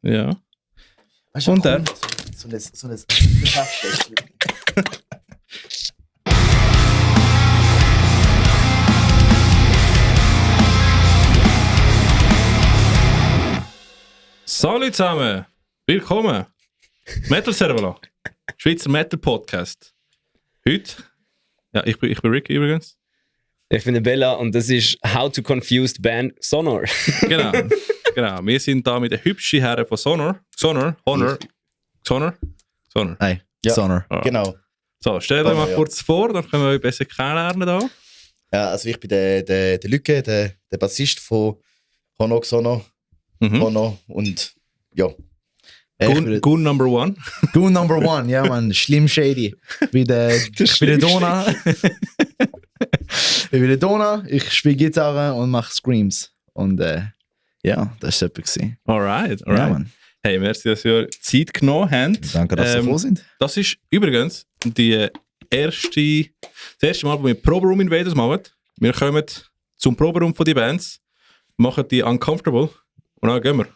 Ja. Weißt du, Und dann? So ein Salut zusammen! Willkommen! Metal Servola, Schweizer Metal Podcast. Heute, ja, ich bin Ricky übrigens. Ich bin der Bella und das ist How to Confuse the Band Sonor. Genau. Wir sind da mit den hübschen Herren von Sonor. Sonor. Nein, Ja. Sonor. Ah. Genau. So, stellt euch mal Ja. kurz vor, dann können wir euch besser kennenlernen da. Ja, also ich bin der Lücke, der Bassist von Honor Sonor. Honor und ja. Gun Number One. Goon Number One, ja man, schlimm shady. Ich bin der Dona. Ich bin der Dona, ich spiele Gitarre und mache Screams. Und ja, das war es. Alright. Ja, man. Hey, merci, dass ihr Zeit genommen habt. Danke, dass Sie gekommen sind. Das ist übrigens das erste Mal, wo wir Proberaum Invaders machen. Wir kommen zum Proberaum von den Bands, machen die uncomfortable und dann gehen wir.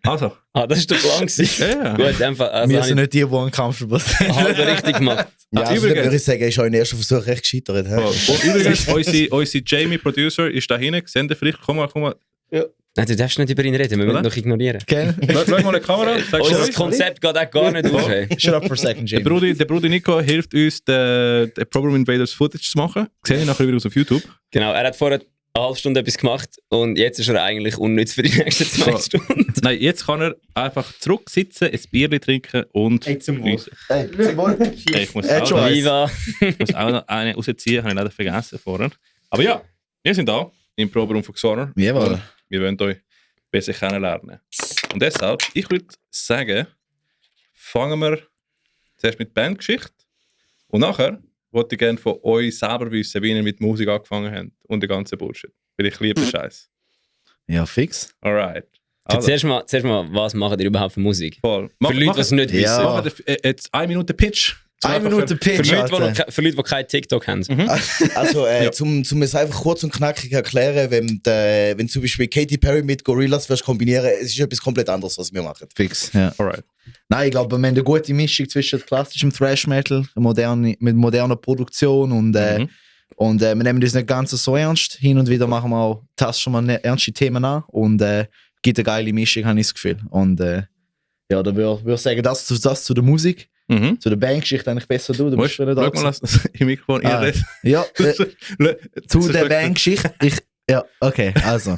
Also. Das ist der Plan gewesen. Ja. Gut, einfach, also Wir habe sind nicht die uncomfortable sind. ich halb richtig gemacht. Ja, also übrigens- würde ich sagen, ist auch in ersten Versuch recht gescheitert. hä? Und übrigens, unsere Jamie Producer ist da hinten. Seht ihr vielleicht? Komm mal. Nein, du darfst nicht über ihn reden, wir müssen ihn Oder? doch ignorieren. Okay? Schau mal in die Kamera. Sag Unser schon. Konzept geht auch gar nicht auf. Hey. Shut up for a second, Der Jamie. Bruder Nico hilft uns, den Proberaum Invaders Footage zu machen. Seht ihr nachher wieder auf YouTube. Genau, er hat vorher eine halbe Stunde etwas gemacht und jetzt ist er eigentlich unnütz für die nächsten 2 So. Stunden. Nein, jetzt kann er einfach zurücksitzen, ein Bierchen trinken und zum geniessen. Hey, zum Wohl. Hey, ich muss Schon auch, eins. Viva. muss auch noch eine rausziehen, habe ich leider vergessen vorher. Aber ja, wir sind da im Proberaum von Xonor. Jawohl. Wir wollen euch besser kennenlernen. Und deshalb, ich würde sagen, fangen wir zuerst mit Bandgeschichte und nachher wollte ich gerne von euch selber wissen, wie ihr mit Musik angefangen habt und den ganzen Bullshit. Weil ich liebe den Scheiß. Ja, fix. Alright. Zuerst mal, was macht ihr überhaupt für Musik? voll. Für Leute, die es nicht wissen. Ja. Machen jetzt 1 Minute Pitch. So 1 einfach Minute für- Pitch, Für Leute, Alter. die noch kein TikTok haben. Also, Ja. zum es einfach kurz und knackig erklären, wenn zum Beispiel Katy Perry mit Gorillaz wirst kombinieren, es ist etwas komplett anderes, was wir machen. Fix, ja. Alright. Nein, ich glaube, wir haben eine gute Mischung zwischen klassischem Thrash Metal mit moderner Produktion und wir nehmen das nicht ganz so ernst. Hin und wieder machen wir auch tasten wir ernste Themen an und gibt eine geile Mischung, habe ich das Gefühl. Und ja, da würde ich sagen, das zu der Musik, zu der Bandgeschichte eigentlich besser du. Du bist Schau schon da. mal, lass im Mikrofon Ah, reinreden. ja, zu Zu der Bandgeschichte. Ja, okay, also.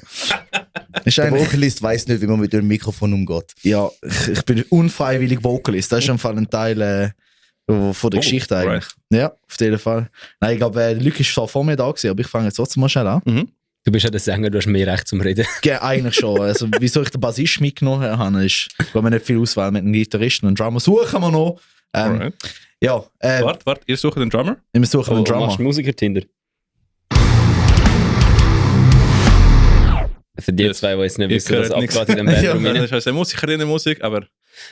Ist Der eigentlich, Vocalist weiß nicht, wie man mit dem Mikrofon umgeht. ja, ich bin unfreiwillig Vocalist. Das ist im Fall ein Teil von der Geschichte eigentlich. Ja, auf jeden Fall. Nein, ich glaube, der Luc ist zwar vor mir da gewesen, aber ich fange jetzt trotzdem mal schnell an. Du bist ja der Sänger, du hast mehr Recht zum Reden. Ja, eigentlich schon. Also, wieso ich den Bassist mitgenommen habe, ist, weil wir nicht viel Auswahl mit einem Gitarristen und Drummer suchen wir noch. Alright. Ja, Warte, ihr sucht den Drummer? wir suchen einen Machst Drummer. du Musiker-Tinder? Für die Yes. zwei, die jetzt nicht Ihr wissen, was hört nichts. abgeht in dem Bandroom. Das rein. ist also eine Musikerin-Musik, aber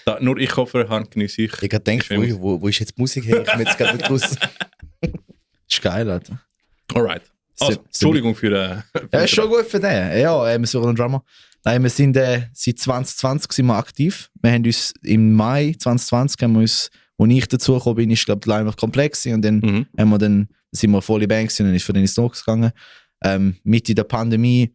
da nur ich Kopfhörer habe, genieße ich. Ich habe gedacht, wo ist jetzt die Musik her? Ich habe jetzt gerade nicht gewusst. Ist geil, Alter. Alright. Also, Entschuldigung für Ja, ist schon gut für den. Ja, wir suchen einen Drummer. Nein, wir sind seit 2020 sind wir aktiv. Wir haben uns im Mai 2020, haben wir uns, wo ich dazu gekommen bin, ist glaube ich einfach komplex gewesen. Und dann sind wir voll in Band gewesen und ist für den ins Nox gegangen. Mitte der Pandemie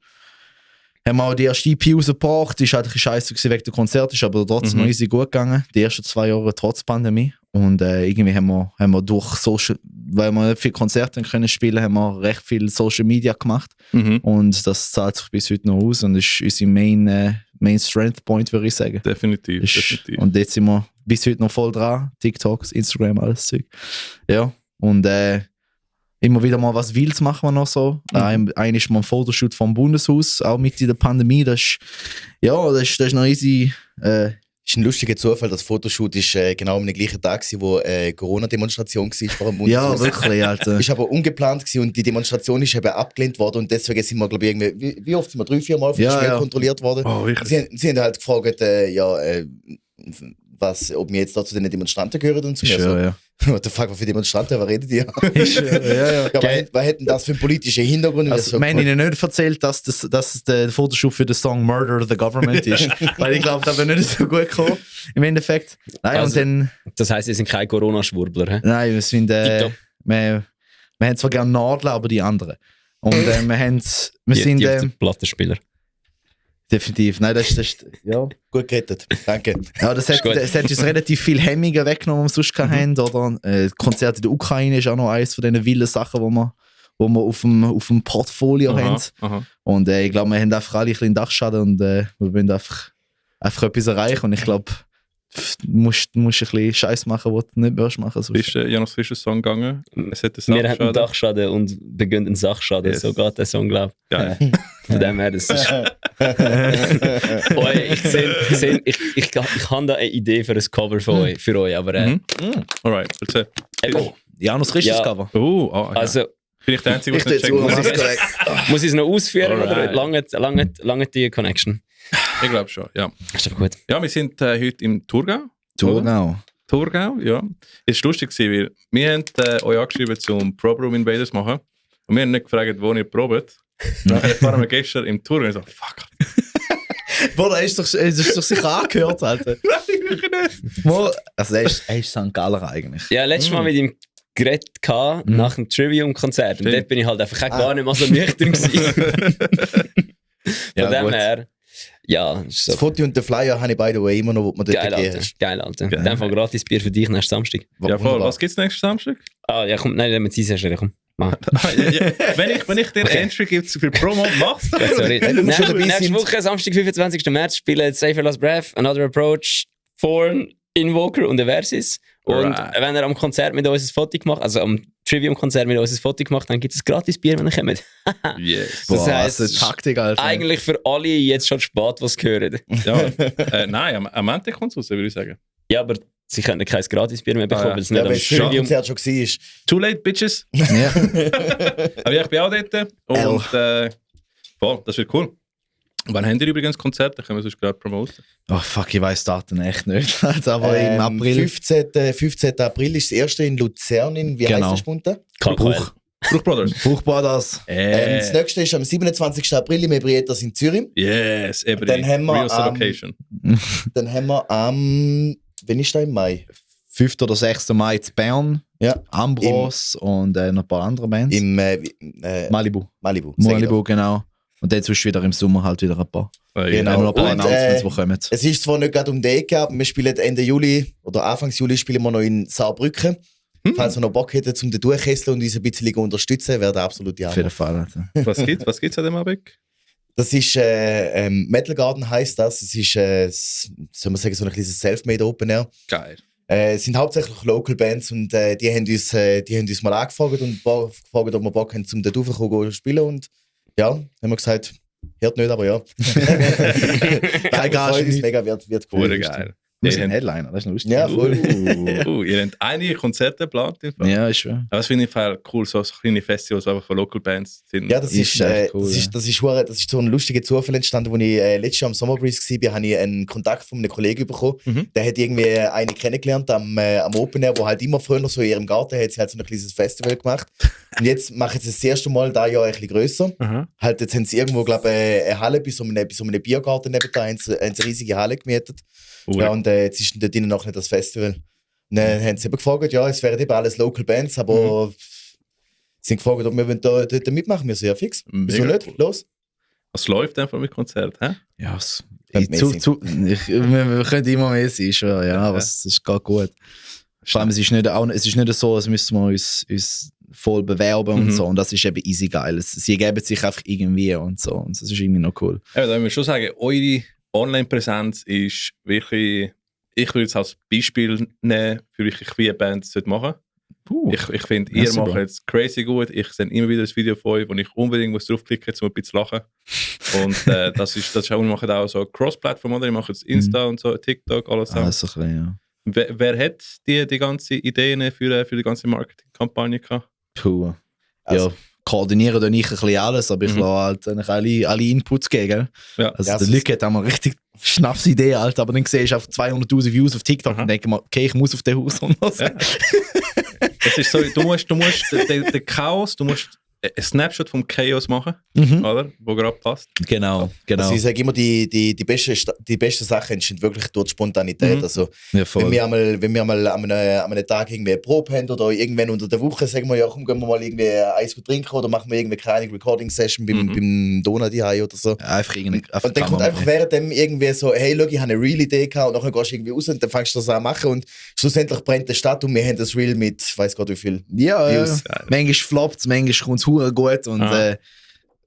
haben wir auch die erste EP rausgebracht. Ist halt ein bisschen scheiße gewesen wegen der Konzerte, ist aber trotzdem noch easy gut gegangen. Die ersten 2 Jahre trotz Pandemie. Und irgendwie haben wir durch Social, weil wir nicht viele Konzerte können spielen, haben wir recht viel Social Media gemacht. Und das zahlt sich bis heute noch aus und ist unser Main Strength Point, würde ich sagen. Definitiv. Und jetzt sind wir bis heute noch voll dran. TikToks, Instagram, alles Zeug. Ja, und immer wieder mal was Wildes machen wir noch so. Eigentlich ist mal ein Fotoshoot vom Bundeshaus, auch mit in der Pandemie. Das ist noch easy. Ist ein lustiger Zufall, das Fotoshoot ist genau am gleichen Tag gewesen, wo Corona-Demonstration war vor dem Ja, Bundeshaus. wirklich, Alter. Ist aber ungeplant gewesen und die Demonstration ist eben abgelehnt worden und deswegen sind wir, glaube ich, irgendwie, wie oft sind wir 3-4 Mal von der Ja, Schwelle ja. kontrolliert worden. Oh, wirklich? Sie haben halt gefragt, ob wir jetzt da zu den Demonstranten gehören und so. Sure, ja. What the fuck, was für Demonstranten, was redet ihr? ja. Ja, was hätten das für einen politischen Hintergrund? Also, wir haben ihnen nicht erzählt, dass das der Photoshop für den Song Murder the Government ist. Weil ich glaube, das wäre nicht so gut gekommen. Im Endeffekt. Nein, Also, und dann. Das heisst, ihr sind kein Corona-Schwurbler, hä? Nein, wir sind. Tipptopp. Wir haben zwar gerne Nadeln, aber die anderen. Und wir sind. Die Plattenspieler. Definitiv. Nein, das ist. Ja. Gut gerettet, danke. Ja, das hat uns relativ viel Hemmungen weggenommen, die wir sonst hatten. Oder Konzerte in der Ukraine ist auch noch eines von diesen wilden Sachen, wo wir auf dem Portfolio haben. Aha. Und ich glaube, wir haben einfach alle ein bisschen Dachschaden und wir wollen einfach etwas erreichen. Und ich glaube, du musst ein bisschen Scheiß machen, was du nicht mehr machen Ist Janus Fischer Song gegangen? Es hat Wir haben einen Dachschaden und beginnen einen Sachschaden. Yes. So geht der Song, glaube ich. Geil. Von dem her, das ist... Ich habe da eine Idee für ein Cover für euch, aber... Alright, erzähl. Janus Christus Ja. Cover. Ja. Also, Bin ich der Einzige, Ich der tue nicht jetzt checkt? muss ich es noch ausführen Alright. oder lange die Connection? Ich glaube schon, ja. Ist doch gut. Ja, wir sind heute im Thurgau. Thurgau. Thurgau, ja. Es war lustig, weil wir haben euch angeschrieben, zum Probe Room Invaders zu machen. Und wir haben nicht gefragt, wo ihr probt. Dann waren wir gestern im Thurgau und ich so, fuck. Boah, er ist doch sicher angehört, Alter. Mo, also er ist St. Galler eigentlich. Ja, letztes Mal mit ihm geredet nach dem Trivium-Konzert. Und Stimmt. dort bin ich halt einfach gar nicht mal so nüchtern gewesen. Ja, Von dem gut. her, ja, ist Das so Foto und den Flyer habe ich by the way immer noch, wo man dort geil, gegeben Alter. hast. Geil, Alter. Geil. In dem Fall gratis Bier für dich nächsten Samstag. Ja, voll. Wunderbar. Was gibt es nächsten Samstag? Ah, ja, komm, nein, mit Zeit erstellen, komm. Mach. Wenn ich dir Entry gebe für Promo, machst du Ja, sorry. wir schon dabei Nächste sind. Woche, Samstag, 25. März, spielen Safer Last Breath, Another Approach, Thorn, Invoker und Eversis. Und Right. wenn ihr am Konzert mit uns ein Foto gemacht, also am Trivium-Konzert mit uns ein Foto gemacht, dann gibt es gratis Bier, wenn ihr kommt. Yes. Das Boah, heisst, also Taktik, Alter. eigentlich für alle jetzt schon spät, was hören. Ja. Nein, am Ende kommt es raus, würde ich sagen. Ja, aber sie können kein gratis Bier mehr bekommen, ja. weil es Ja, nicht weil am das schöne Trivium... Konzert schon war. Too late, bitches. Ja. Aber ja, ich bin auch dort. Und voll, das wird cool. Wann haben ihr übrigens Konzerte? Können wir sonst gerade promoten. Oh fuck, ich weiß Daten echt nicht. Also, aber im April. 15. April ist das erste in Luzern. Wie Genau. heisst das Spunte? KKL. Bruch Brothers. Buchbar das. Das nächste ist am 27. April im Ebrietas in Zürich. Yes, eben Dann haben wir, Real Location. Dann haben wir am, wann ist das im Mai? 5. oder 6. Mai in Bern. Ja. Ambros und noch ein paar andere Bands. Im Malibu. Malibu. Malibu, genau. Und dann sonst wieder im Sommer halt wieder ein paar. Genau. Haben wir noch ein paar Und, Announcements, die kommen. Es ist zwar nicht gerade um die Ecke, aber wir spielen Ende Juli oder Anfangs Juli spielen wir noch in Saarbrücken. Falls ihr noch Bock hättet, um den durchkesseln und uns ein bisschen unterstützen, wäre der absolut Auf jeden ja. Fall. Alter. Was gibt's an dem Abend? Das ist Metal Garden heisst das. Es ist, soll man sagen, so ein kleines Selfmade Open Air. Geil. Es sind hauptsächlich Local Bands und die haben uns mal angefragt und gefragt, ob wir Bock haben, zum dort raufzukommen und spielen. Und ja, haben wir gesagt, hört nicht, aber ja. Geil, Freut uns nicht. mega, wird cool. Cool, geil. Wir Ihr sind habt- Headliner, das ist noch lustig. Ja, voll. Ihr habt einige Konzerte geplant. Im Fall. Ja, ist schön. Aber das finde ich im Fall cool, so kleine Festivals, die einfach von Local Bands sind. Ja, das ist echt cool, das ist so ein lustiger Zufall entstanden, als ich letztes Jahr am Sommerbreeze war, habe ich einen Kontakt von einem Kollegen bekommen. Der hat irgendwie eine kennengelernt am Open Air, wo halt immer früher so in ihrem Garten hat sie halt so ein kleines Festival gemacht. Und jetzt machen sie das erste Mal da Jahr ein bisschen grösser. Aha. Halt, jetzt haben sie irgendwo, glaube ich, eine Halle bei so einem Biergarten nebenan, haben sie eine riesige Halle gemietet. Ja, und jetzt ist dort drinnen noch nicht das Festival. Und dann haben sie eben gefragt, ja, es wären eben alles Local Bands, aber sie haben gefragt, ob wir dort mitmachen. Wir so, ja, fix. Wieso Mega nicht? cool. Los. Was läuft einfach mit Konzert? Hä? Ja, Amazing. wir können immer mehr sein, schon, ja, aber es ist gar gut. Vor allem, es ist nicht so, als müssten wir uns voll bewerben und so. Und das ist eben easy geil. Sie geben sich einfach irgendwie und so. Und das ist irgendwie noch cool. Ja, da müssen wir schon sagen, eure Online-Präsenz ist wirklich, ich würde es als Beispiel nehmen, für wirklich queer Bands zu machen. Ich finde, ihr merci, macht Bro. jetzt crazy gut. Ich sehe immer wieder ein Video von euch, wo ich unbedingt muss draufklicken muss, um ein bisschen zu lachen. Und das ist auch, wir machen auch so Cross-Plattform, oder? Ich mache jetzt Insta und so, TikTok, alles so. Also, ein bisschen, ja. Wer hat die ganzen Ideen für die ganze Marketingkampagne gehabt? Puh. Also- Ja, koordiniere dann ich ein bisschen alles, aber ich lasse halt eigentlich alle Inputs geben. Ja. Also Ja, der Luc hat einmal richtig Schnapsidee, Alter, aber dann siehst du auf 200'000 Views auf TikTok und denkst mal, okay, ich muss auf den Haus und was. Ja. Es ist so, du musst den Chaos, du musst ein Snapshot vom Chaos machen, oder? Wo gerade passt. Genau. Also ich sage immer, die besten Sachen entstehen wirklich durch die Spontanität. Also, Ja, voll. wenn wir mal an einem Tag irgendwie eine Probe haben oder irgendwann unter der Woche sagen wir, ja komm, gehen wir mal irgendwie Eis trinken oder machen wir irgendwie eine kleine Recording-Session beim Donut oder so. Einfach Und dann kommt einfach während dem irgendwie so, hey, schau, ich habe eine Real-Idee gehabt und dann gehst du irgendwie raus und dann fängst du das an zu machen und schlussendlich brennt die Stadt und wir haben das Real mit, ich weiss gerade wie viel Ja. Views. Manchmal floppt es, manchmal kommt es gut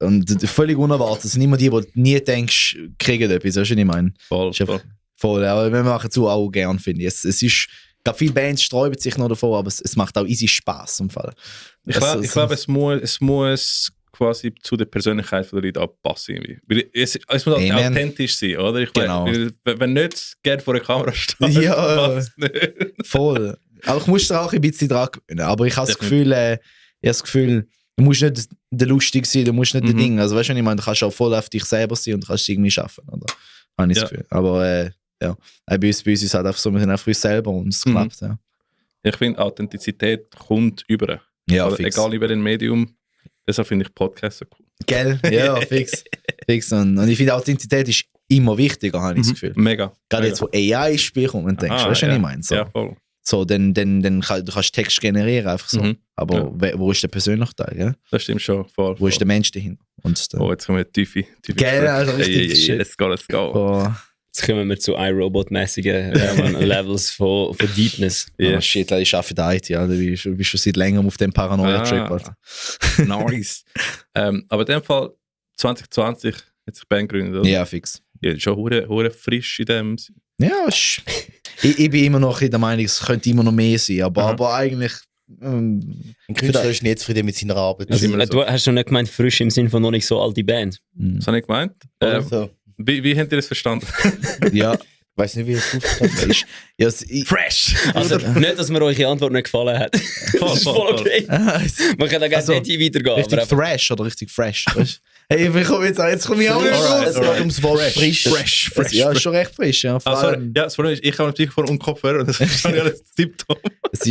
und völlig unerwartet. Es sind immer die nie denkst, kriegen etwas, weißt du, was ich meine? Voll. Ist einfach voll, aber wir machen es auch gern, finde ich. Es ist, ich glaube, viele Bands sträuben sich noch davor, aber es macht auch easy Spaß im Fall. Ich glaube, es muss quasi zu der Persönlichkeit der Leute abpassen. Irgendwie. Weil es muss halt Amen. authentisch sein, oder? Ich Genau. meine, wenn nicht gerne vor der Kamera steht, Ja. passt nicht. Voll. Aber ich muss da auch ein bisschen dran gewöhnen. Aber ich habe das Gefühl, du musst nicht der Lustige sein, du musst nicht der Ding. Also weißt du, was ich meine, du kannst auch voll auf dich selber sein und kannst es irgendwie schaffen. Oder? Habe ich das Gefühl. Aber bei uns ist es halt einfach so, wir sind einfach uns selber und es klappt. Ja, Ich finde, Authentizität kommt über. ja Oder fix. egal über den Medium. Deshalb finde ich Podcasts so cool. Gell? Ja, fix. Und ich finde, Authentizität ist immer wichtiger, habe ich das Gefühl. Mega. Gerade Mega. jetzt, wo AI ins Spiel kommt und denkst, weißt du, was ich meine? So, Ja, voll. so dann du kannst Text generieren, einfach so. Mhm. Aber wo ist der persönliche Teil? Gell? Das stimmt schon. Voll, Wo ist der Mensch dahinter? Und Oh, jetzt kommen wir tiefe. Gell, also richtig shit. Let's go. Oh, Jetzt kommen wir zu iRobot-mäßigen Levels von Deepness. Yeah. oh shit, ich arbeite in der IT, ja. Du bist schon seit längerem auf dem Paranoia-Trip. Alter. Nice. Aber in dem Fall 2020 hat sich Band gegründet, oder? Ja, fix. Ja, schon hure frisch in dem. Ja, ich bin immer noch in der Meinung, es könnte immer noch mehr sein, aber eigentlich. Ein Künstler ist nicht zufrieden mit seiner Arbeit. Also, immer so. Du hast schon nicht gemeint, frisch im Sinn von noch nicht so alte Band. Das habe ich gemeint. Also, Wie habt ihr das verstanden? Ja, ich weiß nicht, wie es aufgefallen ist. ja, Fresh! Also nicht, dass mir eure Antwort nicht gefallen hat. Das ist voll okay. Man kann da gerne Also, nicht weitergehen. richtig Aber Thrash oder richtig Fresh. Weißt? Hey, ich komme jetzt komme ich auch nicht Es raus. geht ums Wort frisch. Fresh. Ja, ist schon recht frisch. Ja, vor Sorry. allem, Ja, das Problem ist, ich habe natürlich vor Kopfhörer und das ist alles tipptopp. es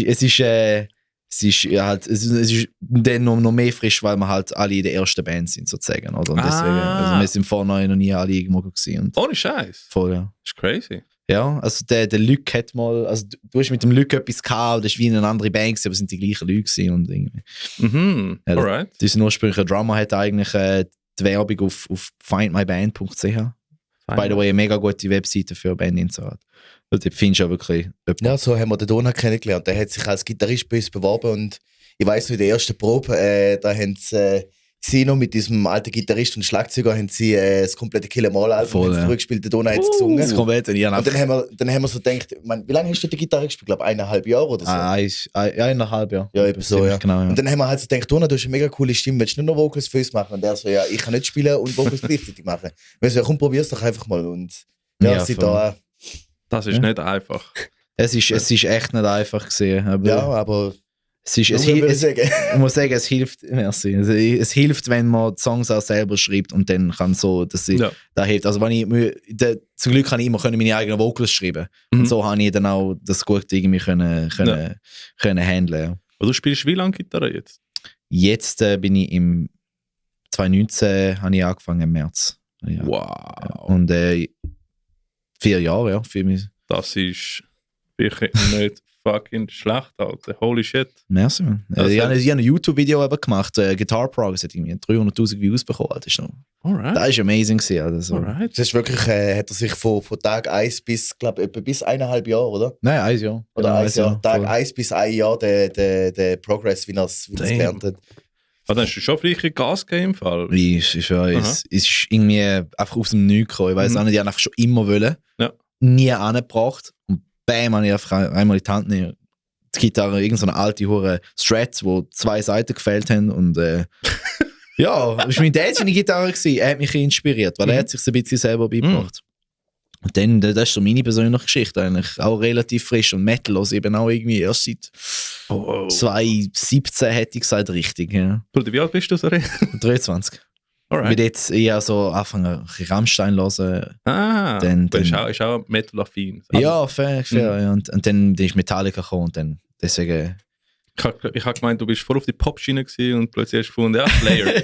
ist dann noch mehr frisch, weil wir halt alle in der ersten Band sind, sozusagen. Oder? Und deswegen, also wir sind vorne noch nie alle irgendwo gewesen. Und Ohne Scheiß. voll, ja. Das ist crazy. Ja, also der Luc hat mal, also du hast mit dem Luc etwas gehabt, das war wie eine andere Band, gewesen, aber es sind die gleichen Leute gewesen und irgendwie. Mhm. Ja, Alright. Unser ursprünglicher Drummer hat eigentlich die Werbung auf findmyband.ch. By the way, eine mega gute Webseite für Band Inserat. Und dort findest du ja wirklich jemanden. Ja, so haben wir den Donut kennengelernt. Der hat sich als Gitarrist bei uns beworben und ich weiss noch, in der ersten Probe, da haben sie noch mit diesem alten Gitarrist und Schlagzeuger haben sie das komplette Kill 'Em All-Album Voll, ja. zurückgespielt. Der Donut hat es gesungen. Das kommt und ich Und dann haben wir so gedacht, wie lange hast du die Gitarre gespielt? Ich glaube 1,5 Jahre oder so. 1,5 Jahre. Ja, eben so, ja. Genau, ja. Und dann haben wir halt so gedacht, Donut, du hast eine mega coole Stimme, willst du nicht noch Vocals für uns machen? Und der so, ja, ich kann nicht spielen und Vocals gleichzeitig machen. Wir so, ja, komm, probier's doch einfach mal. Und ja, Ja, seit voll. da, Das ist Ja. nicht einfach. Es ist echt nicht einfach gesehen. Aber ja, aber es ist, nur würde ich sagen. ich muss sagen, es hilft, merci. Es hilft, wenn man die Songs auch selber schreibt und dann kann so, dass ich, Ja. da hilft. Also zum Glück kann ich immer meine eigenen Vocals schreiben. Mhm. Und so habe ich dann auch das gut irgendwie können handeln. Ja. Aber du spielst wie lange Gitarre jetzt? Jetzt bin ich im 2019 habe ich angefangen im März. Ja. Wow. Und 4 Jahre, ja, für mich. Das ist wirklich nicht fucking schlecht, Alter. Holy shit. Merci, man. Das Ich habe heißt- ein YouTube-Video eben gemacht, Guitar Progress hat irgendwie 300'000 Views bekommen. Das ist Alright. das ist amazing gewesen. Also. Alright. Das ist wirklich, hat er sich von Tag 1 bis, glaube etwa bis 1,5 Jahre, oder? Nein, 1 Jahr. Oder Genau, 1 Jahr. Tag voll. 1 bis 1 Jahr der Progress, wie er es Damn. gelernt hat. Aber dann hast du schon richtig Gas gegeben im Fall. Es ist irgendwie einfach aus dem Nichts gekommen. Ich weiß Mhm. auch nicht, ich habe einfach schon immer wollen. Ja. Nie angebracht. Und bam, habe ich einfach einmal in die Hand genommen. Die Gitarre, irgendeine alte hure Strat, wo 2 Seiten gefehlt haben. Und ja, das war mein Dad seine Gitarre gewesen. Er hat mich inspiriert, weil er hat sich ein bisschen selber beigebracht. Und dann, das ist so meine persönliche Geschichte eigentlich. Auch relativ frisch und metallos eben auch irgendwie erst seit Oh. 2017 hätte ich gesagt, richtig. Ja. Bruder, wie alt bist du, sorry? 23. Alright. Mit jetzt eher so anfangen, ein bisschen Rammstein hören. Dann Dann- ist auch Metal-affin. Ja, fair. Ja. Und dann ist Metallica gekommen und dann deswegen. Ich hab gemeint, du bist voll auf die Pop-Schiene gewesen und plötzlich hast du gefunden, ja, Slayer.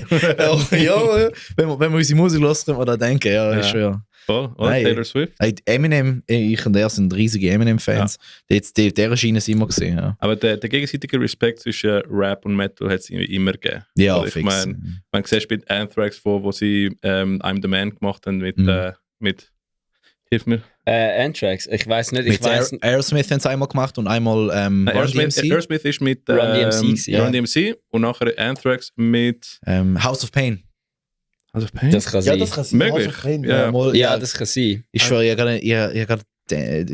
ja, wenn wir unsere Musik hören, können wir da denken, ja, Ja. ist schon ja. Voll, oder? Nein. Taylor Swift. Hey, Eminem, ich und er sind riesige Eminem-Fans. Der Schiene sind wir gesehen, ja. Aber der gegenseitige Respekt zwischen Rap und Metal hat es immer gegeben. Ja, Also ich fix. meine, man sieht mit Anthrax, wo sie I'm the Man gemacht haben mit hilf mir. Anthrax, ich weiß nicht, ich Mit weiß Aerosmith haben sie einmal gemacht und einmal Run DMC. Aerosmith ist mit Run DMC gewesen, ja. Run DMC und nachher Anthrax mit House of Pain. also Pain? das kann Ja, sein. das kann sein. Möglich. House of Pain, Ja. Mal, Ja, das kann sein. Ich schwöre, ich habe gerade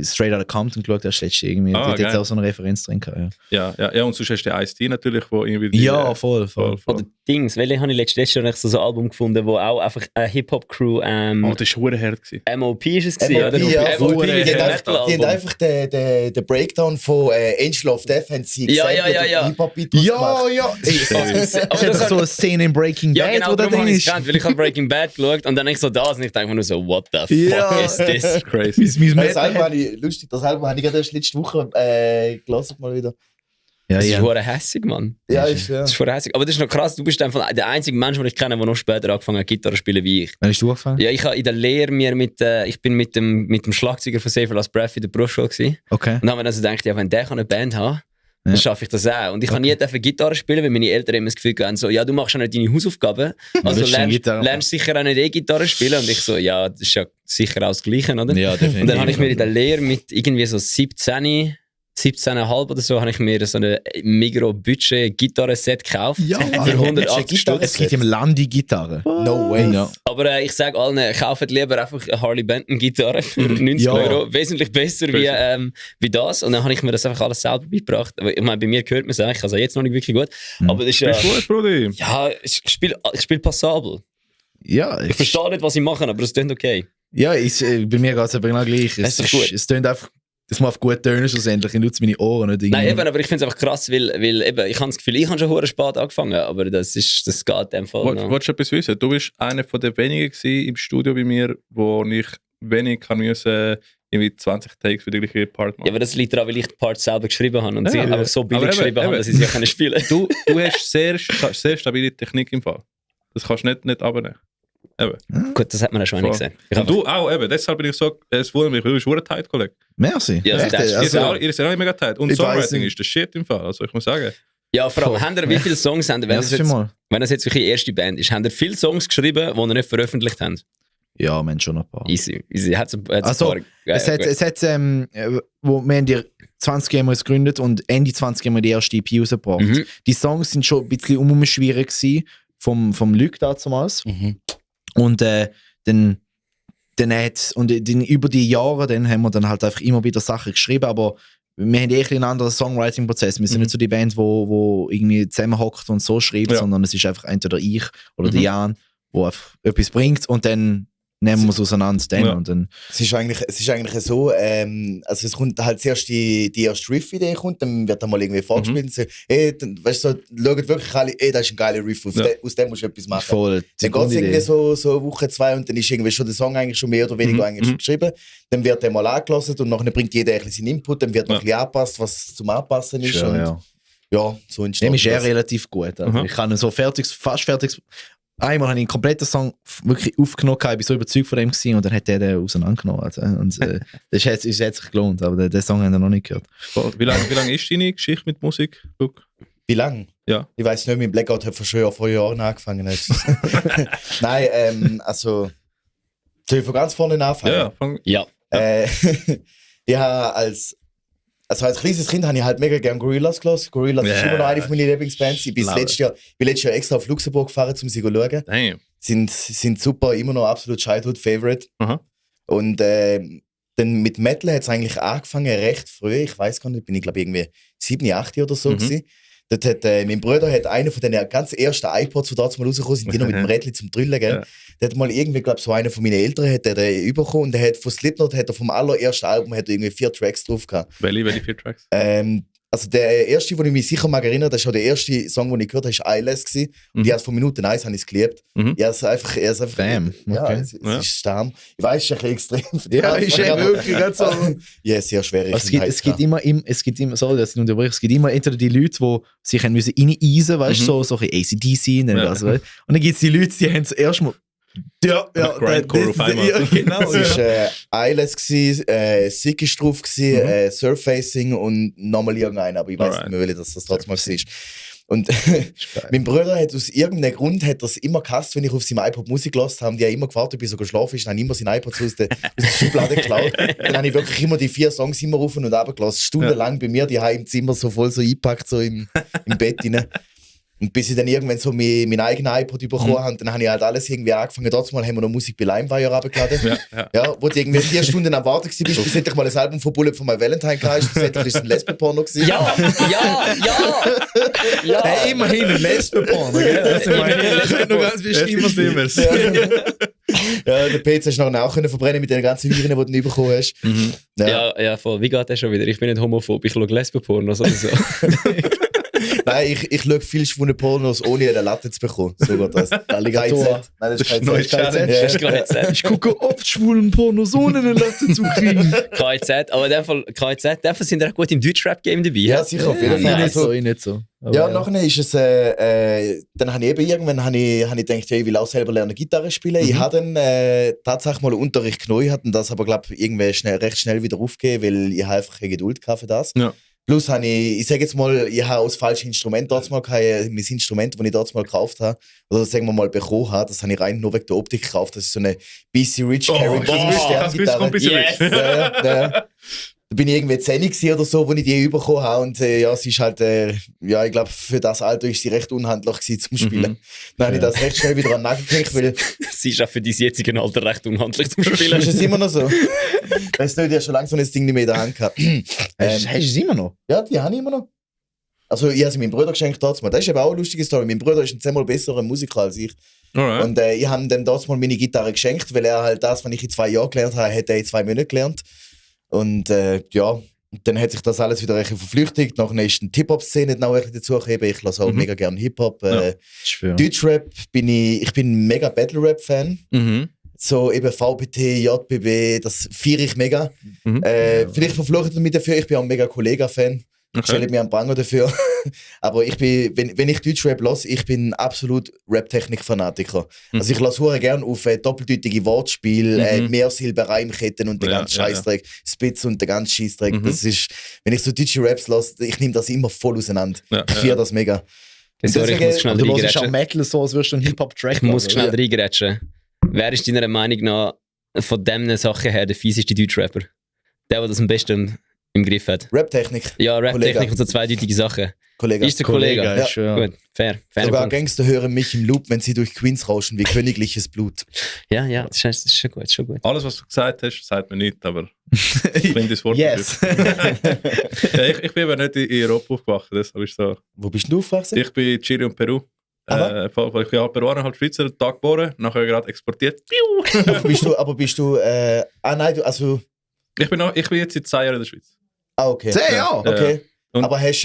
Straight Outta Compton geschaut, das letzte irgendwie. Ah, Die hat jetzt geil. auch so eine Referenz drin gehabt, ja. Ja, und sonst hast du den Ice-T natürlich, wo irgendwie die, Ja, voll. Oder Dings, welche habe ich letztes Jahr so ein Album gefunden, wo auch einfach eine Hip-Hop-Crew, Oh, das war verdammt hart gewesen. MOP ist es gewesen, MOP, oder? ja, MOP, voll. ein Die haben Metal-Album. einfach den Breakdown von Angel of Death haben sie Ja, gesampelt ja, ja. und Hip-Hop-Beat gemacht. Ja. Aber Es hat das doch so eine Szene in Breaking Ja, Bad, genau, wo da darum drin habe ich es ist. gekannt, weil ich habe Breaking Bad geschaut und dann ich so das und ich denke mir nur so, what the fuck Ja. is this? Crazy. Mein Das Album Metal- habe ich, lustig, das Album habe ich gerade erst letzte Woche gelesen, mal wieder. Ja, Das ist ja. verdammt hässig, Mann. Ja, ist ja. Das ist verdammt hässig. Aber das ist noch krass, du bist einfach der einzige Mensch, den ich kenne, der noch später angefangen hat, Gitarre zu spielen wie ich. Wann hast du angefangen? Ja, ich habe in der Lehre ich bin mit dem Schlagzeuger von Save Last Breath in der Berufsschule gewesen. Okay. Und habe mir dann so gedacht, ja, wenn der kann eine Band haben, dann Ja. schaffe ich das auch. Und ich kann nie dafür Gitarre spielen, weil meine Eltern immer das Gefühl haben, so, ja, du machst ja nicht deine Hausaufgaben, also willst schon Gitarre lernst sicher auch nicht Gitarre spielen. Und ich so, ja, das ist ja sicher auch das Gleiche, oder? Ja, definitiv. Und dann habe ich mir in der Lehre mit irgendwie so 17,5 oder so, habe ich mir so ein Migros-Budget-Gitarre-Set gekauft. Ja, für 180 Gitarre- Stutz. es gibt im Land die Gitarre. No way. Ja. Aber ich sage allen, kauft lieber einfach eine Harley Benton Gitarre für 90 Ja. Euro. Wesentlich besser wie das. Und dann habe ich mir das einfach alles selber beigebracht. Aber ich meine, bei mir hört man es eigentlich, also jetzt noch nicht wirklich gut. Aber das ist ja, Bist du gut, Brudi? ja, ich spiel passabel. Ja, Ich verstehe nicht, was ich mache, aber es klingt okay. Ja, bei mir geht es aber genau gleich. Das ist doch gut. Es tönt einfach, das macht gut tönen schlussendlich. Ich nutze meine Ohren nicht irgendwie. Nein, eben, aber ich finde es einfach krass, weil eben, ich habe das Gefühl, ich habe schon verdammt spät angefangen, aber das geht in dem Fall noch. Wolltest du etwas wissen? Du bist einer von den wenigen gewesen im Studio bei mir, wo ich wenig kann müssen, irgendwie 20 Takes für die gleiche Part Ja, machen. aber das liegt daran, weil ich die Parts selber geschrieben habe und Ja, sie ja. einfach so billig Aber eben, geschrieben haben, eben. dass ich sie können spielen Du hast sehr stabile Technik im Fall. Das kannst du nicht abnehmen. Eben. Gut, das hat man ja schon Voll. gesehen. Und du auch, eben. Deshalb bin ich so, es wundert mich, du bist verdammt tight, Kollege. Merci. Ja, Echt, das ist- also, Ihr seid alle mega tight. Und Ich weiss Songwriting nicht. ist der Shit im Fall. Also ich muss sagen. Ja, vor allem, Voll. habt ihr, wie viele Songs habt ihr, wenn das es ist mal. jetzt wirklich die erste Band ist, habt ihr viele Songs geschrieben, die ihr nicht veröffentlicht habt? Ja, Mensch, schon ein paar. Easy. Hat's ein Also, paar. Es hat, wo wir haben die 20 Jahre gegründet und Ende 20 haben wir die erste EP rausgebracht. Mhm. Die Songs sind schon ein bisschen schwierig gewesen, vom Luc damals. Und dann über die Jahre dann haben wir dann halt einfach immer wieder Sachen geschrieben, aber wir haben einen anderen Songwriting-Prozess. Wir sind nicht so die Band, wo irgendwie zusammenhockt und so schreibt, Ja. sondern es ist einfach entweder ich oder der Jan, wo einfach etwas bringt und dann nehmen wir es auseinander. Ja. Und dann, Es ist eigentlich so, also es kommt halt zuerst die erste Riff-Idee kommt, dann wird dann mal irgendwie vorgespielt und so, dann, weißt du, so, schauen wirklich alle, das ist ein geiler Riff, aus dem musst du etwas machen. voll Dann geht es irgendwie so eine Woche, zwei und dann ist irgendwie schon der Song eigentlich schon mehr oder weniger eigentlich schon geschrieben. Dann wird der mal angelassen und nachher bringt jeder ein bisschen seinen Input, dann wird noch ein bisschen angepasst, was zum Anpassen ist. Schon, und ja. ja, so entsteht Dem ist er das. relativ gut. Also Aha. ich kann so fast fertig. Einmal habe ich einen kompletten Song wirklich aufgenommen, ich war so überzeugt von dem gewesen, und dann hat der den auseinandergenommen. Also, und das hat sich gelohnt, aber den Song haben wir noch nicht gehört. Wie lang ist deine Geschichte mit Musik, Luke? Wie lange? Ja. Ich weiß nicht, mein Blackout hat vor Jahren angefangen. Nein, also soll ich von ganz vorne anfangen? Ja, fang. Ja. Ich habe als kleines Kind habe ich halt mega gerne Gorillaz gehört. Gorillaz ist immer noch eine von meinen Lieblingsbands. Ich bin Love letztes Jahr extra auf Luxemburg gefahren, um sie zu schauen. Damn. Sind super, immer noch absolut Childhood-Favorite. Aha. Und dann mit Metal hat es eigentlich angefangen, recht früh. Ich weiß gar nicht, bin ich glaube irgendwie 7, 8 oder so gewesen. Dort hat, mein Bruder hat einen von den ganz ersten iPods, die damals mal rausgekommen sind, die noch mit dem Rädchen zum Drüllen, gell? Ja. Der hat mal irgendwie, glaube so einer von meinen Eltern hat den bekommen und der hat von Slipknot hat er vom allerersten Album hat er irgendwie 4 Tracks drauf gehabt. Welche 4 Tracks? Also der erste, den ich mich sicher mag erinnern, das ist auch der erste Song, den ich gehört habe, ist Eyeless gewesen. Und die erst von Minute 1 habe ich es geliebt. Er ist einfach Damn, ja, okay. es ist Stamm. Ich weiß, es ist ein bisschen extrem. Ja, ist ja wirklich ganz so. Ja, sehr schwer. Es gibt immer, sorry, dass ich unterbreche, es gibt immer entweder die Leute, die sich reineisen, weißt du, so ein bisschen ACDC, nennen das, weißt du? Und dann gibt es die Leute, die haben es erstmal. Ja, Grindcore auf einmal. Ja, genau. Es war Eyeless, Sick ist drauf, Surfacing und nochmal irgendeiner, aber ich weiß nicht mehr, welcher das trotzdem mal war. Und mein Bruder hat aus irgendeinem Grund das immer gehasst, wenn ich auf seinem iPod Musik gehört habe. Die haben immer gewartet, bis er geschlafen ist. Dann habe ich immer sein iPod aus der Schublade geklaut. Dann habe ich wirklich immer die 4 Songs immer rauf und runter gelassen. Stundenlang bei mir, die haben im Zimmer so voll so eingepackt, so im Bett rein. Und bis ich dann irgendwann so mein eigenen iPod bekommen habe, dann habe ich halt alles irgendwie angefangen. Trotzdem haben wir noch Musik bei LimeWire runtergeladen. Ja, wo du irgendwie 4 Stunden am Warten warst, bis endlich mal das Album von Bullet von My Valentine kam. Das war ein Lesben-Porno. Ja. Hey, immerhin ein Lesben-Porno, gell? Also, ich meine, noch ganz viel schlimmer sehen. Ja, den PC hast du nachher auch verbrennen mit den ganzen Viren, die du bekommen hast. Ja, voll. Wie geht das schon wieder? Ich bin nicht homophob, ich schaue Lesben-Pornos oder so. Nein, ich schaue viel schwule Pornos, ohne eine Latte zu bekommen. So geht das. Alligator. Nein, das ist kein neues Challenge. Das ist KIZ. Ich gucke oft schwulen Pornos, ohne eine Latte zu kriegen. KIZ, aber in dem Fall, KIZ, sind ja gut im Deutschrap-Game dabei. Ja, sicher, auf jeden Fall. Nicht so. Aber Ja, nachher ist es, dann habe ich eben irgendwann gedacht, ja, ich will auch selber lernen Gitarre spielen. Ich habe dann tatsächlich mal Unterricht genommen, hatte das aber glaube ich recht schnell wieder aufgegeben, weil ich einfach keine Geduld hatte für das. Ja. Plus habe ich sage jetzt mal, ich habe das falsche Instrument dort mal gehabt, mein Instrument, das ich dort mal gekauft habe, oder sagen wir mal bekommen habe, das habe ich rein nur wegen der Optik gekauft. Das ist so eine BC Rich Carry Gitarre. Da bin ich irgendwie 10 oder so, als ich die bekommen habe. Und ja, sie ist halt, ja, ich glaube, für das Alter ist sie recht unhandlich gewesen zum Spielen. Dann habe ich das recht schnell wieder an den Nagel gekriegt, weil... Sie ist auch für dein jetzigen Alter recht unhandlich zum Spielen. Ist es immer noch so? Weißt du, ich habe schon lange so ein Ding nicht mehr in der Hand gehabt. Hast du es immer noch? Ja, die habe ich immer noch. Also, ich habe sie meinem Bruder geschenkt damals. Das ist eben auch eine lustige Story. Mein Bruder ist ein 10-mal besserer Musiker als ich. Alright. Und ich habe ihm dann damals mal meine Gitarre geschenkt, weil er halt das, was ich in 2 Jahren gelernt habe, hat er in 2 Monaten gelernt. Und ja, dann hat sich das alles wieder ein bisschen verflüchtigt. Nachher ist die Hip-Hop-Szene noch ein bisschen dazugekommen. Ich lasse auch mega gerne Hip-Hop. Deutschrap ich bin ein mega Battle-Rap-Fan. So eben VPT, JBB, das feiere ich mega. Vielleicht verfluche ich damit dafür, ich bin auch ein mega Kollega-Fan. Ich stelle mir einen Pranger dafür. Aber ich bin, wenn ich Deutschrap lasse, ich bin absolut Rap-Technik-Fanatiker. Also ich lasse gerne auf doppeldeutige Wortspiele, Mehrsilben-Reimketten und den ganzen Scheißdreck, Spitz und den ganzen Scheißdreck. Das ist, wenn ich so deutsche Raps lasse, ich nehme das immer voll auseinander. Ich feiere das mega. Sorry, ich muss schnell Du hörst reingrätschen. auch Metal so, als würdest du einen Hip-Hop-Track Ich muss schnell reingrätschen. Wer ist deiner Meinung nach von diesen Sachen her der fieseste Deutschrapper? Der das am besten im Griff hat? Rap-Technik. Ja, Rap-Technik Kollege. und so zweideutige Sachen. Kollege. Ist der Kollege? Ja. Gut, fair. Sogar Punkt. Gangster hören mich im Loop, wenn sie durch Queens rauschen wie königliches Blut. Ja, das ist schon gut. Alles, was du gesagt hast, sagt mir nichts, aber ich bringe das Wort Yes. dafür. Ja, ich bin aber nicht in Europa aufgewachsen, deshalb ist so. Wo bist du aufgewachsen? Ich bin in Chile und Peru. Ich bin halb Peruaner, halb Schweizer, Tag geboren, nachher gerade exportiert. aber bist du, nein, also... Ich bin jetzt seit 10 Jahren in der Schweiz. Ah, okay. 10 Jahre? Okay. Und- Aber hast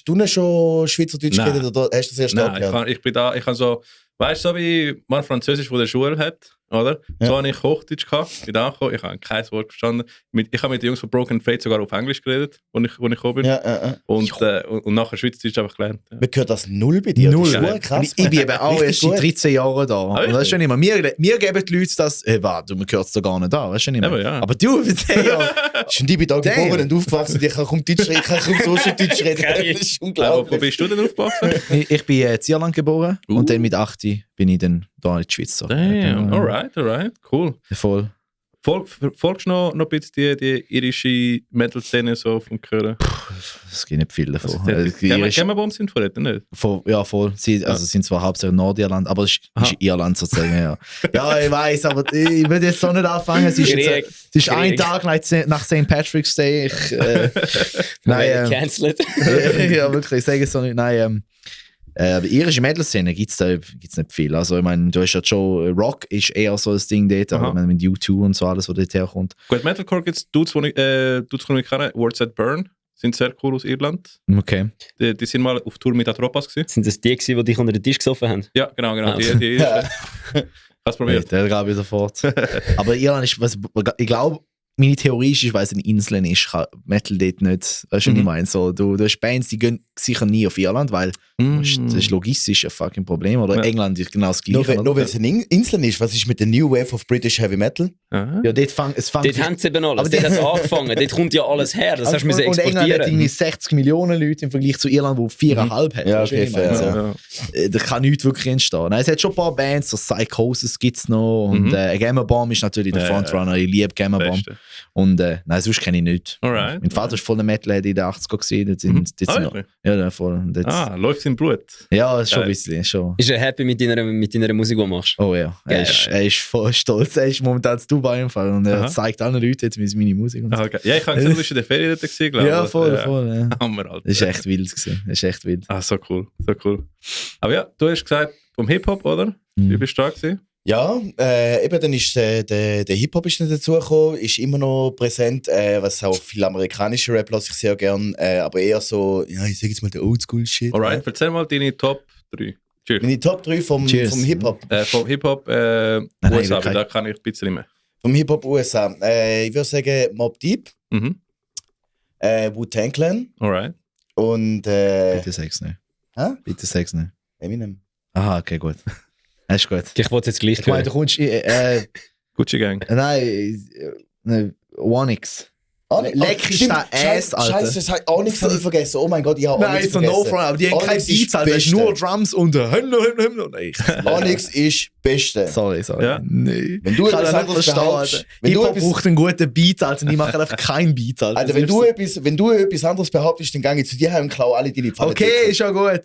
du nicht schon Schweizerdeutsch Nein. geredet oder hast du das erst gelernt? Nein, ich kann so, weißt du, so wie man Französisch von der Schule hat, oder? Ja. So habe ich Hochdeutsch gehabt, bin angekommen, ich habe kein Wort verstanden. Ich habe mit den Jungs von Broken Fate sogar auf Englisch geredet, als ich gekommen bin. Ja. Und nachher Schweizerdeutsch einfach gelernt. Ja. Man hört das null bei dir. Null. Das ist krass. Ich bin eben auch Richtig erst seit gut. 13 Jahren da. Und das ist wirklich? schon immer. Wir geben die Leute das, warte, man hört es da gar nicht an. Weißt du nicht mehr. Eben, ja. Aber du, mit 10 Jahren. Und ich bin da Damn. geboren und aufgewachsen und ich kann kaum Deutsch reden, ich kann kaum so schön Deutsch reden. Geil. Das ist Wo unglaublich. bist du denn aufgewachsen? Ich bin in Zierland geboren und dann mit 8 bin ich dann da in die Schweiz. So. Damn, alright, cool. Voll. Folgst du noch ein bisschen die irische Metal-Szene so vom Hören? Es gibt nicht viel davon. Gemmenbaum sind von dort, nicht? Ja, voll. Sie sind zwar hauptsächlich Nordirland, aber es ist Irland sozusagen, ja. Ja, ich weiß, aber ich würde jetzt so nicht anfangen. Es ist, es ist ein Tag nach St. Patrick's Day. Nein, Cancelled. ja, wirklich, ich sage es so nicht. Nein, aber irische Metal-Szene gibt es nicht viel. Also, ich meine, du hast ja schon, Rock ist eher so das Ding dort, aber ich meine, mit U2 und so alles, was dort herkommt. Gut, Metalcore gibt es Dudes, die ich kenne, Words That Burn. sind sehr cool aus Irland. Okay. Die sind mal auf Tour mit Atropas gewesen. Sind das die gewesen, die dich unter den Tisch gesoffen haben? Ja, genau. Ah. Die hast du probiert? Der gab ich sofort. Aber Irland ist, ich glaube, meine Theorie ist, weil es eine Insel ist, kann Metal dort nicht. Weißt du, was ich meine? So, du hast Bands, die gehen sicher nie auf Irland, weil das ist logistisch ein fucking Problem. Oder Ja. England ist genau das Gleiche. Nur weil es eine Insel ist, was ist mit der New Wave of British Heavy Metal? Aha. Ja, dort fängt Dort haben sie eben alles. Aber Dort hat es angefangen. Dort kommt ja alles her. Das hast du müssen und England hat irgendwie exportieren. 60 Millionen Leute im Vergleich zu Irland, wo 4,5 hat. Ja, Weißt du, okay, was ich meine? fair, Also, Ja. Da kann nichts wirklich entstehen. Nein, es hat schon ein paar Bands, so Psychosis gibt es noch. Und Gamma Bomb ist natürlich der Ja, Frontrunner. Ich liebe Gamma Bomb. Beste. Und nein, sonst kenne ich nichts. Alright. Mein Vater ist voll der Metalhead in den 80er gesehen. Dort sind noch, wirklich? ja, voll. Und jetzt, Läuft im Blut. ja, schon ein Geil. bisschen. Schon. Ist er happy mit deiner Musik, die du machst? Oh ja, Geil. er ist voll stolz. Er ist momentan in Dubai im Fall und er Aha. zeigt allen Leuten jetzt meine Musik. Und so. Okay. Ja, ich habe gesehen, du bist in der Ferien dort gewesen, glaube ich. Ja, voll, voll. Ja. Hammer, Alter. Das ist echt wild gewesen. Das ist echt wild. Ah, so cool, so cool. Aber ja, du hast gesagt, vom Hip-Hop, oder? Wie bist du da gewesen? Ja, eben dann ist der Hip-Hop ist nicht dazugekommen, ist immer noch präsent, was auch viele amerikanische Rap lasse ich sehr gern, aber eher so, ja, ich sag jetzt mal der Oldschool-Shit. Alright, erzähl mal deine Top 3. Cheers. Meine Top 3 vom Cheers. Hip-Hop. Vom Hip-Hop nein, USA, wirklich. da kann ich ein bisschen mehr. Vom Hip-Hop USA. Ich würde sagen Mobb Deep, Mhm. Wu-Tang Clan Alright. und Bitte sag's nicht. Hä? Bitte sag's nicht. Eminem. Aha, okay, gut. Das ist gut. Ich wollte es jetzt gleich Ich meine, hören. du kommst. Gucci Gang. Nein, One-X. Leck ist der Ass, Alter. Scheiße, das habe ich vergessen. Oh mein Gott, ich habe Nein, Onyx so no vergessen. front, aber die haben kein Onyx ist Beats, Alter. Das ist Beste. nur Drums und Hymno. Nein, Onyx ist Beste. Sorry. Ja. Nee. Wenn du Ich kann etwas das nicht anderes verstehen, behauptest, Alter. wenn du Hip-Hop etwas- braucht einen guten Beat, Alter. Und die machen einfach keinen Beat, Alter. Alter, wenn du etwas anderes behauptest, dann gehe ich zu dir heim und klaue alle deine Pfanne. Okay, ist ja gut.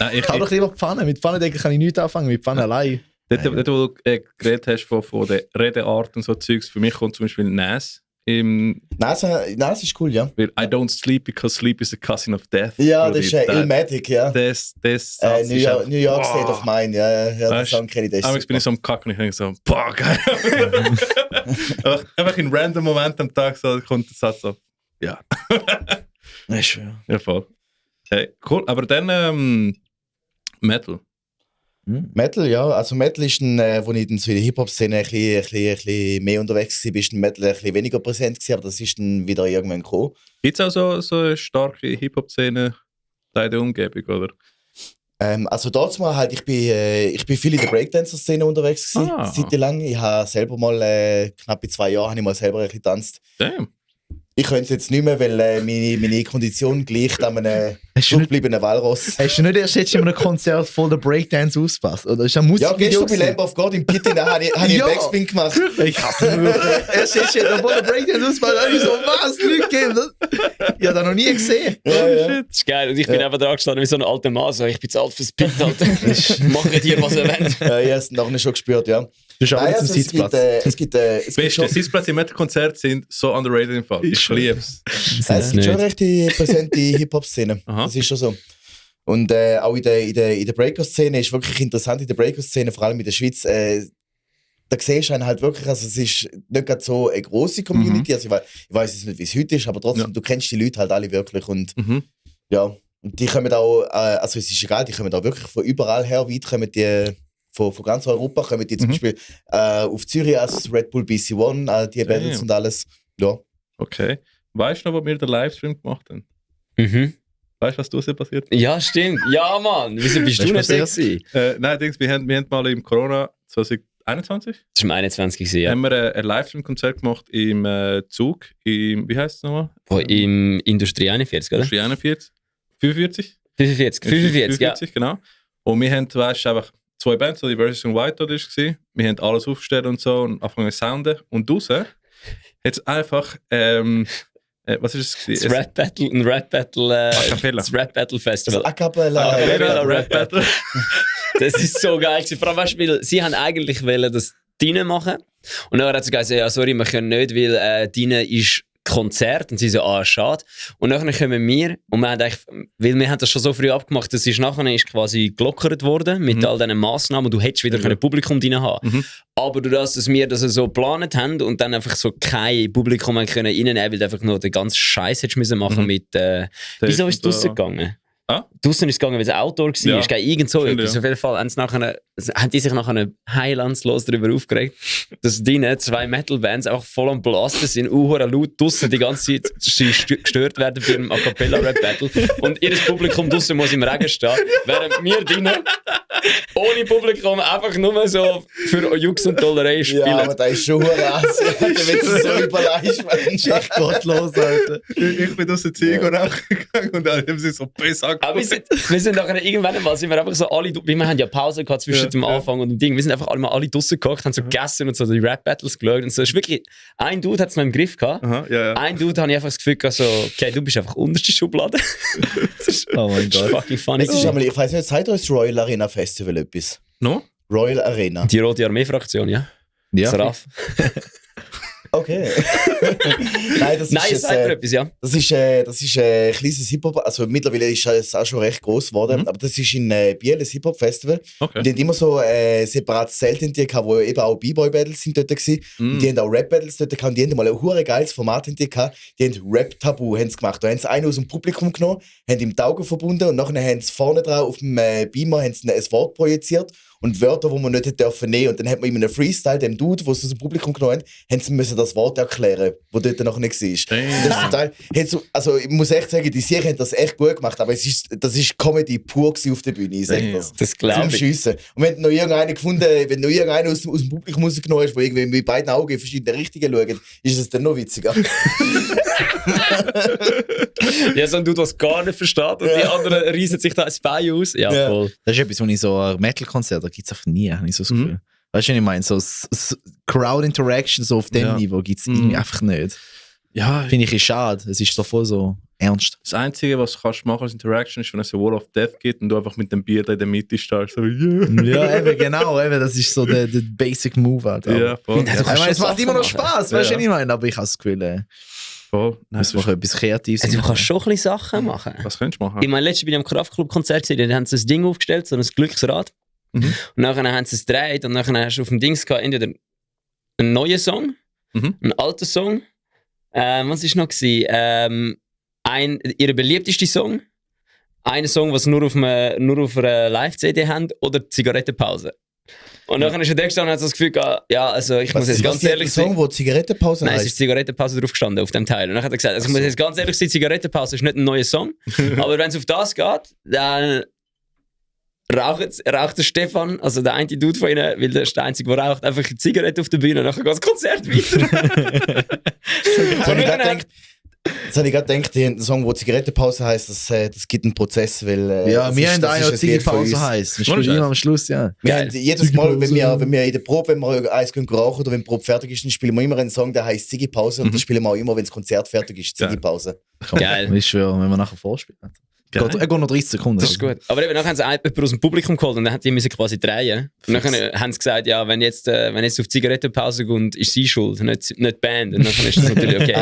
Nein, Ich kann doch lieber Pfanne. Mit Pfannendecken kann ich nichts anfangen, mit Pfanne allein. dort, wo du geredet hast von der Redeart und so Zeugs, für mich kommt zum Beispiel Nas im, Nase ist cool, ja. weil I don't sleep because sleep is a cousin of death. Ja, Bruder, das ist Illmatic, ja. Das Satz New ist York, einfach- New York Boah. State of Mind, ja, den Weißt, Song kenne ich, das ist Amigs bin ich so am Kacken und ich denke so, boah, geil. einfach in random Momenten am Tag so, kommt der Satz so, ja, Das ist schön. ja voll. Hey, cool, aber dann Metal. Metal, ja. Also Metal ist wo ich dann so in der Hip-Hop-Szene ein bisschen mehr unterwegs war, ist Metal ein bisschen weniger präsent gewesen, aber das ist dann wieder irgendwann gekommen. Gibt es auch so eine starke Hip-Hop-Szene da in der Umgebung, oder? Also dort mal halt, ich bin viel in der Breakdancer-Szene unterwegs gewesen, Ah. zeitlang. Ich habe selber mal, knapp in 2 Jahren, habe ich mal selber ein bisschen getanzt. Damn. Ich könnte es jetzt nicht mehr, weil meine Kondition gleicht an einem Hast du nicht- zurückgebliebenen Walross. Hast du nicht erst jetzt in einem Konzert voll der Breakdance ausgepasst? Oder ist das ein Ja, Musikvideo? gestern bei Lamb of God im Pit habe ich einen Ja. Backspin gemacht. Ich hasse ihn wirklich. Erst jetzt in der voll der Breakdance ausgepasst. Da hab ich so, was? Nicht gegeben. Ich habe das noch nie gesehen. Ja. Das ist geil. Und ich bin einfach da gestanden wie so ein alter Mann. So, ich bin zu alt fürs Pit, Alter. Macht ihr, was ihr wollt. Ja, ich habe es nachher schon gespürt, ja. Du bist auch Nein, jetzt im also es gibt, Sitzplatz. es gibt Beste schon, Sitzplätze im Metal-Konzert sind so underrated im Fall. Ich liebe es. es gibt schon eine recht präsente Hip-Hop-Szene. Aha. Das ist schon so. Und auch in der Breaker-Szene ist wirklich interessant, in der Breaker-Szene, vor allem in der Schweiz, da siehst du einen halt wirklich, also es ist nicht gerade so eine grosse Community, also ich weiß jetzt nicht, wie es heute ist, aber trotzdem, Ja. du kennst die Leute halt alle wirklich und Mhm. ja, und die kommen auch, also es ist egal, die kommen auch wirklich von überall her, weit kommen die, von ganz Europa kommen die zum Mhm. Beispiel auf Zürich als Red Bull BC One, die Battles Damn. und alles, ja. Okay. Weißt du noch, wo wir den Livestream gemacht haben? Mhm. Weißt du, was da passiert? Ja, stimmt. Ja, Mann. Wieso bist Was du ist nicht da passiert? gewesen? Nein, Dings, wir haben mal im Corona 2021 Das war im 21. gewesen, ja. haben wir ein Livestream-Konzert gemacht im Zug, wie heißt es nochmal? Wo im Industrie 41, oder? 41? 45? 45, ja. Genau. Und wir haben, weißt du, einfach 2 Bands, so die Versus und White dort war. Wir haben alles aufgestellt und so und angefangen zu sounden. Und draussen hat es einfach, was ist es? Das Rap Battle, ein Rap Battle, Cappella. das Rap Battle Das Festival. A Cappella. A Cappella. Rap Battle. Das ist so geil gewesen. Vor allem, weißt du, weil sie haben eigentlich wollen, das Dine machen. Und dann hat sie gesagt, ja, sorry, wir können nicht, weil Dine ist Konzert und sie so, schade. Und nachher kommen wir und wir haben eigentlich, weil wir haben das schon so früh abgemacht, das ist nachher ist quasi gelockert worden mit all diesen Massnahmen und du hättest wieder ein Publikum drin haben. Aber durch das, dass wir das so geplant haben und dann einfach so kein Publikum haben können reinnehmen, weil du einfach nur den ganzen Scheiß hättest müssen machen mit, wieso ist es draussen gegangen? Draussen ist es gegangen, weil es ein Outdoor war. Ja. Ist irgend so etwas. Auf jeden Fall haben die sich nachher heilandslos darüber aufgeregt, dass die 2 Metal-Bands einfach voll am Blasten sind, laut draussen die ganze Zeit gestört werden bei einem A-Cappella-Rap-Battle. Und ihr Publikum draussen muss im Regen stehen, während wir drinnen ohne Publikum einfach nur so für Jux und Dollerei spielen. Ja, aber da ist schon krass. Der wird so überleicht. Echt gottlos, Alter. Ich bin aus der Ziege rausgegangen und dann haben sie so besser aber wir sind nachher irgendwann mal, sind wir einfach so alle, wir haben ja Pause gehabt zwischen dem Anfang und dem Ding, wir sind einfach alle mal draussen gehockt, haben so gegessen und so die Rap-Battles geschaut und so. Es ist wirklich, ein Dude hat es noch im Griff gehabt. Ein Dude habe ich einfach das Gefühl gehabt, so, okay, du bist einfach unterste Schublade. Oh mein Gott. Fucking funny. Ich weiß nicht, sagt euch das Royal Arena Festival etwas? No? Royal Arena. Die Rote Armee-Fraktion, ja? Ja. Saraf. Okay. Nein, das ist etwas, ja. Das ist ein kleines Hip-Hop, also mittlerweile ist es auch schon recht gross geworden, aber das ist in Biel ein Hip-Hop-Festival. Okay. Und die haben immer so separates Zelt in die gehabt, wo eben auch B-Boy-Battles sind dort gewesen. Und die haben auch Rap-Battles dort gehabt und die haben mal ein hure geiles Format in die gehabt. Die haben Rap-Tabu gemacht. Da haben sie einen aus dem Publikum genommen, haben ihm die Augen verbunden und nachher haben sie vorne drauf auf dem Beamer haben sie ein Wort projiziert. Und Wörter, die man nicht hätte dürfen nehmen. Und dann hat man in einem Freestyle, dem Dude, der es aus dem Publikum genommen hat, haben sie müssen das Wort erklären, das dort noch nicht war. Und das Teil, also ich muss echt sagen, die Serie haben das echt gut gemacht, aber das ist Comedy pur auf der Bühne, ich sag das. Das glaube ich. Schiessen. Und wenn du noch irgendeinen gefunden, wenn du irgendeinen aus dem Publikum rausgenommen hast, der irgendwie mit beiden Augen in verschiedene Richtungen schaut, ist es dann noch witziger. Ja, so ein Dude, was gar nicht versteht und die anderen reissen sich da ein Bein aus. Ja, voll. Das ist etwas, was ich so ein Metal-Konzert, da gibt es einfach nie, habe ich so das Gefühl. Weißt du, was ich meine? So Crowd-Interaction so auf dem Niveau gibt es irgendwie einfach nicht. Ja, finde ich schade. Es ist so voll so ernst. Das Einzige, was du kannst machen als Interaction, ist, wenn es ein Wall of Death gibt und du einfach mit dem Bier in der Mitte stehst. So, Ja, eben, genau. Eben, das ist so der Basic Move. Halt, ja, voll. Ich meine, es macht immer noch Spaß, weißt du, was ich meine? Aber ich habe das Gefühl, voll. Das macht etwas Kreatives. Also, du kannst schon ein bisschen Sachen machen. Was könntest du machen? Ich meine, letztens bin ich am Kraftclub-Konzert gesehen, da haben sie ein Ding aufgestellt, so ein Glücksrad. Und nachher haben sie es gedreht und nachher hast du auf dem Dings gehabt, entweder einen neuen Song, einen alten Song. Was war noch? Ihr beliebtester Song, einen Song, was nur auf einer Live-CD haben, oder Zigarettenpause. Und nachher ist er da gestanden und hat so das Gefühl gehabt, ja, also ich muss jetzt ganz ehrlich sein. Song, wo Zigarettenpause Nein, heißt? es ist Zigarettenpause drauf gestanden auf dem Teil. Und dann hat er gesagt, also ich muss jetzt ganz ehrlich sein, Zigarettenpause ist nicht ein neuer Song, aber wenn es auf das geht, dann raucht der Stefan, also der eine Dude von ihnen, weil der ist der Einzige, der raucht, einfach eine Zigarette auf der Bühne und nachher geht das Konzert weiter. Jetzt habe ich gerade gedacht, der Song, wo Zigarettenpause heisst, das gibt einen Prozess, weil... ja, wir haben einen, der Zigarettenpause heisst. Wir spielen immer am Schluss, ja. Jedes Mal, wenn wir in der Probe, wenn wir eins rauchen oder wenn die Probe fertig ist, dann spielen wir immer einen Song, der heisst Ziggy-Pause und das spielen wir auch immer, wenn das Konzert fertig ist, Ziggy-Pause. Geil. Ich schwöre, wenn wir nachher vorspielen. Er geht noch 30 Sekunden. Das ist gut. Aber eben, nachher haben sie jemanden aus dem Publikum geholt und dann haben die müssen quasi drehen. Und dann haben sie gesagt, ja, wenn jetzt auf Zigarettenpause geht, ist sie schuld, nicht die Band. Und dann ist das natürlich okay.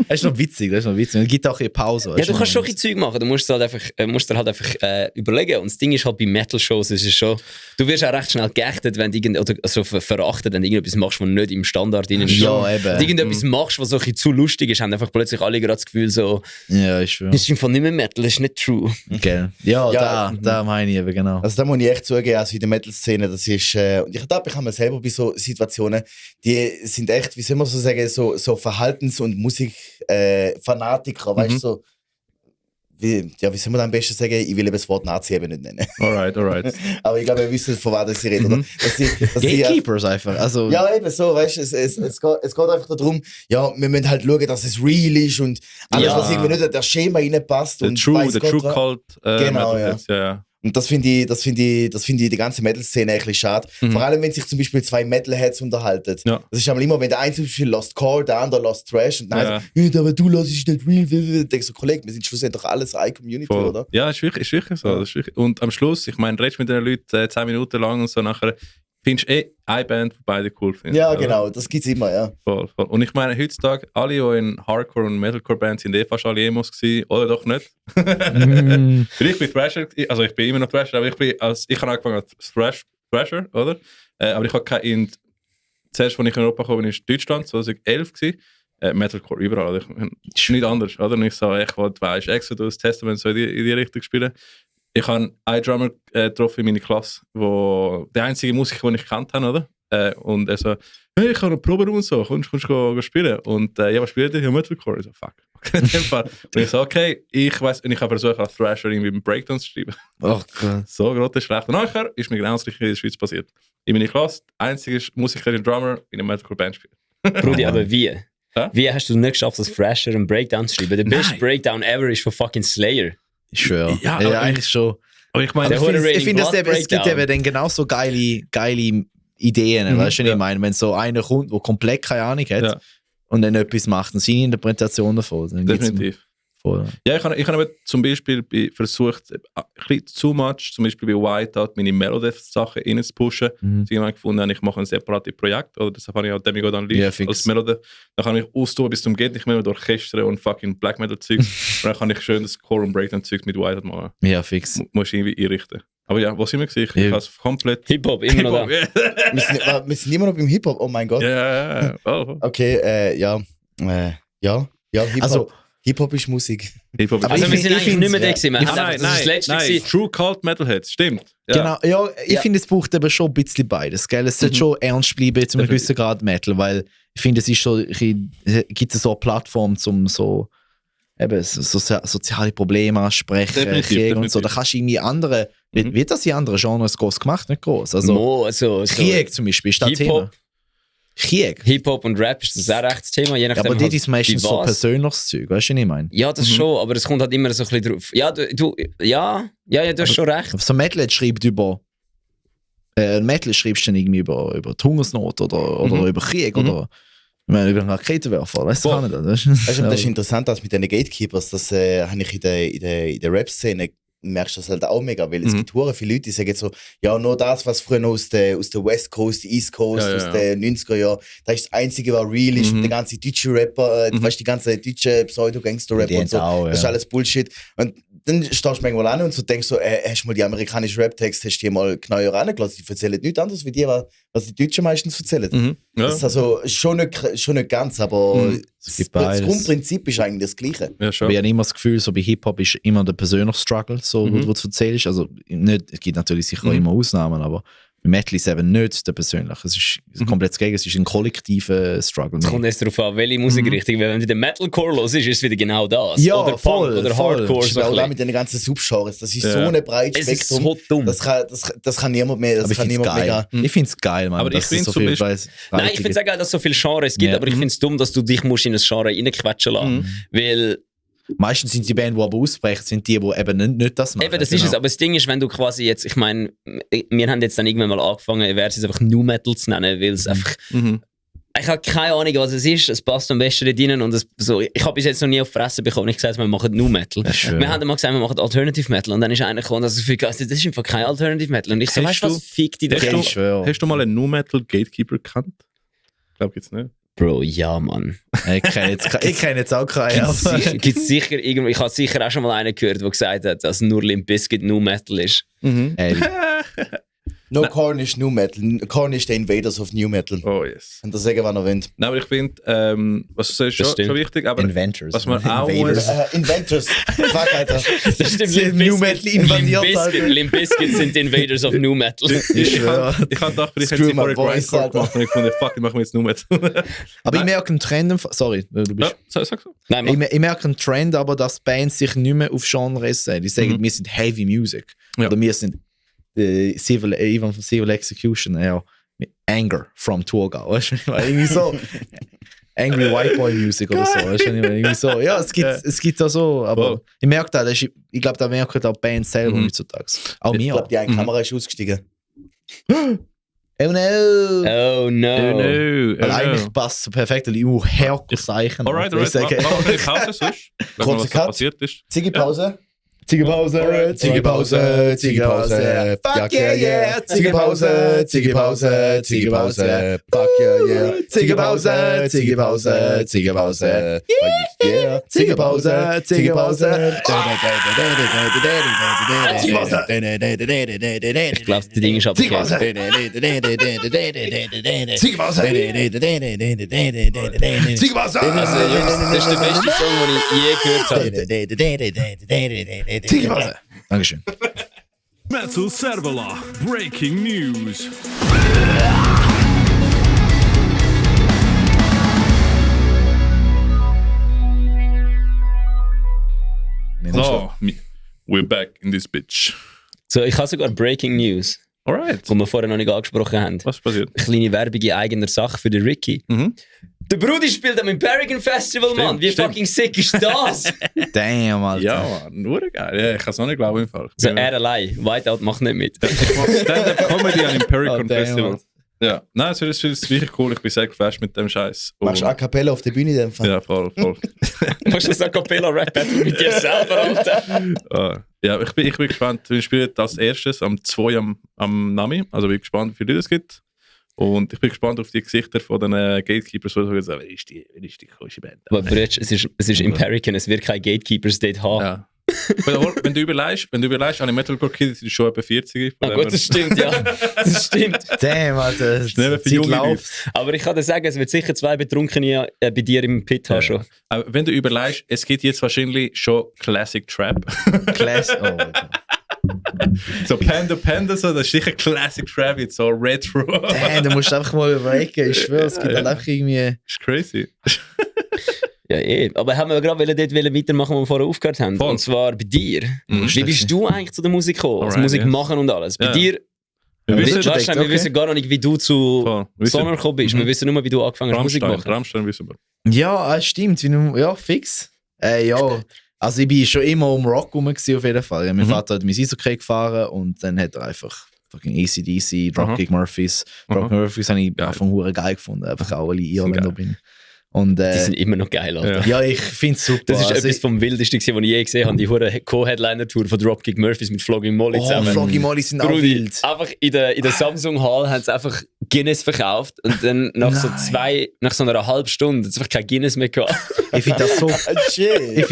Das ist noch witzig. Es gibt auch eine Pause. Ja, du kannst schon ein Zeug machen. Du musst dir halt einfach überlegen. Und das Ding ist halt bei Metal-Shows, ist es schon, du wirst auch recht schnell geächtet, wenn du verachtet, wenn du irgendetwas machst, was nicht im Standard drin ist. Ja, eben. Wenn du irgendetwas machst, was so ein bisschen zu lustig ist, haben einfach plötzlich alle gerade das Gefühl so, ja, ich schwöre. das ist einfach nicht mehr Metal, das ist nicht true. Okay. Ja, da meine ich eben genau. Also da muss ich echt zugeben, also in der Metal-Szene, das ist, und ich glaube, ich habe mir selber bei so Situationen, die sind echt, wie soll man so sagen, so Verhaltens- und Musikfanatiker, weißt du, so, wie soll man das am besten sagen? Ich will eben das Wort Nazi eben nicht nennen. Alright. Aber ich glaube, wir wissen, von was sie reden, oder? Gatekeepers einfach. Also, ja, eben so, weißt du, es geht einfach darum, ja, wir müssen halt schauen, dass es real ist und alles, was irgendwie nicht in das Schema reinpasst. Der True Cult. Genau, ja. Und das finde ich die ganze Metal-Szene eigentlich schade. Vor allem, wenn sich zum Beispiel zwei Metal-Heads unterhalten. Ja. Das ist einmal immer, wenn der eine zum Beispiel Lost Core, der andere Lost Trash und dann heißt, aber du lässt es nicht real. Denkst du, Kollege, wir sind schlussendlich doch alles eine Community, voll. Oder? Ja, ist wirklich so. Ja. Das ist wirklich. Und am Schluss, ich meine, redest mit den Leuten 10 Minuten lang und so nachher, findest eine Band, die beide cool findest. Ja, oder? genau, das gibt's immer, ja. Voll. Und ich meine, heutzutage, alle, die in Hardcore- und Metalcore-Bands sind fast alle Emos gewesen, oder doch nicht? Ich bin Thrasher, also ich bin immer noch Thrasher, aber ich habe angefangen als Thrasher, oder? Aber ich habe kein zuerst, als ich in Europa kam, war Deutschland, 2011 gewesen. Metalcore überall, also nicht anders, oder? Und ich so, ich wollte, Exodus, Testament, so in die Richtung spielen. Ich habe einen Drummer getroffen in meiner Klasse, der einzige Musiker, den ich kennt habe, oder? Und er so, hey, ich habe eine Probe und so, kommst du spielen? Und ja, was spielt ihr? Ja, Metalcore. Ich so, fuck. In dem Fall. Und ich so, okay, ich weiss, und ich habe versucht, als Thrasher irgendwie einen Breakdown zu schreiben. Ach Gott. So groß schlecht. Und nachher ist mir genau das Gleiche in der Schweiz passiert. In meiner Klasse, der einzige Musiker und Drummer in einer Metalcore-Band spielt. Brudi, aber wie? Ja? Wie hast du nicht geschafft, als Thrasher einen Breakdown zu schreiben? Der beste Nein. Breakdown ever ist von fucking Slayer. Ich schwöre. Ja, Ja, aber eigentlich schon. Aber ich meine, Der Ich finde, Raining ich finde es Blood gibt Breakdown. eben dann genauso geile Ideen, weißt du, was ja. ich meine? Wenn so einer kommt, der komplett keine Ahnung hat Ja. und dann etwas macht und seine Interpretation davon, dann gibt's definitiv. voll. Ja, ich habe eben zum Beispiel versucht, ein bisschen zu much, zum Beispiel bei Whiteout, meine Melodeath-Sachen rein zu pushen. Mhm. Sie haben gefunden, ich mache ein separates Projekt, oder deshalb habe ich auch Demigo dann Ja, live fix. als Melodeath. Dann kann ich austoben bis zum geht nicht mehr mit Orchester und fucking Black Metal-Zeug. Und dann kann ich schön das Core- und Breakdown-Zeug mit Whiteout machen. Ja, fix. Muss ich irgendwie einrichten. Aber ja, wo sind wir gewesen? Ich Ja. habe es komplett... Hip-Hop, immer noch da. Wir sind immer noch beim Hip-Hop, oh mein Gott. Ja. Oh. Okay, ja, Hip-Hop. Also- Hip-Hop ist Musik. Hip-Hop ist- Aber Also ich wir find- sind ich eigentlich find's- nicht mehr da gewesen. Wir haben Nein, einfach- das ist das letzte nein. gewesen. True Cult Metalheads, stimmt. Ja. Genau, ja, ich Ja. finde, es braucht eben schon ein bisschen beides. Gell? Es sollte schon ernst bleiben, zu einem Definitiv. gewissen Grad Metal, weil ich finde, es ist so, gibt es so eine Plattform, um so, eben, so soziale Probleme ansprechen, Definitiv, Krieg und so. definitiv. Da kannst du irgendwie andere, wird das in anderen Genres groß gemacht? Nicht groß. Also, Mo, so Krieg zum Beispiel ist das Hip-Hop. Thema. Krieg. Hip-Hop und Rap ist das auch recht das Thema. Je Ja, nachdem aber halt das ist meistens bei so was. persönliches Zeug, weißt du, was ich meine? Ja, das schon, aber es kommt halt immer so ein bisschen drauf. Ja, du hast schon recht. Aber so Metal schreibt über. Metal schreibst du dann irgendwie über die Hungersnot oder über Krieg oder ich meine, über einen Raketenwerfer. Weißt du, Boah. kann nicht das. Weißt Weißt du, du? das ist interessant, dass mit den Gatekeepers, das habe ich in der Rap-Szene, merkst du das halt auch mega, weil es gibt hure viele Leute, die sagen so, ja, nur das, was früher noch aus der West Coast, East Coast, Ja, aus ja. den 90er Jahren, das ist das Einzige, was real ist, der ganze deutsche Rapper, weißt du, die ganze deutsche Pseudo-Gangster-Rapper Die und so, auch, das ist ja. alles Bullshit. Und dann stehst du manchmal an und so denkst so, hast du mal die amerikanischen Rap-Texte, hast du die mal genauer angelassen, die erzählen nichts anderes wie die, was die Deutschen meistens erzählen. Mhm. Ja. Das ist also schon nicht ganz, aber Es gibt das beides. Grundprinzip ist eigentlich das Gleiche. Ja, schon. Aber ich habe immer das Gefühl, so bei Hip-Hop ist immer der persönliche Struggle, so, wo du erzählst. Also, nicht, es gibt natürlich sicher auch immer Ausnahmen, aber bei Metal ist eben nicht der persönliche. Es ist komplett das Gegenteil, es ist ein kollektiver Struggle. Es kommt erst darauf an, welche Musikrichtung. Weil wenn du den Metalcore los ist, ist es wieder genau das. Ja, oder Punk voll, oder voll. Hardcore. Das ist So auch ein da bisschen. mit den ganzen Subgenres. Das ist Ja. so ein breites Es ist Spektrum. so dumm. Das kann niemand mehr. Das Aber ich kann finde es niemand geil. mehr. Ich finde es geil, Mann. Aber ich dass es find so zum viel Beispiel- Weiss- Nein, ich finde es auch geil, dass es so viele Genres gibt, Ja. aber ich finde es dumm, dass du dich musst in ein Genre reinquetschen lassen. Weil, Meistens sind die Band, die aber ausbrechen, sind die eben nicht das machen. eben, das ist Genau. es. Aber das Ding ist, wenn du quasi jetzt, ich meine, wir haben jetzt dann irgendwann mal angefangen, ich werde es einfach Nu Metal zu nennen, weil es einfach. Mhm. Ich habe keine Ahnung, was es ist. Es passt am besten dort rein. Und es, so, ich habe bis jetzt noch nie auf die Fresse bekommen. Ich gesagt, wir machen Nu Metal. Das ist schön. Wir haben mal gesagt, wir machen Alternative Metal. Und dann ist einer gekommen, dass ich viel das ist einfach kein Alternative Metal. Und ich so, Hast weißt du was? du- Fick dich doch. hast du- Ich schwöre. Hast du mal einen Nu Metal Gatekeeper gekannt? Ich glaube, gibt's nicht. Bro, ja, Mann. Ich kenne jetzt auch keinen. aber- Gibt's sicher irgendwo, ich habe sicher auch schon mal einen gehört, der gesagt hat, dass nur Limp Bizkit Nu Metal ist. Ey, No Korn ist New Metal. Korn ist der Invaders of New Metal. Oh yes. Und das sagen, was er will. Nein, aber ich finde, was du sagst, Das schon stimmt. wichtig, aber Inventors. was man auch Invaders. muss... Inventors. Fuck, Alter. Das stimmt, Sie haben Nu Metal invadiert, Alter. Limp Bizkit sind die Invaders of Nu Metal. Ich schwöre. habe gedacht, vielleicht Screw hätten sie my vorher voice, Grindcore Alter. gemacht und ich fand, fuck, machen wir jetzt Nu Metal. Aber ich merke einen Trend, sorry, du bist. Ja, sag so. Nein, Ich, Mann. ich merke einen Trend, aber dass Bands sich nicht mehr auf Genres sehen. Die sagen, wir sind Heavy Music. Ja. Oder wir sind Ivan von Civil Execution, ja, mit Anger from Thurgau. Weißt du, ich meine, irgendwie so. Angry White Boy Music oder so. Weißt du, ich meine, irgendwie so. Ja, es gibt auch so, aber Voll. ich merke da, ich glaube, da merken auch Bands selber heutzutage. Auch Ich mir. glaube, die eine Kamera ist ausgestiegen. Oh no! Oh no. Weil eigentlich passt es perfekt, weil ich Herkules-Zeichen. Alright. Ich sage, Machen wir eine Pause sonst? Wenn mal Kurzer was da Cut. passiert ist. Ziggy-Pause. Ziegelpause, Ziegelpause, Ziegelpause, fuck yeah, yeah, Ziegelpause, Ziegelpause, Ziegelpause, fuck yeah, yeah, Ziegelpause, Ziegelpause, Ziegelpause, yeah, Ziegelpause, Ziegelpause. Ich glaube, das Ding ist abgekehrt. Ziegelpause. Ziegelpause. Also, Jungs, das ist der beste Song, den ich je gehört habe. Ziegelpause. Dankeschön. Metal Servola, breaking news. So, we're back in this bitch. So, ich habe sogar Breaking News, Alright. die wir vorher noch nicht angesprochen haben. Was passiert? Eine kleine Werbung in eigener Sache für den Ricky. Der Brudi spielt am Imperigan Festival, Mann. Wie stimmt. fucking sick ist das? Damn, Alter. Ja, Mann, nur geil. Ja, ich kann es noch nicht glauben im Fall. So, er allein. Whiteout macht nicht mit. Ich mache Stand-Up-Comedy an Imperial Oh, damn, Festival. Mann. Ja, nein, es ist wirklich cool. Ich bin sehr geflasht mit dem Scheiß. Machst du A Cappella auf der Bühne in dem Fall? Ja, voll. Machst du das A Cappella Rap Battle mit dir selber, Alter? Ja, ich bin gespannt. Wir spielen als erstes am 2 am Nami. Also bin gespannt, wie viel es gibt. Und ich bin gespannt auf die Gesichter von den Gatekeepers, die sagen, wer ist die komische Band? Aber Brütsch, es ist Imperigan, es wird keine Gatekeepers dort haben. Ja. Wenn du überlegst, an den Metalcore Kids sind schon etwa 40. Ah, gut, das stimmt, ja. Das stimmt. Damn, Alter. Das Schnell für Zeit junge läuft. Aber ich kann dir sagen, es wird sicher 2 Betrunkene bei dir im Pit haben schon. Aber wenn du überlegst, es gibt jetzt wahrscheinlich schon Classic Trap. Class. Oh, Alter. So Panda, so, das ist sicher Classic Trap, jetzt so Retro. Damn, du musst einfach mal überlegen. Ich schwöre, es gibt halt einfach irgendwie. Das ist crazy. Ja, Aber haben wir gerade dort weitermachen, wo wir vorher aufgehört haben? Voll. Und zwar bei dir. Wie bist du eigentlich zu der Musik gekommen? Alright, Also Musik yes. machen und alles. Bei Ja. dir, Wir wissen, weißt du, wir okay. wissen gar noch nicht, wie du zu Voll. Wir wissen- Sonner gekommen bist. Wir wissen nur, wie du angefangen hast, Musik zu machen. Rammstein wissen wir. Ja, stimmt. Ja, fix. Ja. Also ich bin schon immer um Rock rum gewesen, auf jeden Fall. Ja, mein Vater hat mein Eishockey gefahren und dann hat er einfach fucking AC/DC, Dropkick Murphys. Dropkick Murphys habe ich einfach hure geil gefunden. Einfach auch alle Irländer bin. Und, Die sind immer noch geil, Alter. ja, ich finde es super. Das ist Also etwas vom Wildesten, was ich je gesehen habe. Die hure Co-Headliner-Tour von Dropkick Murphys mit Flogging Molly zusammen. Floggy Molly sind auch Brudi, wild. einfach in der Samsung Hall haben sie einfach Guinness verkauft und dann nach so einer halben Stunde hat es einfach kein Guinness mehr gehabt. Ich finde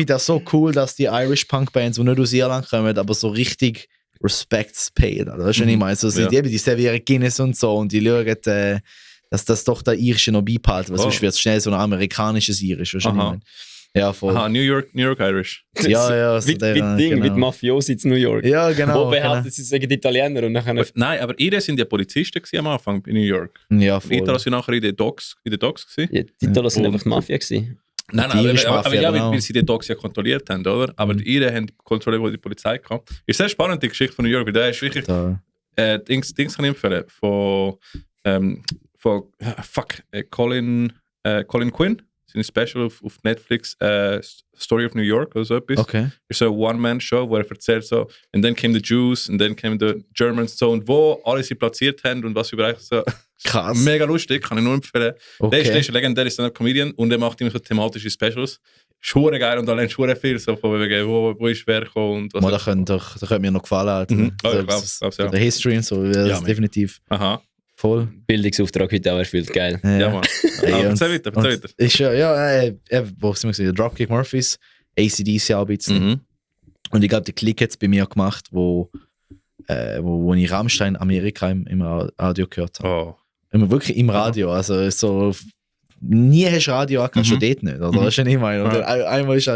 das so cool, dass die Irish Punk Bands, die nicht aus Irland kommen, aber so richtig Respects payen. Also, weißt du, was ich meine? So, die servieren Guinness und so und die schauen, dass das doch der Irische noch beibehalten, weil sonst wird es schnell so ein amerikanisches Irisch. Weißt du, was ich meine? Ja, voll. Aha, New York Irish. Ja, so Mit Ding, genau. mit Mafiosi in New York. Ja, genau. Wo behauptet, sie sagen die Italiener und nachher... Nein, aber ihre sind ja Polizisten gewesen am Anfang in New York. Ja, voll. Italo sind nachher in den Docks gewesen. Ja, die Italos sind Und- einfach die Mafia gewesen. Nein, Die Irish aber Mafia, ja, genau. weil sie die Dogs ja kontrolliert haben, oder? Aber die Iren haben kontrolliert, wo die Polizei kam. Ist sehr spannend, die Geschichte von New York, weil der ist wirklich... Da. Dings kann ich empfehlen. Von Colin Quinn. Sein Special auf Netflix, Story of New York oder so etwas. Okay. Ist so eine One-Man-Show, wo er erzählt so, und dann came the Jews, und dann came the Germans, so, und wo alle sie platziert haben und was überall so. Krass. Mega lustig, kann ich nur empfehlen. Okay. Der ist ein legendärer Stand-Up-Comedian und er macht immer so thematische Specials. Schwere geil und allein schwere viel, so von wegen, wo ist wer gekommen und was. Mal, da könnte mir noch gefallen. Alter. Mhm. Oh, Also, ich glaub's, ja. Der History und so, das Ja, ist man. definitiv Aha, voll. Bildungsauftrag heute auch erfüllt, geil. ja, Mann. Ey, Aber und- erzähl weiter. und Ist wo sind wir gesehen? Dropkick Murphys, AC/DC auch ein bisschen. Mhm. Und ich glaube, der Klick hat es bei mir gemacht, wo ich Rammstein Amerika im Radio gehört habe. Oh. Immer wirklich im Radio. Also so, nie hast du Radio angehört, schon dort nicht. Oder? Weißt du, was ich meine? Und dann einmal ist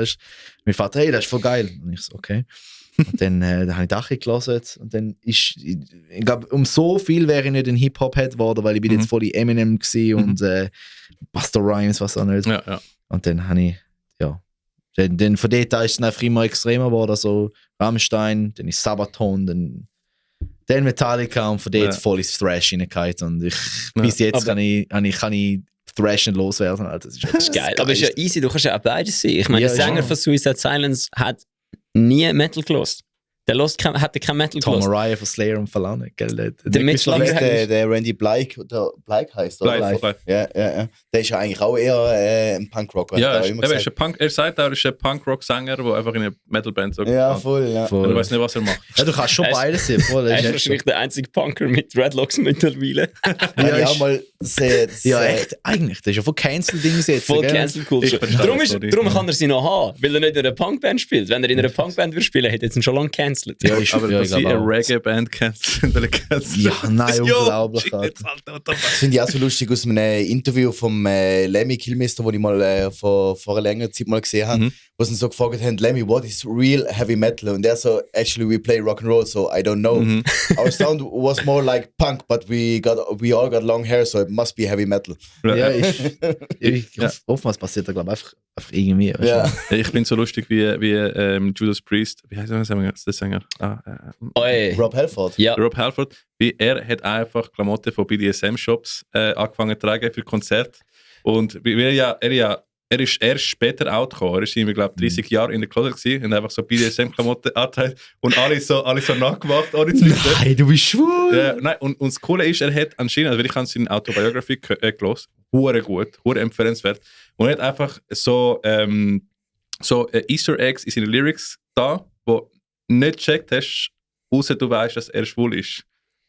mein Vater, hey, das ist voll geil. Und ich so, okay. Und dann habe ich das gelesen. Und dann ist, ich glaube, um so viel wäre ich nicht ein Hip-Hop-Head geworden, weil ich bin jetzt voll in Eminem gewesen und Busta Rhymes, was auch nicht. Ja, ja. Und dann habe ich, ja. Dann von dort an ist es einfach immer extremer geworden. So Rammstein, dann ist Sabaton, dann Metallica und von dort Ja. voll ins Thrash hineingehauen. Und Ja. bis jetzt Aber- kann ich Thrash nicht loswerden. Alter. Das Das ist geil. Aber es ist ja easy, du kannst ja auch beides sein. Ich meine, Ja, der Sänger schon. von Suicide Silence hat nie Metal gelost. Der hätte kein Metal Tom gehört. Araya von Slayer und Verlangen, gell? Der Mitchell Der Randy Blyke, oder Blyke heißt, oder? Blythe. Ja. Der ist ja eigentlich auch eher ein Punkrocker. Ja, hat er er immer ist gesagt. ein Punk, er sagt auch, er ist ein Punk-Rock-Sänger, der einfach in eine Metal-Band so Ja, kann. voll, ja. Und ich weiß nicht, was er macht. Ja, du kannst schon Er ist- beides sehen. Voll, Er ist das ist echt wahrscheinlich der einzige Punker mit Dreadlocks mittlerweile. Ja, ist- auch mal das, ja, echt, eigentlich. Das ist ja von Cancel-Dings jetzt. Voll gell? Cancel Culture. Ich verstehe Darum, das, sorry. darum kann er sie noch haben, weil er nicht in einer Punkband spielt. Wenn er in einer Punkband würde spielen, hätte er jetzt ihn schon lange gecancelt. Ja, ist, Aber ja, dass ich sie glaube eine auch. Reggae-Band canceln, weil er cancelt. Ja, nein, unglaublich, shit, Alter. jetzt, Alter, what the fuck? Das finde ich auch so lustig aus einem Interview vom Lemmy Kilmister, das ich mal vor einer längeren Zeit mal gesehen habe, wo sie ihn so gefragt haben, Lemmy, what is real heavy metal? Und er so, actually we play rock and roll, so I don't know. Our sound was more like punk, but we all got long hair, so it must be heavy metal. Ja, oftmals passiert da, glaube ich, einfach irgendwie. weißt du. Ja. Ich bin so lustig wie Judas Priest. Wie heißt der Sänger? Oi. Rob Halford. Ja, Rob Halford. Wie er hat einfach Klamotten von BDSM-Shops angefangen zu tragen für Konzerte. Und er ist erst später out gekommen. Er ist irgendwie, glaube 30 Jahre in der Closet gewesen und einfach so BDSM-Klamotten angetragen und alle so nachgemacht, ohne zu wissen. Nein, du bist schwul! Ja, nein, und das Coole ist, er hat anscheinend, also ich habe seine Autobiografie gelesen, hure gut, hure empfehlenswert. Und er hat einfach so Easter Eggs in seinen Lyrics da, wo nicht gecheckt hast, außer du weißt, dass er schwul ist.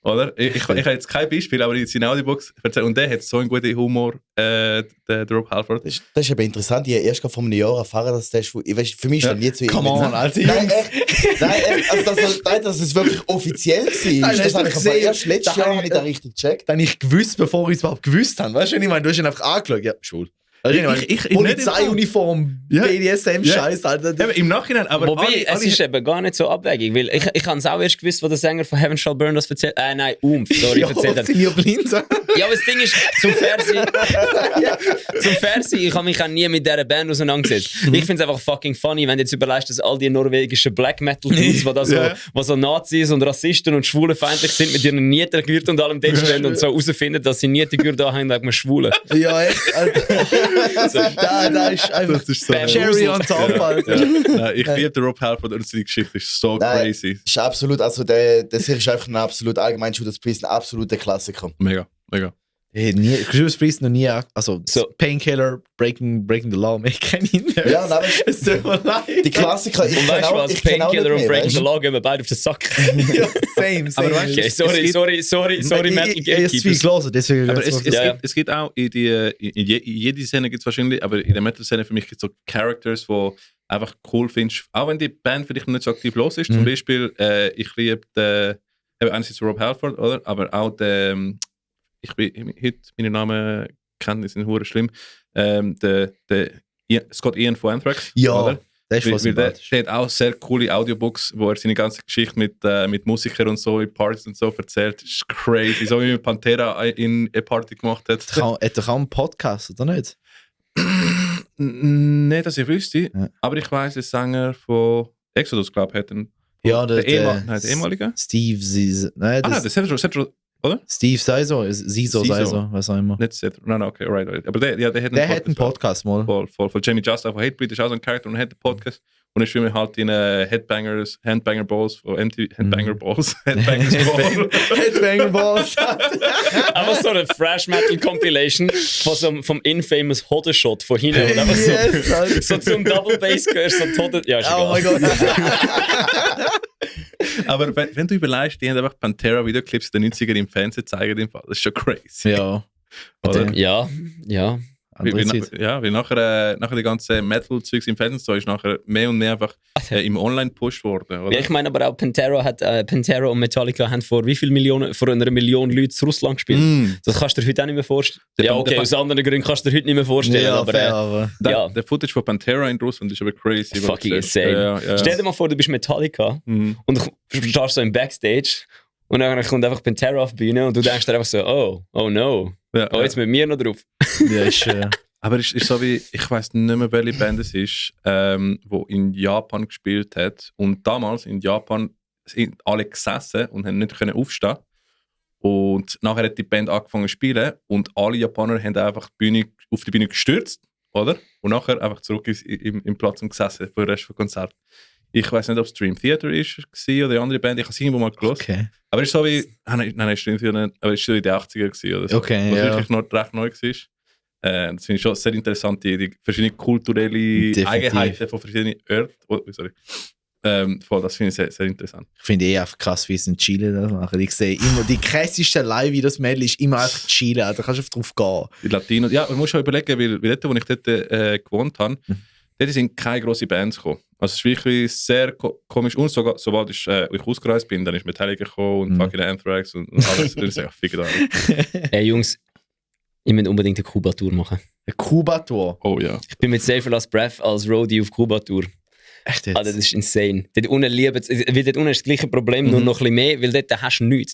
Oder? Ich habe jetzt kein Beispiel, aber in seiner Audiobox erzählt. Und der hat so einen guten Humor, der Rob Halford. Das ist aber interessant, ich habe erst vor einem Jahr erfahren, dass der schwul ist. Für mich ist Ja. das nie so Come on, Alter. Nein, echt. Nein, echt. Also, dass es wirklich offiziell war. Nein, Das hast habe du ich aber gesehen? erst letztes Da Jahr habe habe ich- ich da richtig gecheckt. Dann habe ich gewusst, bevor ich es überhaupt gewusst habe. Weißt du, ich meine, du hast ihn einfach angeschaut. Ja, schwul. Weißt du, Ich- Polizeiuniform, Ja. BDSM-Scheiß, Alter. Eben, im Nachhinein, aber wobei, es ist eben gar nicht so abwegig, weil ich habe es auch erst gewusst, was der Sänger von Heaven Shall Burn das erzählt. Nein, sorry, Ja, erzählt hat. sind ja blind. Ja, aber das Ding ist, zum Fernsehen, ich habe mich auch nie mit dieser Band auseinandergesetzt. Ich finde es einfach fucking funny, wenn du jetzt überlegst, dass all die norwegischen Black Metal Dudes, die da so, die so Nazis und Rassisten und Schwulenfeindlich sind, mit ihren Nietengürteln und allem dort stehen und so herausfinden, dass sie Nietengürtel anhängen wegen einem Schwulen. Ja, echt, Alter. Da ist einfach das ist so. Cherry on top, Alter. Nein, ich liebe den Rob Halford und seine Geschichte ist so Nein. crazy. Ist absolut, also der Serie ist einfach ein absolut, allgemein Judas Priest, ein absoluter Klassiker. Mega, mega. Hey, Judas Priest noch nie, also So. Painkiller, Breaking the Law, ich kenne ihn nicht. Ja, nein, Es tut mir leid. Die Klassiker, ich Und weißt du kenn auch- was? ich kenn auch Painkiller nicht und mehr, Breaking the weißt Law gehen wir beide auf den Sack. Ja, same. Aber weißt du, Okay, sorry, Metal Ich habe viel Gatekeepers. gelesen, deswegen. Aber Ja. es gibt auch in jede Szene gibt es wahrscheinlich, aber in der Metal-Szene für mich gibt es so Characters, die einfach cool findest, auch wenn die Band vielleicht nicht so aktiv los ist. Zum Beispiel, ich liebe einerseits Rob Halford, oder? Aber auch ich bin heute, meine Namenkenntnisse sind hure schlimm, Scott Ian von Anthrax, Ja, oder? das ist Weil der sympathisch. hat auch sehr coole Audiobooks, wo er seine ganze Geschichte mit Musikern und so in Partys und so erzählt. Das ist crazy. So wie Pantera in eine Party gemacht hat. Hat er auch einen Podcast, oder nicht? Nicht, dass ich wüsste, Ja. aber ich weiß, der Sänger von Exodus, glaube ich, hat einen. Ja, der ehemalige. Steve Zizo. Nein, Ah, das das hat schon, oder? Steve Sizo, Sizo. was auch immer. Nicht Seth. Nein, okay, right. Aber der hat Der hat einen Podcast mal. Voll. Von Jamie Justa von Hatebreed ist auch so ein Charakter und er hat einen Podcast. Und ich schwimme halt in Handbanger Balls von MTV. Handbanger Balls. Headbangers Balls. Headbang Balls. Einfach so eine Thrash Metal Compilation vom Infamous Hodenshot von hinten. Und einfach Yes, Alter. so zum Double Bass gehörst, so die Hoden. Ja, ist Oh egal. mein Gott. Aber wenn du überlegst, die haben einfach Pantera-Videoclips der 90er im Fernsehen zeigen, im Fall. Das ist schon crazy. Ja, Oder? Ja. andere Zeit. Wie nachher die ganze Metal-Zeugs im Fernsehen so ist nachher mehr und mehr einfach im Online gepusht worden, oder? Ja, ich meine aber auch Pantera und Metallica haben vor einer Million Leuten zu Russland gespielt. Das kannst du dir heute auch nicht mehr vorstellen. Ja, okay, aus anderen Gründen kannst du dir heute nicht mehr vorstellen. Ja, aber fair, aber. ja. Der Footage von Pantera in Russland ist aber crazy. Fucking was du siehst. insane. Ja. Stell dir mal vor, du bist Metallica und du stehst so im Backstage und dann kommt einfach Pantera auf die Bühne und du denkst dir einfach so, oh no, Ja, jetzt mit mir noch drauf. Ja, ist, Aber es ist so wie, ich weiß nicht mehr, welche Band es ist, wo in Japan gespielt hat. Und damals in Japan sind alle gesessen und haben nicht können aufstehen. Und nachher hat die Band angefangen zu spielen und alle Japaner haben einfach auf die Bühne gestürzt, oder? Und nachher einfach zurück im Platz und gesessen für den Rest des Konzerts. Ich weiß nicht, ob es Dream Theater war oder die andere Band. Ich habe es irgendwo mal gelesen. Okay. Aber es ist so wie... Nein, Dream Theater nicht. Aber es war so in den 80er gewesen oder so. Okay, was ja. wirklich noch recht neu war. Das finde ich schon sehr interessant, die verschiedenen kulturellen Definitiv. Eigenheiten von verschiedenen Orten. Voll, das finde ich sehr, sehr interessant. Ich finde einfach krass, wie es in Chile das machen. Ich sehe immer, die krassesten Live-Videos-Mädel ist immer einfach Chile. Da kannst du einfach drauf gehen. Die Latinos, ja, man muss schon überlegen, weil dort, wo ich dort gewohnt habe, dort sind keine grossen Bands gekommen. Also es ist wirklich sehr komisch. Und sogar, sobald ich ausgereist bin, dann ist Metallica gekommen und fucking Anthrax und alles. Und ich sage, fick da. Ey Jungs, ich muss unbedingt eine Kuba-Tour machen. Eine Kuba-Tour. Oh ja. Ich bin mit Safer Last Breath als Roadie auf Kuba-Tour. Echt jetzt? Alter, das ist insane. Dort unten lieben sie, weil dort unten ist das gleiche Problem, nur noch ein bisschen mehr, weil dort hast du nichts.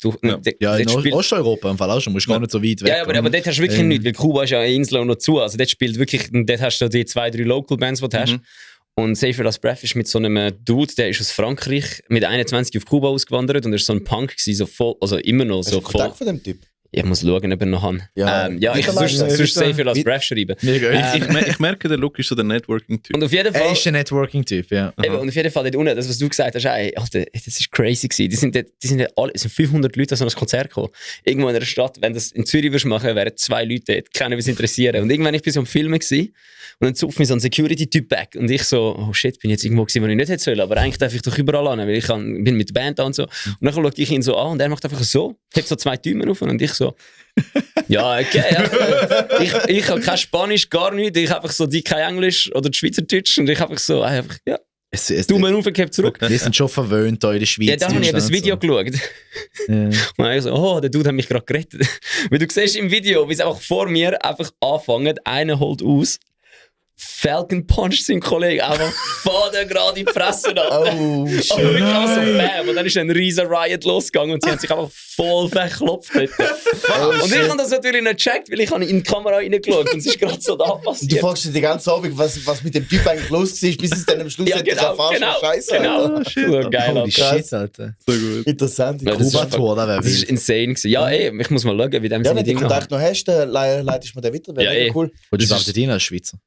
Ja, in dort spielt- Osteuropa im Fall auch schon. Musst gar nicht so weit weg. Ja, aber dort hast du wirklich nichts, weil Kuba ist ja eine Insel und noch zu. Also dort spielt wirklich, dort hast du die 2-3 Local Bands, die du hast. Und Safer Last Breath ist mit so einem Dude, der ist aus Frankreich mit 21 auf Kuba ausgewandert und er ist so ein Punk gewesen, so voll, also immer noch Hast so du Kontakt voll. von dem Typ? Ich muss schauen, ob er noch hat. Ja, Ich kann sonst Safer Last Breath schreiben. Mega. Ich merke, der Luke ist so der Networking-Typ. Und auf jeden Er Fall... ist ein Networking-Typ, ja. Eben, und auf jeden Fall dort unten, das was du gesagt hast, ey, Alter, das ist crazy gewesen. Die sind alle, es sind 500 Leute an so ein Konzert gekommen. Irgendwo in einer Stadt, wenn das in Zürich würdest machen, wären 2 Leute dort, keiner würde es interessieren. Und irgendwann ich bin so am Filmen gewesen, und dann zupft mich so ein Security-Typ weg und ich so, oh shit, bin jetzt irgendwo gewesen, wo ich nicht hätte sollen, aber eigentlich darf ich doch überall an, weil bin mit der Band da und so. Und dann schaue ich ihn so an und er macht einfach so, hebt so 2 Däume auf und ich so, ja, okay, ich habe kein Spanisch, gar nichts, ich habe einfach so, die kein Englisch oder Schweizerdeutsch und ich einfach so, einfach, ja, Daumen aufgekehrt zurück. Wir sind schon verwöhnt hier in der Schweiz. Ja, da habe ich eben das Video geschaut. Ja. Und ich so, oh, der Dude hat mich gerade gerettet. Weil du siehst im Video, wie es einfach vor mir einfach anfangen, einer holt aus, Falcon Punch seinen Kollegen einfach vorne gerade in die Fresse ab. Oh, Aber shit. wirklich einfach so bam. Und dann ist ein riesen Riot losgegangen und sie haben sich einfach voll verklopft. Und ich habe das natürlich nicht gecheckt, weil ich habe in die Kamera reingeschaut und es ist gerade so da Und du passiert. fragst dich die ganze Abend, was mit dem Typ eigentlich los war, bis es dann am Schluss Ja, endlich genau, erfahrst, genau, Scheiße. genau. So geil, Holy Alter. shit, Alter. So gut. Interessant. Ja, das ist Kuba-Tour, das wäre Das ist wild. insane gewesen. Ja, ey, ich muss mal schauen, wie dem Ja, seine wenn du Dinge Kontakt noch hast, dann leitest du mir den weiter. Wäre Ja, mega cool. Und du Das darfst ist- dich als Schweizer.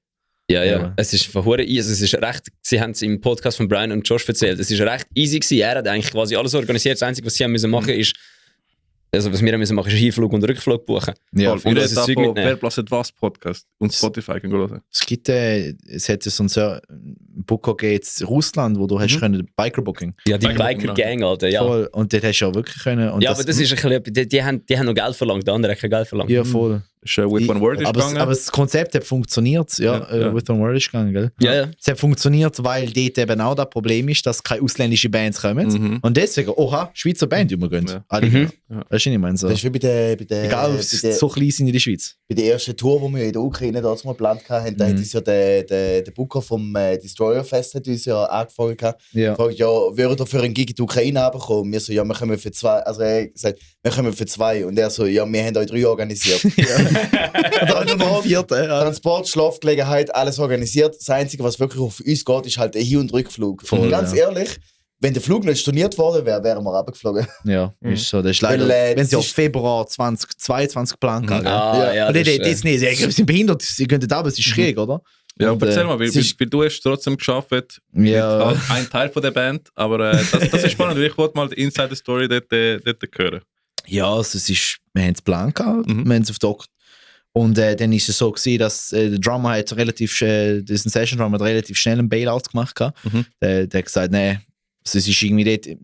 Ja, ja. Ja. Es ist verhure easy. Also es ist recht, sie haben es im Podcast von Brian und Josh erzählt. Es ist recht easy gewesen. Er hat eigentlich quasi alles organisiert. Das Einzige, was sie haben müssen machen, ist, also was wir haben müssen machen, ist Hinflug und Rückflug buchen. Ja, Und und das das ist Zeug von mitnehmen. Wer blasset was Podcast und Spotify können hören. es gibt, es hat so ein Booker jetzt in Russland, wo du hast können Biker-Booking. Ja, die Biker- Biker-Gang, Alter, ja. Voll. Und dort hast du auch wirklich können. Und Ja, aber das ist ein bisschen, die haben noch Geld verlangt, der andere hat kein Geld verlangt. Ja, voll. Ist With One Word ist aber, gegangen. aber das Konzept hat funktioniert. Ja, Ja, ja. With One Word ist gegangen, gell? Ja, ja. Es hat funktioniert, weil dort eben auch das Problem ist, dass keine ausländischen Bands kommen. Mhm. Und deswegen, oha, Schweizer Band übergehen. Ja. Alle. Mhm. Weißt du, was ich meine? So. Das ist wie bei der, Egal, ob sie so klein sind in der Schweiz. bei der ersten Tour, die wir in der Ukraine damals mal geplant hatten, da hat uns ja der Booker vom Destroyer Fest hat uns ja angefragt. Ja. Fragt, ja, würden wir für einen Gig in die Ukraine runterkommen? Wir so, ja, wir kommen für 2. Also er hat gesagt, wir kommen für 2. Und er so, ja, wir haben euch 3 organisiert. Dann noch ein Vierter. Ja. Transport, Schlafgelegenheit, alles organisiert. Das Einzige, was wirklich auf uns geht, ist halt der Hin- und Rückflug. Voll, Und ganz ja. ehrlich, wenn der Flug nicht storniert worden wäre, wären wir runtergeflogen. Ja, ist so. Das ist leider, Weil, wenn sie das auf ist- Februar 2022 geplant haben. Ah, ja. Und das die ist, das nicht. Sie sind behindert, sie können da, aber es ist schräg, oder? Ja, Und, erzähl mal, weil, es ist- weil du hast trotzdem geschafft, Ja. halt ein Teil von der Band, aber das ist spannend, weil ich wollte mal die Insider-Story dort hören. Ja, also es ist, wir haben es Plan gehabt, Mhm. wir haben es auf Dock. Und dann ist es so gewesen, dass der Drummer hat relativ, diesen Session-Drummer hat relativ schnell einen Bailout gemacht gehabt. Mhm. Der hat gesagt, nee, es ist irgendwie dort,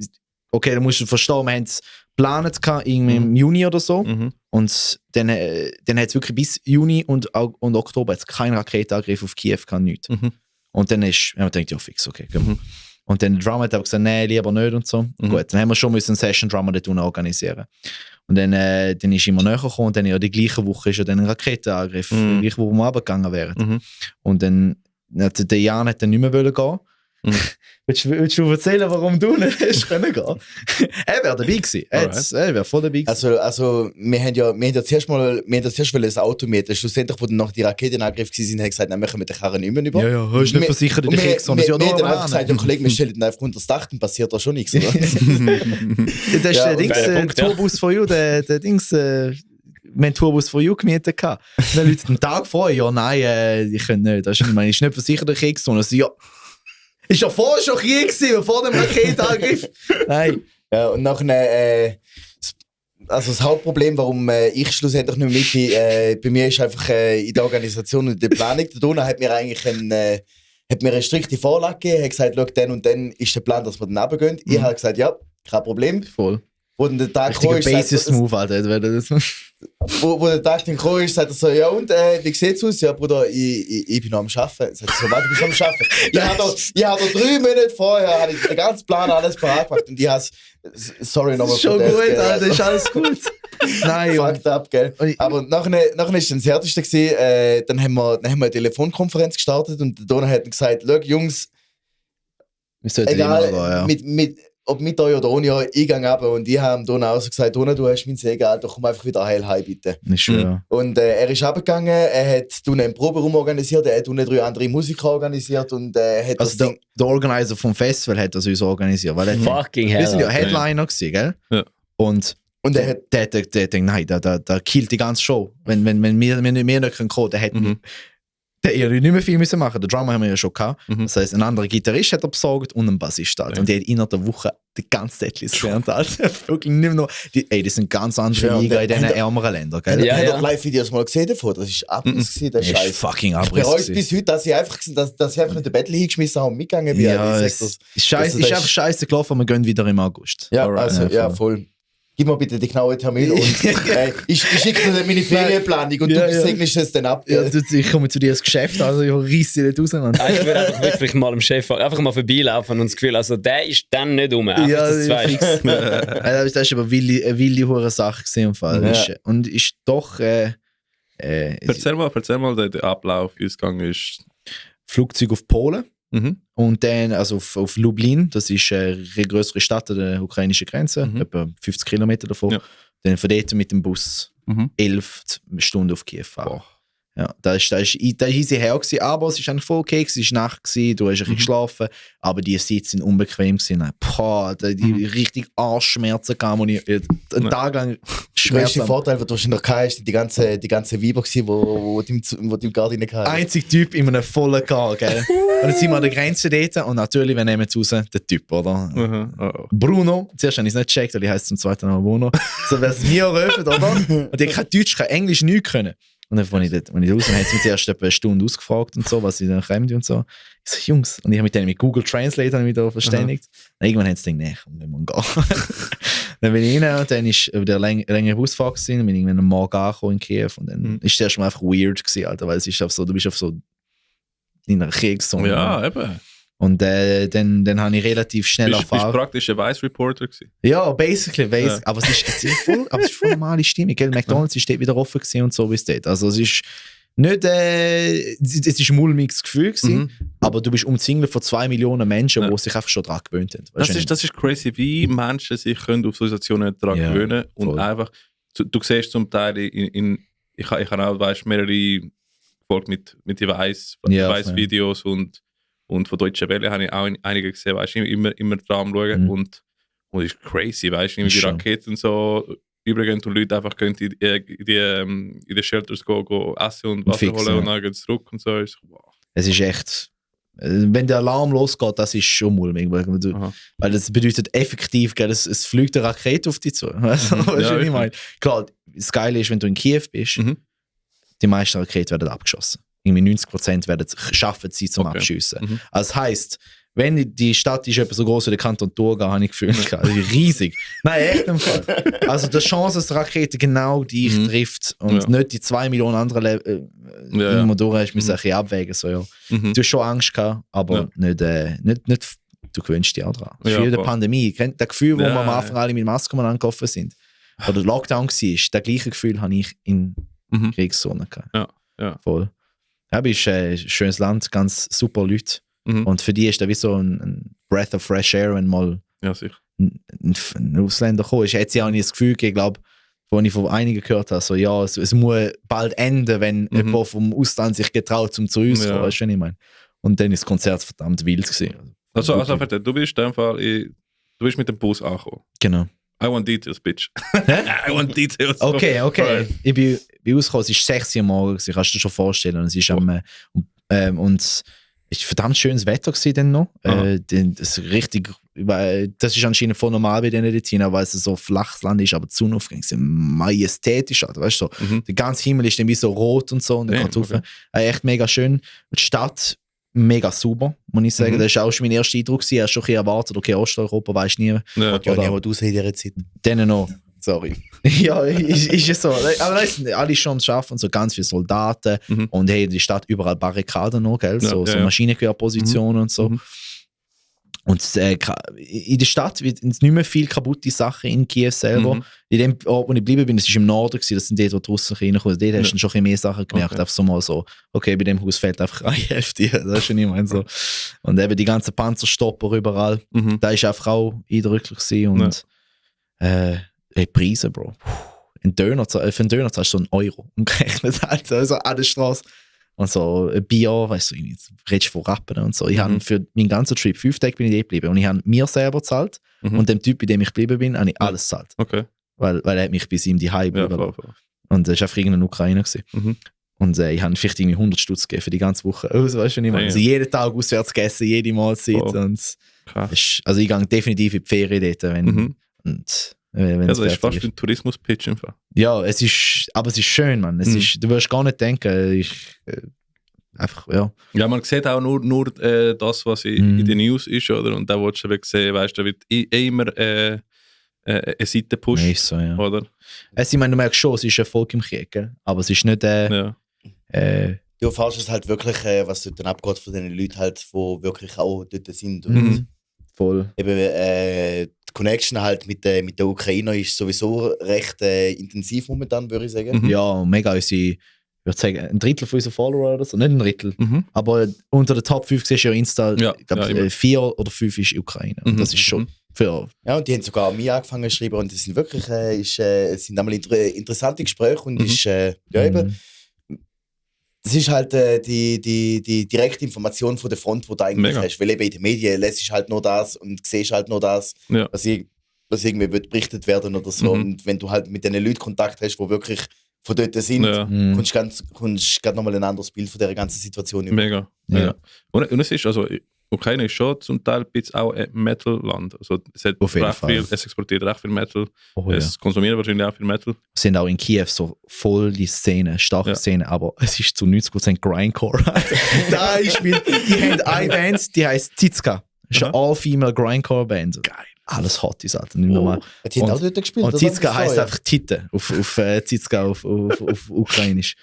okay, da musst du verstehen, wir haben es geplant gehabt, irgendwie im Juni oder so. Mhm. Und dann hat es wirklich bis Juni und Oktober hat's keinen Raketenangriff auf Kiew gehabt, nichts. Mhm. Und dann haben wir gedacht, ja fix, okay, gehen wir. Und dann der Drummer hat aber gesagt, nee, lieber nicht und so. Mhm. Gut, dann haben wir schon einen Session-Drummer dort unten organisieren. Und dann ist immer näher gekommen und dann ja die gleiche Woche ist ja dann ein Raketenangriff, Mhm. die gleiche Woche, wo wir runtergegangen wären. Mhm. Und dann hat der Jan hat dann nicht mehr gehen. Mhm. Willst du erzählen, warum du nicht hast können gehen? Er wäre dabei gewesen. Er wäre voll dabei gewesen. Also wir haben ja zuerst wollen ein Auto mieten. Schlussendlich, wo dann noch die Raketenangriff waren, haben wir gesagt, nein, wir kommen den Karren nicht mehr über. Ja, hast du nicht versichert in der Krieg, sondern wir ja haben nur einfach gesagt, ja Kollege, wir stellen den einfach unter das Dach, dann passiert da schon nichts, oder? Das ist Ja, der Dings, fairer Punkt, ja. Tourbus for You, der Dings, wir haben Tourbus for You gemietet gehabt. Und dann Leute einen Tag vorher, ja nein, ich kann nicht. Das ist nicht, ich meine, ist nicht versichert in der Kriegszone. Also, ja, Ist ja vorher schon Krieg gewesen, vor dem Raketenangriff. Nein. Ja, und nachher, also das Hauptproblem, warum ich schlussendlich nicht mehr mit bin, bei mir ist einfach in der Organisation und der Planung. Der Donau hat mir eigentlich eine strikte Vorlage gegeben, hat gesagt, schau, dann und dann ist der Plan, dass wir dann runtergehen. Ich habe gesagt, ja, kein Problem. Voll. Wo dann der Tag Richtiger gekommen ist, Basis-Move, Alter. wo der Tag dann gekommen ist, sagt er so, ja und, wie sieht's aus? Ja, Bruder, ich bin noch am Arbeiten. Sagt er so, warte, du bist am Arbeiten. Ich habe da 3 Monate vorher den ganzen Plan alles parat gemacht und ich habe sorry nochmal Schon gut, Alter, ist alles gut. Nein, fucked up, gell? Aber nachher ist dann das Härteste gewesen, dann haben wir eine Telefonkonferenz gestartet und der Donau hat gesagt, schau Jungs, egal, ob mit euch oder ohne euch, ich gehe runter. Und ich habe Donau auch so gesagt, Donau, du hast mein Segen, Alter, komm einfach wieder heil heim, bitte. Nicht schwer. Und er ist runtergegangen, er hat einen Proberaum organisiert, er hat 3 andere Musiker organisiert und hat also der Organizer vom Festival hat das uns organisiert. Weil Fucking hell. Wir sind ja Headliner gewesen, gell? Ja. Und er hat gedacht, nein, der killt die ganze Show. Wenn wir nicht kommen können, dann hätten wir nicht mehr viel müssen machen. Den Drummer haben wir ja schon gehabt. Das heisst, ein anderer Gitarrist hat er besorgt und einen Bassist. Halt. Und die hat innerhalb der Woche die ganze Setlist gelernt. Wirklich nicht mehr noch. Das sind ganz andere Liga in diesen ärmeren Ländern. Gell? Ja, doch Live-Videos mal gesehen davon. Das ist Abriss gewesen, der Scheiß. Fucking Ich Abriss. bereue es bis heute, dass ich einfach nicht den Battle hingeschmissen habe und mitgegangen bin. Ja, ich es ist einfach scheiße gelaufen, wir gehen wieder im August. Ja, also, ja, voll. Gib mir bitte die genauen Termine und ich schicke dir dann meine Ferienplanung und du segnest es dann ab. Ja, ich komme zu dir ins Geschäft, also ich reiss dich nicht raus. Ich würde einfach wirklich mal dem Chef einfach mal vorbeilaufen und das Gefühl, also der ist dann nicht rum. Einfach, Ja, das das ist aber eine wilde hure Sache gesehen im Fall. Ja. Und ist doch Erzähl mal den Ablauf, wie es gegangen ist. Flugzeug auf Polen. Mhm. Und dann also auf Lublin, das ist eine größere Stadt an der ukrainischen Grenze, etwa 50 Kilometer davon. Ja. Dann von dort mit dem Bus 11 Stunden auf Kiew fahren. Ja, da ist easy her gewesen, aber es war eigentlich voll okay, es war Nacht, gewesen, du hast ein bisschen geschlafen, aber die Sitze sind unbequem gewesen. Boah, die richtig Arschschmerzen kamen und ich einen Tag lang Der größte Schmerzen. Vorteil, den du wahrscheinlich noch hast, die ganze Weiber gewesen, wo du im Garten gehabt hast. Einzig Typ in einem vollen Car, gell? Und dann sind wir an der Grenze dort und natürlich, wir nehmen jetzt raus, der Typ, oder? Oh. Bruno, zuerst habe ich es nicht gecheckt, weil ich heiße zum zweiten Mal Bruno. So wäre es mir eröffnet, oder? Und ich kann Deutsch, kein Englisch, nichts können. Und dann, als ich raus bin, hat sie mich zuerst etwa eine Stunde ausgefragt und so, was sie dann kommen und so. Ich so, Jungs, und ich habe mit denen mit Google Translate wieder verständigt. Und irgendwann haben sie gedacht, nee, komm, wir gehen. Dann bin ich rein und dann ist wieder längere Busfahrt gewesen, dann bin ich irgendwann am Morgen angekommen in Kiew und dann ist es erstmal einfach weird gewesen, Alter, weil es ist so, du bist auf so in einer Kriegszone. Ja, eben. Und dann habe ich relativ schnell Bist erfahren. praktisch ein Vice-Reporter gewesen. Ja, basically. Ja. Aber es ist voll normale Stimmung. Gell? McDonalds ist dort wieder offen gewesen und so wie es dort. Also es ist nicht, es ist ein mulmiges Gefühl gewesen, aber du bist umzingelt von 2 Millionen Menschen, die sich einfach schon daran gewöhnt haben. Das ist crazy, wie Menschen sich können auf solche Situationen daran gewöhnen und voll. einfach, du siehst zum Teil ich habe auch, weißt, mehrere Folgen mit den Weiss-Videos und von Deutsche Welle habe ich auch einige gesehen, weißt du, immer dran schauen und es ist crazy, weißt du, wie die Raketen so übergehen und Leute einfach können in die Shelters go essen und Wasser holen und dann gehen sie zurück und so. Es ist echt, wenn der Alarm losgeht, das ist schon mulmig, weil das bedeutet effektiv, gell, es fliegt eine Rakete auf dich zu. Weißt du, was ich meine? Klar, das Geile ist, wenn du in Kiew bist, die meisten Raketen werden abgeschossen. Irgendwie 90% schaffen sie zum Abschiessen. Also das heisst, wenn die Stadt ist etwa so groß wie der Kanton Thurgau, habe ich gefühlt, also riesig. Nein, echt im Fall. Also die Chance, dass die Rakete genau dich trifft und nicht die 2 Millionen anderen immer durch hast, müssen ein bisschen abwägen. So, ja. Du hast schon Angst gehabt, aber nicht, du gewöhnst dich auch dran. Das ist wie in der Pandemie. Das Gefühl, wo wir am Anfang alle mit Masken angelaufen sind, oder Lockdown war, das gleiche Gefühl habe ich in Kriegszonen gehabt. Ja. Voll. Ja, ist ein schönes Land, ganz super Leute. Und für die ist das wie so ein Breath of Fresh Air, wenn mal ein Ausländer kommt. Ich hätte ja auch nicht das Gefühl, ich glaube, als ich von einigen gehört habe, so, ja, es muss bald enden, wenn jemand vom Ausland sich getraut, um zu uns zu kommen. Weißt du, was ich meine? Und dann ist das Konzert verdammt wild gewesen. Also du bist in dem Fall, du bist mit dem Bus angekommen. Genau. I want details, bitch. I want details. Okay. Right. Ich bin rausgekommen, es war 6 Uhr morgens, kannst du dir schon vorstellen. Und es ist und ist verdammt schönes Wetter gewesen dann noch. Das ist richtig, das ist anscheinend voll normal bei denen dort hinein, weil es so flaches Land ist, aber die Sonnenaufgänge sind majestätisch. Also, weißt du, so, der ganze Himmel ist dann wie so rot und so. Und dann geht's rauf. Echt mega schön. Die Stadt mega sauber, muss ich sagen. Das war auch schon mein erster Eindruck. Ich habe schon ein bisschen erwartet, okay, Osteuropa weisst nie. Ja, Ja, niemand raus in dieser Zeit. Denen noch. Sorry. Ja, ist es so. Aber da sind alle schon am Arbeiten und so ganz viele Soldaten. Und hey, die Stadt überall Barrikaden noch, gell? So Maschinengewehrpositionen und so. Und in der Stadt wird nicht mehr viel kaputte Sachen in Kiew selber. In dem Ort, wo ich geblieben bin, das war im Norden, das sind dort, wo die Russen reinkommen. Dort hast du schon ein bisschen mehr Sachen gemerkt. Einfach so mal so, okay, bei dem Haus fehlt einfach eine Hälfte. Das ist schon immer so. Und eben die ganzen Panzerstopper überall. Da war einfach auch eindrücklich gewesen. Und die Preise, Bro. Für einen Döner zahlst du so €1 umgerechnet. Also an der Straße. Und so ein Bier, weißt du, redest von Rappen und so. Ich habe für meinen ganzen Trip 5 Tage bin ich dort geblieben. Und ich habe mir selber gezahlt. Und dem Typ, bei dem ich geblieben bin, habe ich alles gezahlt. Okay. Weil er hat mich bis ihm die Heim geblieben. Und das war einfach irgendein Ukrainer. Und ich habe vielleicht irgendwie 100 Stutz gegeben für die ganze Woche. Also, weißt du, nicht mehr. Also jeden Tag auswärts gegessen, jede Mahlzeit. Und also ich gehe definitiv in die Ferien dort. Das ist fast wie ein Tourismus-Pitch im Fall. Ja, aber es ist schön, Mann. Du wirst gar nicht denken, einfach, ja. Ja, man sieht auch nur das, was in den News ist, oder? Und da willst du eben sehen, weißt du, da wird immer eine Seite gepusht, ist so, ja. oder? Ich meine, du merkst schon, es ist Erfolg im Krieg, gell? Aber es ist nicht Du erfährst es halt wirklich, was dort dann abgeht von den Leuten halt, die wirklich auch dort sind. Und voll. Eben, die Connection halt mit der Ukraine ist sowieso recht intensiv momentan, würde ich sagen. Ja, mega. Ich würde sagen, ein Drittel von unseren Follower oder so. Nicht ein Drittel. Aber unter den Top 5 siehst du ja Insta, ich glaube, 4 oder 5 ist Ukraine. Und das ist schon für. Ja, und die haben sogar an mich angefangen zu schreiben und das sind wirklich es sind einmal interessante Gespräche und ist eben. Das ist halt die direkte Information von der Front, die du eigentlich hast. Weil eben in den Medien lässt du halt nur das und siehst halt nur das, was irgendwie wird berichtet werden oder so. Und wenn du halt mit den Leuten Kontakt hast, die wirklich von dort sind, kommst du nochmal ein anderes Bild von dieser ganzen Situation über. Mega. Ja. Und es ist, also Ukraine ist schon zum Teil ein bisschen auch ein Metal-Land. Also es exportiert recht viel Metal. Es konsumiert wahrscheinlich auch viel Metal. Es sind auch in Kiew so voll die Szene, starke Szene, aber es ist zu 90% Grindcore. Da ist die haben eine Band, die heisst Tizka. Das ist eine All-Female Grindcore-Band. Geil. Alles hot ist halt, nicht normal. Die haben auch dort gespielt. Und Tizka heisst einfach Tite auf Tizka auf Ukrainisch.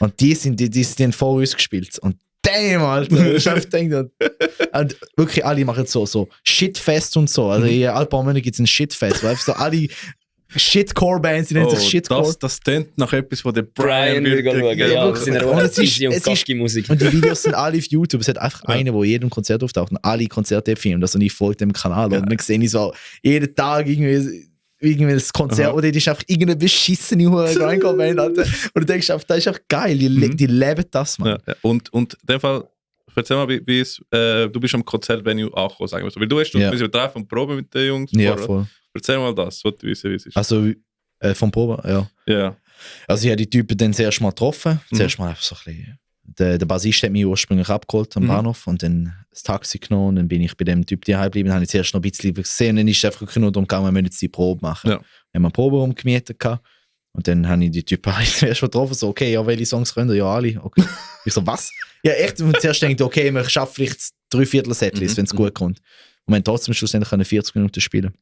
Und die haben vor uns gespielt. Und damn, Alter! Ich hab gedacht, und wirklich alle machen so Shitfest und so. Also in ein paar Monaten gibt es ein Shitfest, weil so alle Shitcore-Bands, die nennen sich Shitcore. Das klingt nach etwas, wo der Brian will schauen. Ja, und die Videos sind alle auf YouTube. Es hat einfach einen, der jedem Konzert auftaucht und alle Konzerte filmt. Also ich folge dem Kanal und dann sehe ich so jeden Tag irgendwie das Konzert, oder das ist einfach irgendeine beschissene Grindcore-Band, Alter. Und du denkst einfach, das ist einfach geil, die leben das, Mann. Ja. Und in dem Fall, erzähl mal, wie es, du bist am Konzertvenue angekommen, sagen wir so. Weil du hast ein Treffen und Proben mit den Jungs. Ja, voll. Erzähl mal das, was du wissen, wie es ist. Also, vom Proben, ja. Ja. Also ich habe die Typen dann zuerst mal getroffen. Zuerst mal einfach so ein bisschen. Der Bassist hat mich ursprünglich abgeholt am Bahnhof und dann das Taxi genommen und dann bin ich bei dem Typ daheim geblieben. Dann habe ich zuerst noch ein bisschen gesehen und dann ist es einfach nur darum gegangen, wir müssen jetzt die Probe machen. Ja. Dann haben wir einen Proberaum gemietet und dann habe ich die Typen zuerst mal getroffen, so okay, ja, welche Songs können ja, alle. Okay. Ich so, was? Ja, echt, und zuerst denke ich, okay, wir schaffen vielleicht 3/4 Setlist, wenn es gut kommt. Und wir haben trotzdem schlussendlich 40 Minuten spielen.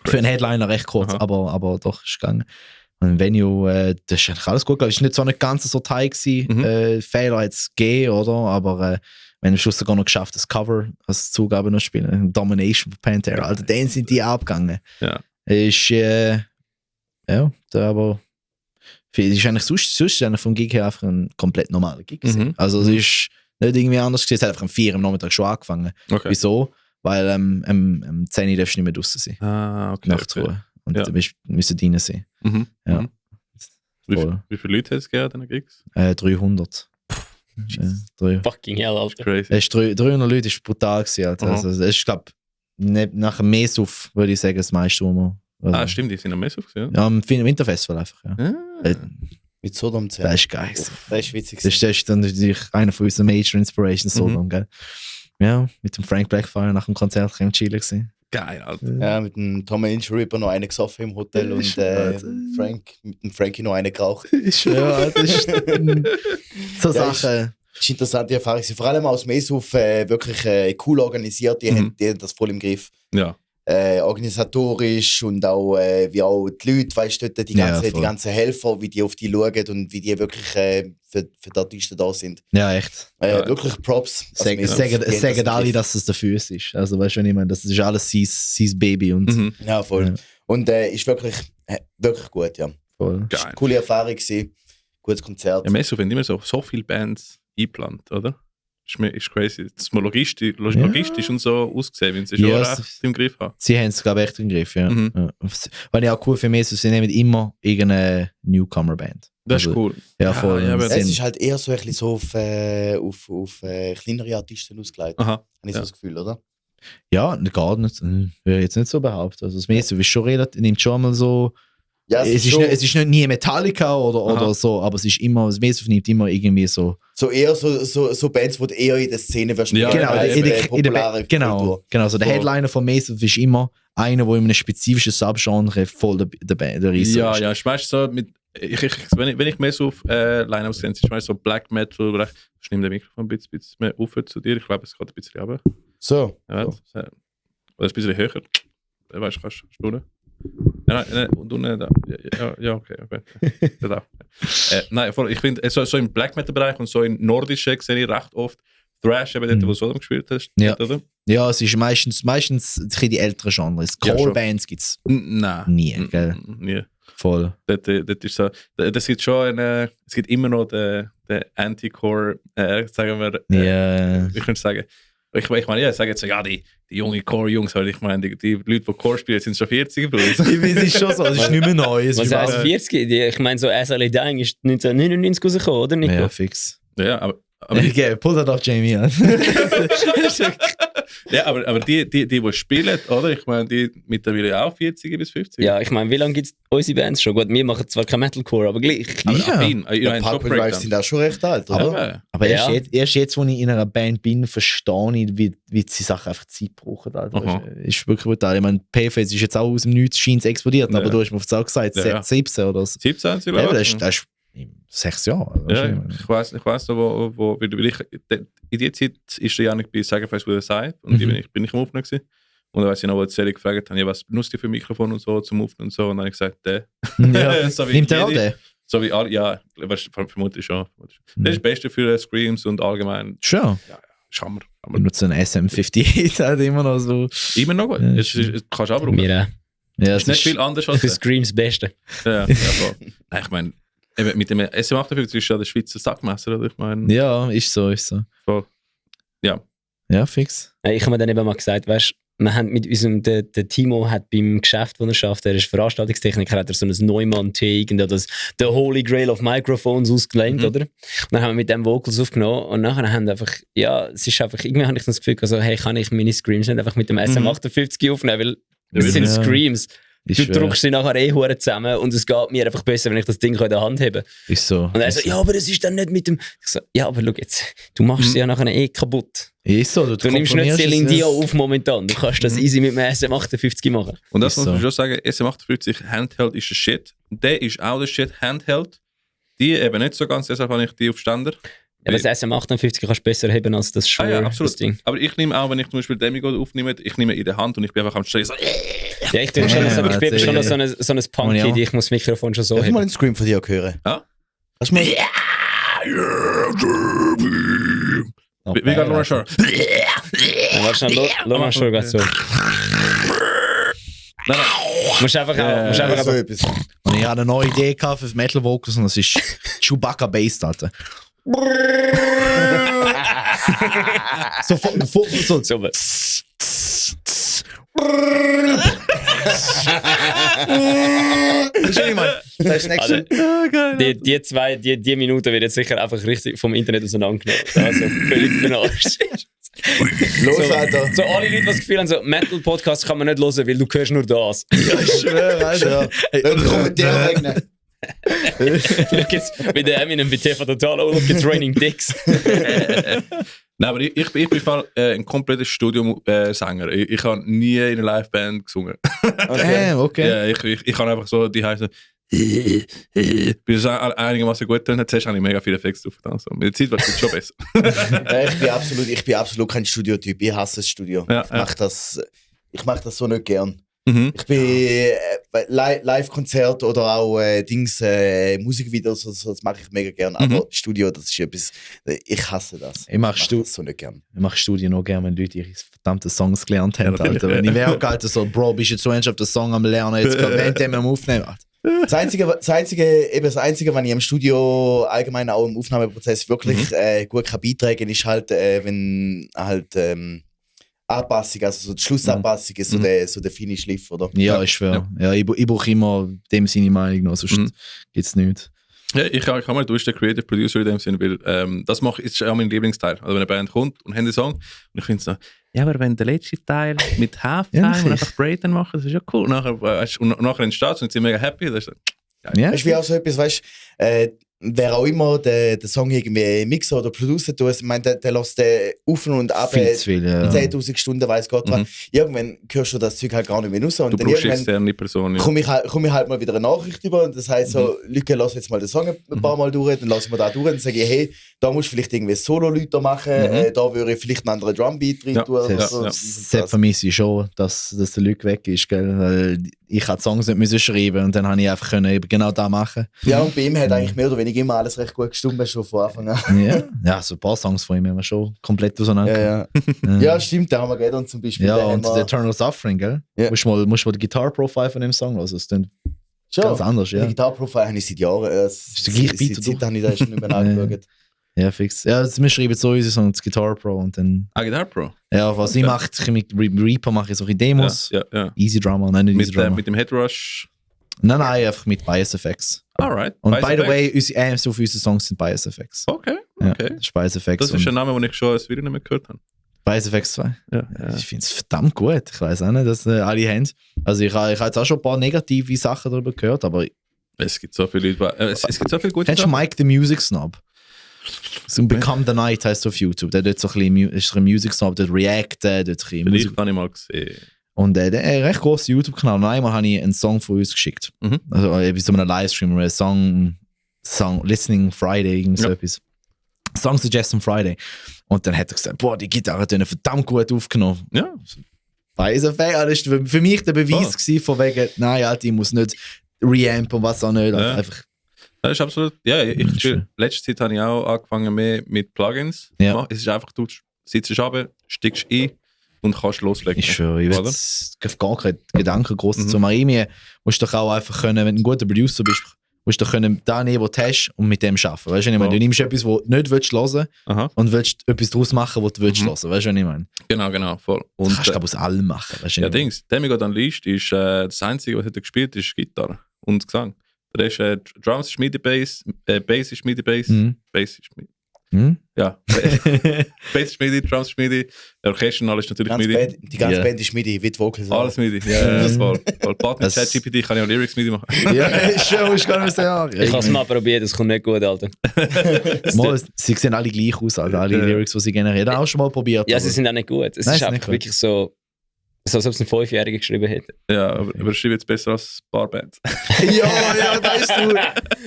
Für einen Headliner recht kurz, aber doch, ist gegangen. Und im Venue, das ist eigentlich alles gut gegangen. Es war nicht so eine ganze Sortei gewesen. Fehler hat es gegeben, oder? Aber wir haben am Schluss sogar noch geschafft, das Cover als Zugabe noch zu spielen. Domination von Pantera. Also dann sind die abgegangen. Ja. Ist, aber ist eigentlich sonst eigentlich vom Gig her einfach ein komplett normaler Gig gewesen. Also es ist nicht irgendwie anders gewesen. Es hat einfach um 4 am Nachmittag schon angefangen. Okay. Wieso? Weil am 10 Uhr darfst du nicht mehr draußen sein. Okay. Nachtruhe. Und du müssen drinnen sein. Ja. Wie viele Leute hat es gegeben an den Gigs? 300. Fucking hell, Alter. Crazy. 300 Leute ist brutal gewesen, Alter. Also, es ist, glaube ich, nach dem Mesuf, würde ich sagen, das meiste, wo wir... Stimmt, die sind am Mesuf gewesen, ja? Ja, am Winterfestival einfach, ja. Mit Sodom 10. Das ist geil. Das ist witzig. Das ist dann natürlich einer von unseren Major Inspirations, Sodom, gell? Ja, mit dem Frank Blackfire nach dem Konzert im Chile gewesen. Geil, Alter. Ja, mit dem Tom Inch-Ripper noch einen gesoffen im Hotel und mit dem Frankie noch einen geraucht. Ich schwöre, das ist so Ja, Sachen. Das ist eine interessante Erfahrung. Vor allem aus Mesuf wirklich cool organisiert. Die haben das voll im Griff. Ja. Organisatorisch und auch wie auch die Leute, weißt du, die voll. ganzen Helfer, wie die auf die schauen und wie die wirklich für die Artisten da sind. Ja, echt. Wirklich Props. Sagen alle, dass es dafür ist. Also, weißt du, was ich meine? Das ist alles sein Baby und Ja, voll. Ja. Und ist wirklich gut, ja. voll. Geil. Eine coole Erfahrung gewesen. Gutes Konzert. Ja, Meso haben immer so viele Bands eingeplant, oder? Ist crazy. Das mal logistisch und so ausgesehen, wenn sie schon Ja, recht im Griff haben. Sie haben es, glaube ich, echt im Griff, ja. Mhm. Ja. Was ich auch cool finde, ist, sie nehmen immer irgendeine Newcomer-Band. Das ist cool. Ja, voll. Ja, aber Es ist halt eher so ein bisschen so auf kleinere Artisten ausgelegt. Aha. Habe ich so das Gefühl, oder? Ja, gar nicht. Würde ich jetzt nicht so behaupten. Also, das Meso ist schon relativ, nimmt schon mal so. Ja, Es ist nicht nie Metallica oder so, aber es ist immer, das Meso nimmt immer irgendwie so. so eher so Bands, die du eher in der Szene wirst Ja, spielen, genau, als in der populäre genau. So der So. Headliner von Meso ist immer einer, der in einem spezifischen Subgenre voll der Riese Ja, ist. ja, ich meine so mit. Wenn ich mehr so auf Line-Ups sehe, ist so Black Metal oder ich nehme den Mikrofon ein bisschen mehr auf zu dir. Ich glaube, es geht ein bisschen runter. So. Ja, So. oder ein bisschen höher. Weißt du, kannst du unten? Nein, und unten da. Ja, okay. Da. Nein, voll, ich finde, so im Black Metal-Bereich und so im Nordischen sehe ich recht oft Thrash, eben dort, wo du Sodom gespielt hast. Ja. Oder? Ja, es ist meistens die älteren Genres. Ja, schon. Core-Bands gibt es Nein. nie, gell? Nie. Voll. Dort ist so, das gibt schon es gibt immer noch den Anti-Core, sagen wir, Ja. ich könnte sagen, ich meine, ich sage jetzt so, ja, die junge Core-Jungs, weil ich meine, die Leute, die Core spielen, sind schon 40, Bruder. Es ist schon so, es ist nicht mehr neu. Es Was ist heißt 40? Ich meine, so SLA Dying ist 1999 rausgekommen, oder Nico? Ja, fix. Ja, aber Okay, pull das doch Jamie an. ja, aber die spielen, oder? Ich meine, die mittlerweile auch 40 bis 50. Ja, ich meine, wie lange gibt es unsere Bands schon? Gut, wir machen zwar kein Metalcore, aber gleich. aber Ja. affin. Ja, Parkway Drive sind auch schon recht alt, oder? Aber, Aber Ja. erst jetzt, wo ich in einer Band bin, verstehe ich, wie die Sachen einfach Zeit brauchen. Alter. Aha. Ist wirklich brutal. Ich meine, PFS ist jetzt auch aus dem Nichts, scheint es explodiert, aber Ja. du hast mir auf auch gesagt, Ja. 17 oder so. 17 sind Ja, aber wir. das ist 6 Jahre. Ja, ich weiss noch, weil ich, in der Zeit ist der Janik bei Sacrifice with a Side und bin ich am Aufnehmen gewesen. Und dann weiss ich noch, wo die Serie gefragt haben, ja, was benutzt ihr für Mikrofon und so zum Aufnehmen und so. Und dann habe ich gesagt, der. Ja. So wie Nimmt er auch jede- den? So wie alle, ja, vermutlich schon. Das ist das Beste für Screams und allgemein. Schon. Ist Hammer. Ich nutze einen SM58, halt immer noch so. Immer noch gut. Ja, Es kannst du auch brauchen. Wir Ja, Ist nicht viel anders als für das. Screams Beste. Ja, voll. Nein, ich meine, eben mit dem SM58 ist ja der Schweizer Sackmesser, oder? Ich meine, Ja, ist so. voll. Ja. Ja, fix. Ich habe mir dann eben mal gesagt, weißt, wir haben mit unserem, der Timo hat beim Geschäft, das er schafft, er ist Veranstaltungstechniker, hat er so ein Neumann-T, das The Holy Grail of Microphones ausgelehnt, oder? Und dann haben wir mit dem Vocals aufgenommen und nachher haben einfach, ja, es ist einfach, irgendwie habe ich das Gefühl, also, hey, kann ich meine Screams nicht einfach mit dem SM58 aufnehmen, weil es sind Ja. Screams. Ist Du schwer. drückst sie nachher hure zusammen und es geht mir einfach besser, wenn ich das Ding in der Hand habe. Ist so. Und er so, ja, aber es ist dann nicht mit dem. Ich so, ja, aber schau jetzt, du machst sie ja nachher kaputt. Ist so. Du nimmst nicht Celine Dion auf momentan. Du kannst das easy mit einem SM58 machen. Und das Ist muss man so. schon sagen, SM58 Handheld ist der Shit. Der ist auch der Shit Handheld. Die eben nicht so ganz, deshalb habe ich die auf Ständer. Ja, das SM58 kannst du besser haben als das Shure. Ja, Das absolut. Ding. Aber ich nehme auch, wenn ich zum Beispiel Demigo aufnehme, ich nehme in der Hand und ich bin einfach am Stehen so. Ja, ich bin schon Ja, so, ich bin das- schon noch so ein Muss Punky, ich auch. ich muss das Mikrofon schon so Darf ich mal haben. einen Scream von dir hören? Ja? Kannst du mal... Wie geht Lorna Shore? Ja, warte schnell, Lorna Shore geht so. Nein, nein. Du musst einfach auch. Musst so einfach etwas. Und ich hatte eine neue Idee gehabt für Metal Vocals und das ist Chewbacca Bass, Alter. so. so. Das ist nicht mal. Das ist Also, nächste. die Minute wird jetzt sicher einfach richtig vom Internet auseinandergenommen. Also völlig verarscht. Los, Alter. So alle Leute, die das Gefühl haben, so Metal-Podcast kann man nicht hören, weil du hörst nur das. Ich schwöre, Alter. Dann Kommentar wegnehmen. Look jetzt, wie der Eminem bei TV Total, look it's raining dicks. Nein, aber ich bin ein kompletter Studio-Sänger. Ich habe nie in einer Liveband gesungen. Okay. Ja, ich kann einfach so, die heißen bis es einigermaßen gut tun hat, zuerst habe ich mega viele Effekte drauf getan. So. Mit der Zeit wird es schon besser. Ich bin absolut kein Studiotyp. Ich hasse das Studio. Ja, Ich mach das so nicht gern. Mhm. Ich bin Live-Konzert oder auch Musikvideos, das mache ich mega gern. Aber Studio, das ist etwas, ich hasse das. Ich mach das so nicht gern. Ich mache Studien noch gerne, wenn Leute ihre verdammten Songs gelernt haben. Alter. Wenn ich wäre halt so, Bro, bist du jetzt so ernsthaft den Song am Lernen, jetzt während am Aufnehmen. Alter. Das Einzige, was ich im Studio allgemein auch im Aufnahmeprozess wirklich gut kann beitragen, ist halt, wenn halt Anpassung, also so die Schlussanpassung ist so der feine Schliff, oder? Ja, ich schwöre. Ja. Ich brauche immer dem seine Meinung noch, sonst gibt es nichts. Ja, ich kann mal, du bist der Creative Producer in dem Sinne, weil das ist auch mein Lieblingsteil. Also wenn eine Band kommt und hat einen Song und ich finde so, ja, aber wenn der letzte Teil mit Halftime und einfach Breakdown machen, das ist ja cool. Und nachher entsteht es und sind mega happy. Das ist so, ja. Ist wie auch so etwas, weißt du, wer auch immer den Song irgendwie mixen oder producen tut, ich meine, der lässt den auf und ab 10.000 Stunden, weiss Gott was. Irgendwann hörst du das Zeug halt gar nicht mehr raus. Und du dann brauchst externe Person. Ja. Komm ich halt mal wieder eine Nachricht über und das heisst so, Leute, lass jetzt mal den Song ein paar Mal durch, dann lassen wir da durch und dann sage ich, hey, da musst du vielleicht irgendwie Solo-Leute machen, da würde ich vielleicht einen anderen Drumbeat rein tun. Das vermisse ich schon, dass der Luke weg ist, gell? Weil ich hatte Songs nicht müssen schreiben und dann habe ich einfach können genau das machen. Ja, und bei ihm hat eigentlich mehr oder weniger immer alles recht gut gestimmt, schon von Anfang an. Ja, so ein paar Songs von ihm haben wir schon komplett auseinander. Ja, stimmt, der Armageddon zum Beispiel. Ja, und The Eternal Suffering, gell? Ja. Musst mal den Guitar-Profile von dem Song hören, das klingt ganz anders, ja. Den Guitar-Profile habe ich seit Jahren. Ist der gleiche Beat, Seit habe ich da schon nicht mehr angeschaut. Ja, fix. Ja, wir schreiben so unsere Songs, Guitar Pro und dann... Guitar Pro? Ja, was ich mache, mit Reaper mache ich solche Demos. Ja. Easy Drummer, nein, nicht Easy Drummer. Mit dem Headrush? Nein, einfach mit Bias Effects. Alright. Und by the way, unsere Amps auf unseren Songs sind Bias Effects. Okay. Ja, das ist Bias Effects. Das ist ein Name, den ich schon als Video nicht mehr gehört habe. Bias Effects 2? Ja. Ich finde es verdammt gut. Ich weiß auch nicht, dass alle haben. Also ich habe jetzt auch schon ein paar negative Sachen darüber gehört, aber... Es gibt so viele Leute, es gibt so viele gute Kennst du Mike the Music Snob? So Become the Night heißt auf YouTube. Der tut so ein bisschen Music Snob, der React, der tut ein bisschen Musik. Habe ich mal gesehen. Und der hat einen recht grossen YouTube-Kanal. Und einmal habe ich einen Song von uns geschickt. Also bei so einem Livestream, oder Song Listening Friday, irgend so etwas. Song Suggestion Friday. Und dann hat er gesagt, boah, die Gitarre hat verdammt gut aufgenommen. Ja. Das war für mich der Beweis gewesen, von wegen, nein, Alter, ich muss nicht reampen und was auch nicht. Ja. Einfach. Das ist absolut. Ja, letzte Zeit habe ich auch angefangen mehr mit Plugins. Ja. Es ist einfach, du sitzt runter, steigst ein und kannst loslegen. Ich schwöre, ich habe gar keine Gedanken groß zu machen. Irgendwie musst du doch auch einfach können, wenn du ein guter Producer bist, musst du doch können, da nehmen, was du hast und mit dem arbeiten. Weißt du, was ich meine? Du nimmst etwas, was du nicht hören willst und willst etwas daraus machen, was du willst hören. Weißt du, was ich meine? Genau, voll. Und das kannst du aus allem machen. Weißt du, ja, Dings, Demigod Unleashed ist das Einzige, was er gespielt hat, ist Gitarre und Gesang. Der ist Drums ist MIDI Bass, Bass ist MIDI Bass, Bass ist MIDI. Ja. Bass ist MIDI, Drums ist MIDI, Orchester und alles ist natürlich MIDI. Die ganze Band ist MIDI, wie die Vocals. Alles MIDI, ja, das war. Weil Partner ChatGPT kann ja auch Lyrics MIDI machen. Ja, schon, musst du gar nicht sagen. Ich habe es mal probiert, das kommt nicht gut, Alter. Sie sehen alle gleich aus, Alter. Alle Lyrics, die sie generieren. Auch schon mal probiert. Ja, sie sind auch nicht gut. Es ist einfach wirklich so, als ob es ein 5-Jähriger geschrieben hätte. Ja, aber schreibe jetzt besser als Barbands. ja, da ist du.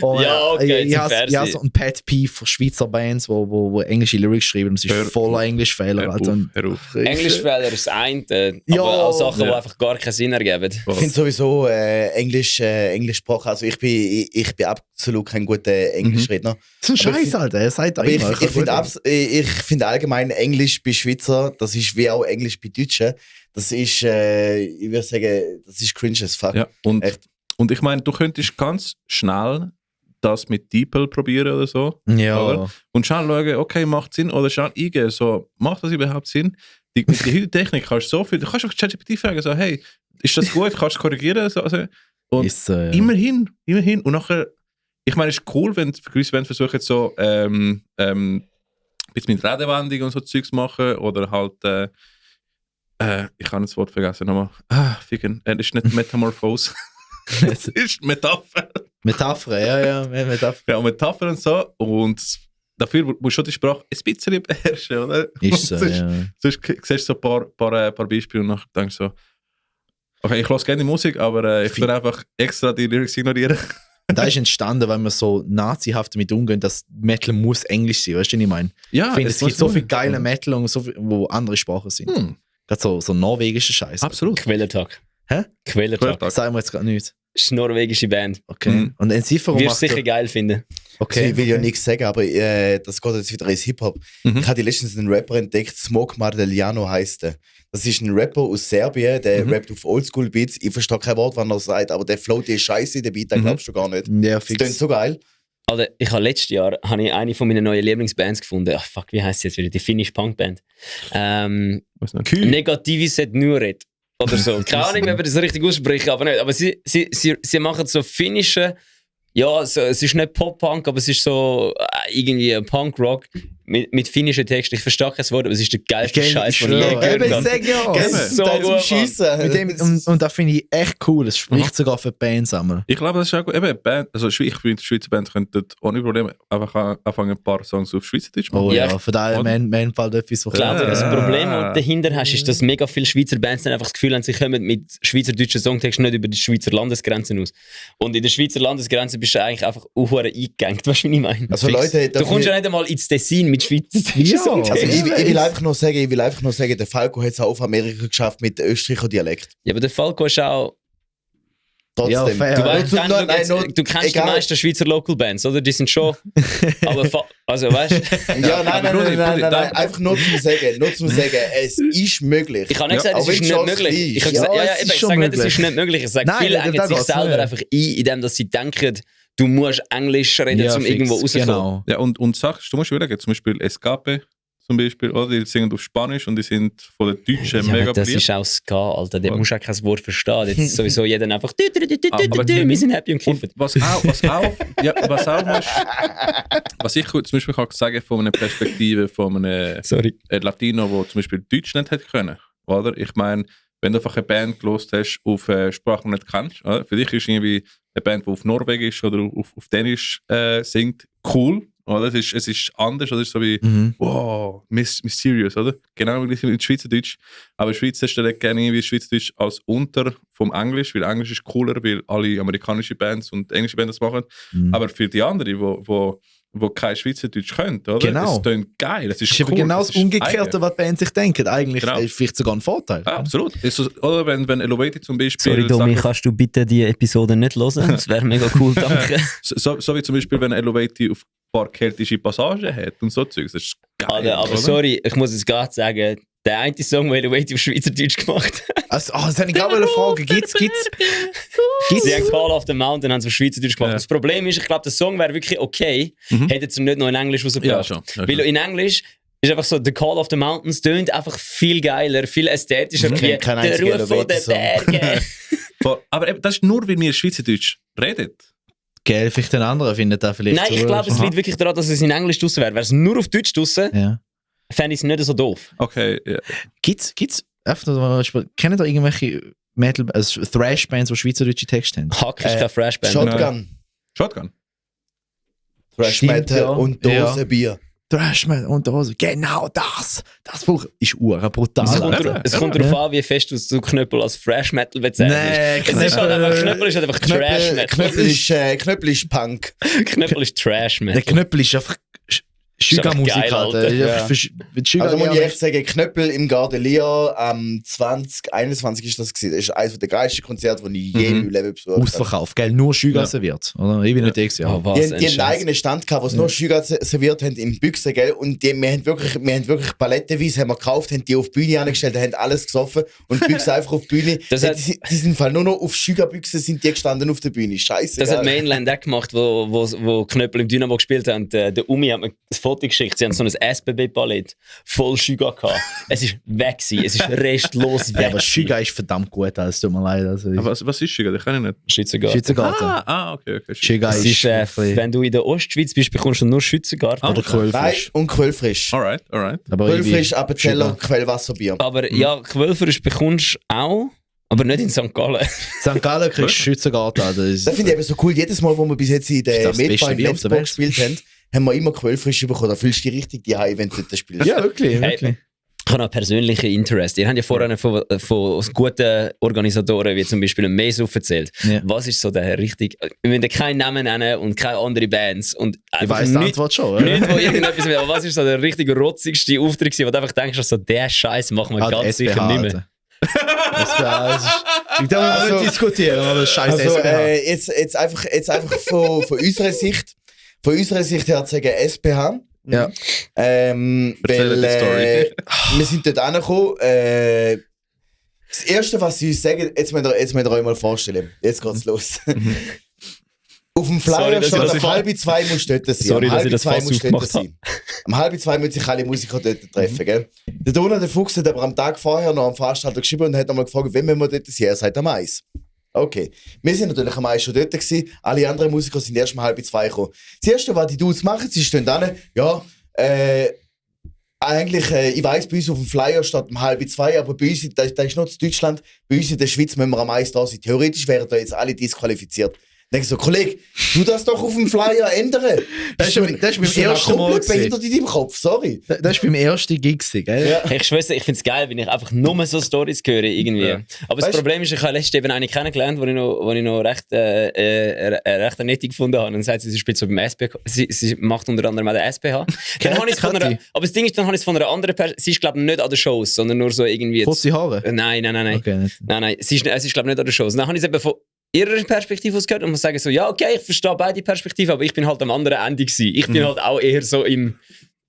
Oh, ja, okay, ich habe so ein Pet Peeve von Schweizer Bands, wo englische Lyrics schreiben und es ist voller Englischfehler. Hör auf. Englischfehler ist das eine, aber auch Sachen, die einfach gar keinen Sinn ergeben. Ich finde sowieso Englischsprache, also ich bin absolut kein guter Englischredner. Das ist ein Scheiß, Alter. Ich finde allgemein Englisch bei Schweizer, das ist wie auch Englisch bei Deutschen. Das ist, ich würde sagen, das ist cringe as fuck. Ja, und ich meine, du könntest ganz schnell das mit DeepL probieren oder so. Ja. Oder? Und schnell schauen, okay, macht Sinn. Oder schnell eingeben, so, macht das überhaupt Sinn? Mit der heutigen Technik kannst du so viel, du kannst auch ChatGPT fragen, so, hey, ist das gut, kannst du korrigieren? So, also, und immerhin. Und nachher, ich meine, es ist cool, wenn gewisse Bands versuchen, so, ein bisschen mit Redewendung und so Zeugs zu machen. Oder halt, ich habe das Wort vergessen nochmal. Ficken. Es ist nicht Metamorphose. Es ist Metapher. Metapher, ja, Metapher. Ja, und Metaphern und so. Und dafür musst du schon die Sprache ein bisschen beherrschen, oder? Ist so, sonst, ja. sonst siehst du so ein paar Beispiele und dann denkst du so, okay, ich höre gerne Musik, aber ich würde einfach extra die Lyrics ignorieren. Und da ist entstanden, weil wir so nazihaft damit umgehen, dass Metal muss Englisch sein, weißt du, was ich meine? Ja, Ich finde, es gibt so viele geile Metal und so viel, wo andere Sprachen sind. Gerade so norwegischer Scheiß. Absolut. Quellertag. Hä? Quellertag. Quellertag. Sagen wir jetzt gerade nicht. Das ist eine norwegische Band. Okay. Mhm. Und Enziferum Wirst du sicher geil finden. Okay. Ich will ja nichts sagen, aber das geht jetzt wieder ins Hip-Hop. Ich hatte letztens einen Rapper entdeckt, Smoke Mardelliano heisst der. Das ist ein Rapper aus Serbien, der rappt auf Oldschool-Beats. Ich verstehe kein Wort, was er sagt, aber der float die Scheiße in den Beat, den glaubst du gar nicht. Ja, Das fix. klingt so geil. Also, ich habe letztes Jahr eine von meinen neuen Lieblingsbands gefunden. Ach fuck, wie heisst sie jetzt wieder? Die Finnish Punk Band. Weiß nicht. Negativiset Nuret. Oder so. Keine Ahnung, ob ich das richtig ausspreche, aber nicht. Aber sie machen so finnische. Ja, so, es ist nicht Pop-Punk, aber es ist so irgendwie Punk-Rock mit finnischen Texten. Ich verstehe kein Wort, aber es ist der geilste Scheiß, den ich je gehört habe. Das ist ist so so zum gut, Schiessen. Mit dem, und das finde ich echt cool. Es spricht sogar für Bands sammeln. Ich glaube, das ist auch gut. Eben, Band, also ich finde, die Schweizer Bands könnten ohne Probleme einfach anfangen, ein paar Songs auf Schweizerdeutsch machen. Oh Ja, ja, von daher, oder? mein Fall etwas, was Ich glaube, das Problem, Ja. das dahinter hast, ist, dass mega viele Schweizer Bands dann einfach das Gefühl haben, sie kommen mit schweizerdeutschen Songtexten nicht über die Schweizer Landesgrenzen aus. Und in der Schweizer Landesgrenze bist du eigentlich einfach eingegangen, weißt du, wie ich meine? Also Fix. Leute, Du kommst ja nicht einmal ins Tessin mit schweizerdeutschen Ja, Songtexten. Also ich will einfach nur sagen, der Falco hat es auch auf Amerika geschafft mit Österreicher Dialekt. Ja, aber der Falco ist auch... Trotzdem. Ja, fair. Du, Ja, weißt, Nur- dann, nein, nur- du kennst egal. die meisten Schweizer Local Bands, oder? Die sind schon... aber also, weißt du... Ja, nein, Brudi, einfach nur zum sagen, es ist möglich. Ich habe nicht gesagt, Auch es wenn ist die nicht Chance möglich. Ich habe klein gesagt, ist. ja, es eben, ist ich schon sage nicht, es möglich. ist nicht möglich. Ich sage, Nein, viele da engen sich geht's selber nicht. einfach ein, indem dass sie denken, du musst Englisch reden, um fix, irgendwo rauszukommen. Genau. Ja, und sagst, du musst überlegen, zum Beispiel Escape, zum Beispiel, oder? Die singen auf Spanisch und die sind von den Deutschen Ja, mega das beliebt. ist auch Ska, Alter. Da Ja. musst du auch kein Wort verstehen. Jetzt ist sowieso jeder einfach Aber- wir sind happy und kiffen. Und was auch musst, was ich zum Beispiel kann sagen von einer Perspektive von einem Sorry. Latino, der zum Beispiel Deutsch nicht hätte können, oder? Ich meine, wenn du einfach eine Band gelost hast auf Sprache, die du nicht kennst, oder? Für dich ist irgendwie eine Band, die auf Norwegisch oder auf Dänisch singt, cool, oder? Es ist anders, oder? Es ist so wie, wow, mysterious, oder? Genau wie mit Schweizerdeutsch. Aber Schweizer stellen gerne irgendwie Schweizerdeutsch als unter vom Englisch, weil Englisch ist cooler, weil alle amerikanische Bands und englische Bands das machen. Aber für die anderen, wo kein Schweizerdeutsch können, oder? Genau. Es klingt geil, es ist Das ist cool. aber genau es das ist Umgekehrte, eigen. was die Bands sich denken. Eigentlich Genau. ist vielleicht sogar ein Vorteil. Ja, absolut. Ist so, oder wenn Elevati zum Beispiel. Sorry, Domi, Sachen- kannst du bitte die Episode nicht hören? Das wäre mega cool, danke. so wie zum Beispiel, wenn Elevati auf ein paar keltische Passagen hat und so Zeugs. Das ist geil. Aber oder? sorry, ich muss es gerade sagen, der eine Song, den Elevati auf Schweizerdeutsch gemacht hat, Also, das habe ich gerade fragen. Gibt's? sie haben Call of the Mountain haben sie auf Schweizerdeutsch gemacht. Ja. Das Problem ist, ich glaube, der Song wäre wirklich okay, hätte sie nicht noch in Englisch Ja, rausgebracht. schon. Ja, Weil schon. in Englisch ist einfach so, The Call of the Mountains tönt einfach viel geiler, viel ästhetischer, wie kenn keinen der einzigen Ruf von den Elevati-Song. Bergen. Aber eben, das ist nur, weil wir Schweizerdeutsch reden. Gell, vielleicht den anderen findet da vielleicht Nein, ich so- glaube, es liegt wirklich daran, dass es in Englisch draussen wäre. Wäre es nur auf Deutsch draussen, Ja. fände ich es nicht so doof. Okay, ja. Gibt's einfach nur, kennen da irgendwelche Metal, also Thrash-Bands, die schweizerdeutsche Texte haben? Hack ist keine Freshband. Shotgun, Shotgun. Thrash Stimmt, Metal ja. und Dose Ja. Bier. Thrash-Metal und Dose. Genau das! Das Buch ist brutal. Es kommt, Alter. es kommt darauf an, wie fest du Knöppel als Fresh Metal bezeichnest. Nee, Es ist halt einfach, Knöppel ist halt einfach Trash Metal. Knöppel ist Punk. Knöppel ist Trash Der Metal. Knöppel ist einfach Schüga-Musik, geil, Alter. Alter. Ja. Ja. Also muss ich echt sagen, Knöppel im Gardelier am 2021 ist das gewesen. Das ist eines der geilsten Konzerte, die ich je in meinem Leben besucht habe. Ausverkauft, gell? Nur Schüga Ja. serviert. Oder? Ich bin nicht gewesen, Oh, ja. was Die, ein die haben einen Scheiß. eigenen Stand gehabt, wo sie nur Schüger serviert haben in Büchsen, gell? Und wir haben wirklich palettenweise haben wir gekauft, haben die auf die Bühne angestellt, haben alles gesoffen und die Büchsen einfach auf die Bühne. Das hat- die sind im Fall nur noch auf Schügerbüchsen sind die gestanden auf der Bühne. Scheiße. Das hat Mainland auch gemacht, wo Knöppel im Dynamo gespielt haben. Der Umi hat mir ein Foto geschickt. Sie haben so ein SBB-Palett voll Schüga gehabt. Es ist weg gewesen. Es ist restlos Ja, weg. aber Schüga ist verdammt gut, es tut mir leid. Also, Aber was ist Schütgen? Das kann ich nicht. Schützengarten. Schützengarten. Okay. Schüga Es ist, ist wenn du in der Ostschweiz bist, bekommst du nur Schützengarten. oder Nein, Quellfrisch. und Quellfrisch. Alright. Aber ich bin Quellfrisch, Appenzeller, Schüga. Quellwasserbier. Aber ja, Quellfrisch bekommst du auch. Aber nicht in St. Gallen. St. Gallen kriegst du Schützengarten. Das ist, Das finde ich eben so cool. Jedes Mal, wo wir bis jetzt in der das beste Medbahn Bier auf der Lenzburg Welt. gespielt haben wir immer Quellfrisch bekommen. Da fühlst du dich richtig die wenn du dort spielst. ja, wirklich, wirklich. Ich habe noch persönlichen Interest. Ihr habt ja vorhin von guten Organisatoren, wie zum Beispiel ein Mesuff erzählt. Ja. Was ist so der richtig... Wir müssen keinen Namen nennen und keine anderen Bands. Und Ich einfach weiss die nicht, Antwort schon. Oder? nicht, wo irgendetwas will. Aber was ist so der richtig rotzigste Auftritt gewesen, wo du einfach denkst, so, der Scheiß machen wir ganz sicher nicht mehr. SBH, das ist, ich darf Also- nicht diskutieren, aber scheiß Also SBH. jetzt einfach von unserer Sicht. Von unserer Sicht her zu sagen SPH. Ja. Erzähl Weil die Story. wir sind dort angekommen. Das Erste, was sie uns sagen, jetzt müsst ihr euch mal vorstellen. Jetzt geht's los. Auf dem Sorry, Flyer dass steht, ich das um halb zwei musst du dort sein. Sorry, Um dass ich halb das zwei Fass musst du dort aufgemacht sein. Um halb zwei müssen sich alle Musiker dort treffen. Gell? Der Donald, der Fuchs, hat aber am Tag vorher noch am Veranstalter geschrieben und hat nochmal gefragt, wenn wir dort sind. Er sagt am Eis. Okay. Wir sind natürlich am Eis schon dort gewesen. Alle anderen Musiker sind erst um halb zwei gekommen. Das Erste, was die Dudes machen, sie stehen da, ja, eigentlich, ich weiss, bei uns auf dem Flyer steht um halb zwei, aber bei uns, das ist noch in Deutschland, bei uns in der Schweiz müssen wir am Eis da sein. Theoretisch wären da jetzt alle disqualifiziert. Dann denke ich so, Kollege, tu das doch auf dem Flyer ändern. Das ist beim ersten Mal komplett behindert in deinem Kopf, sorry. Das war beim ersten Gig, gell? Ja. Ich schwöre, ich finde es geil, wenn ich einfach nur so Stories höre. Irgendwie. Ja. Aber das Weißt- Problem ist, ich habe letztens eben eine kennengelernt, die ich noch recht nett gefunden habe. Und dann sagt sie, sie spielt so beim SPH. Sie macht unter anderem auch den SPH. Dann habe ich es von einer, aber das Ding ist, dann habe ich es von einer anderen Person. Sie ist, glaube ich, nicht an den Shows, sondern nur so irgendwie. Jetzt, Kurze Haare? Nein. Okay, nicht. Nein. Sie ist, glaube ich, nicht an den Shows. Dann habe ich es eben von ihrer Perspektive aus gehört und muss sagen so, ja, okay, ich verstehe beide Perspektiven, aber ich bin halt am anderen Ende gewesen. Ich bin halt auch eher so in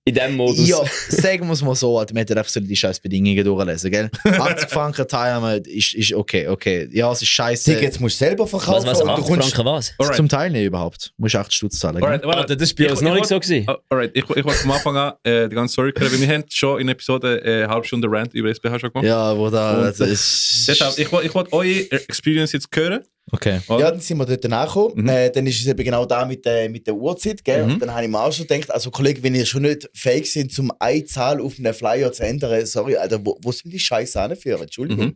dem Modus. Ja, sagen wir es mal so, Alter, wir hätten einfach so die scheiß Bedingungen durchlesen, gell? 80 Franken Teilnahme ist okay. Ja, es ist scheiße. Tickets musst du selber verkaufen. Was, und du 8 kommst- Franken was? Alright. Zum Teilnehmen überhaupt. Du musst 8 Stutz zahlen, gell? Alright, Alter, das ist bei uns noch nicht so gewesen. Alright, ich wollte vom Anfang an die ganze Story hören, weil wir haben schon in Episode eine halbe Stunde Rant über SBH schon gemacht. Ja, wo da, Und das ist... Deshalb, ich wollte eure Experience jetzt hören. Okay. Ja, dann sind wir dort nachgekommen. Dann ist es eben genau da mit der Uhrzeit. Gell? Und dann habe ich mir auch schon gedacht, also Kollege, wenn ihr schon nicht fähig sind, zum eine Zahl auf einem Flyer zu ändern, sorry, Alter, wo soll die Scheiße anführen? Entschuldigung.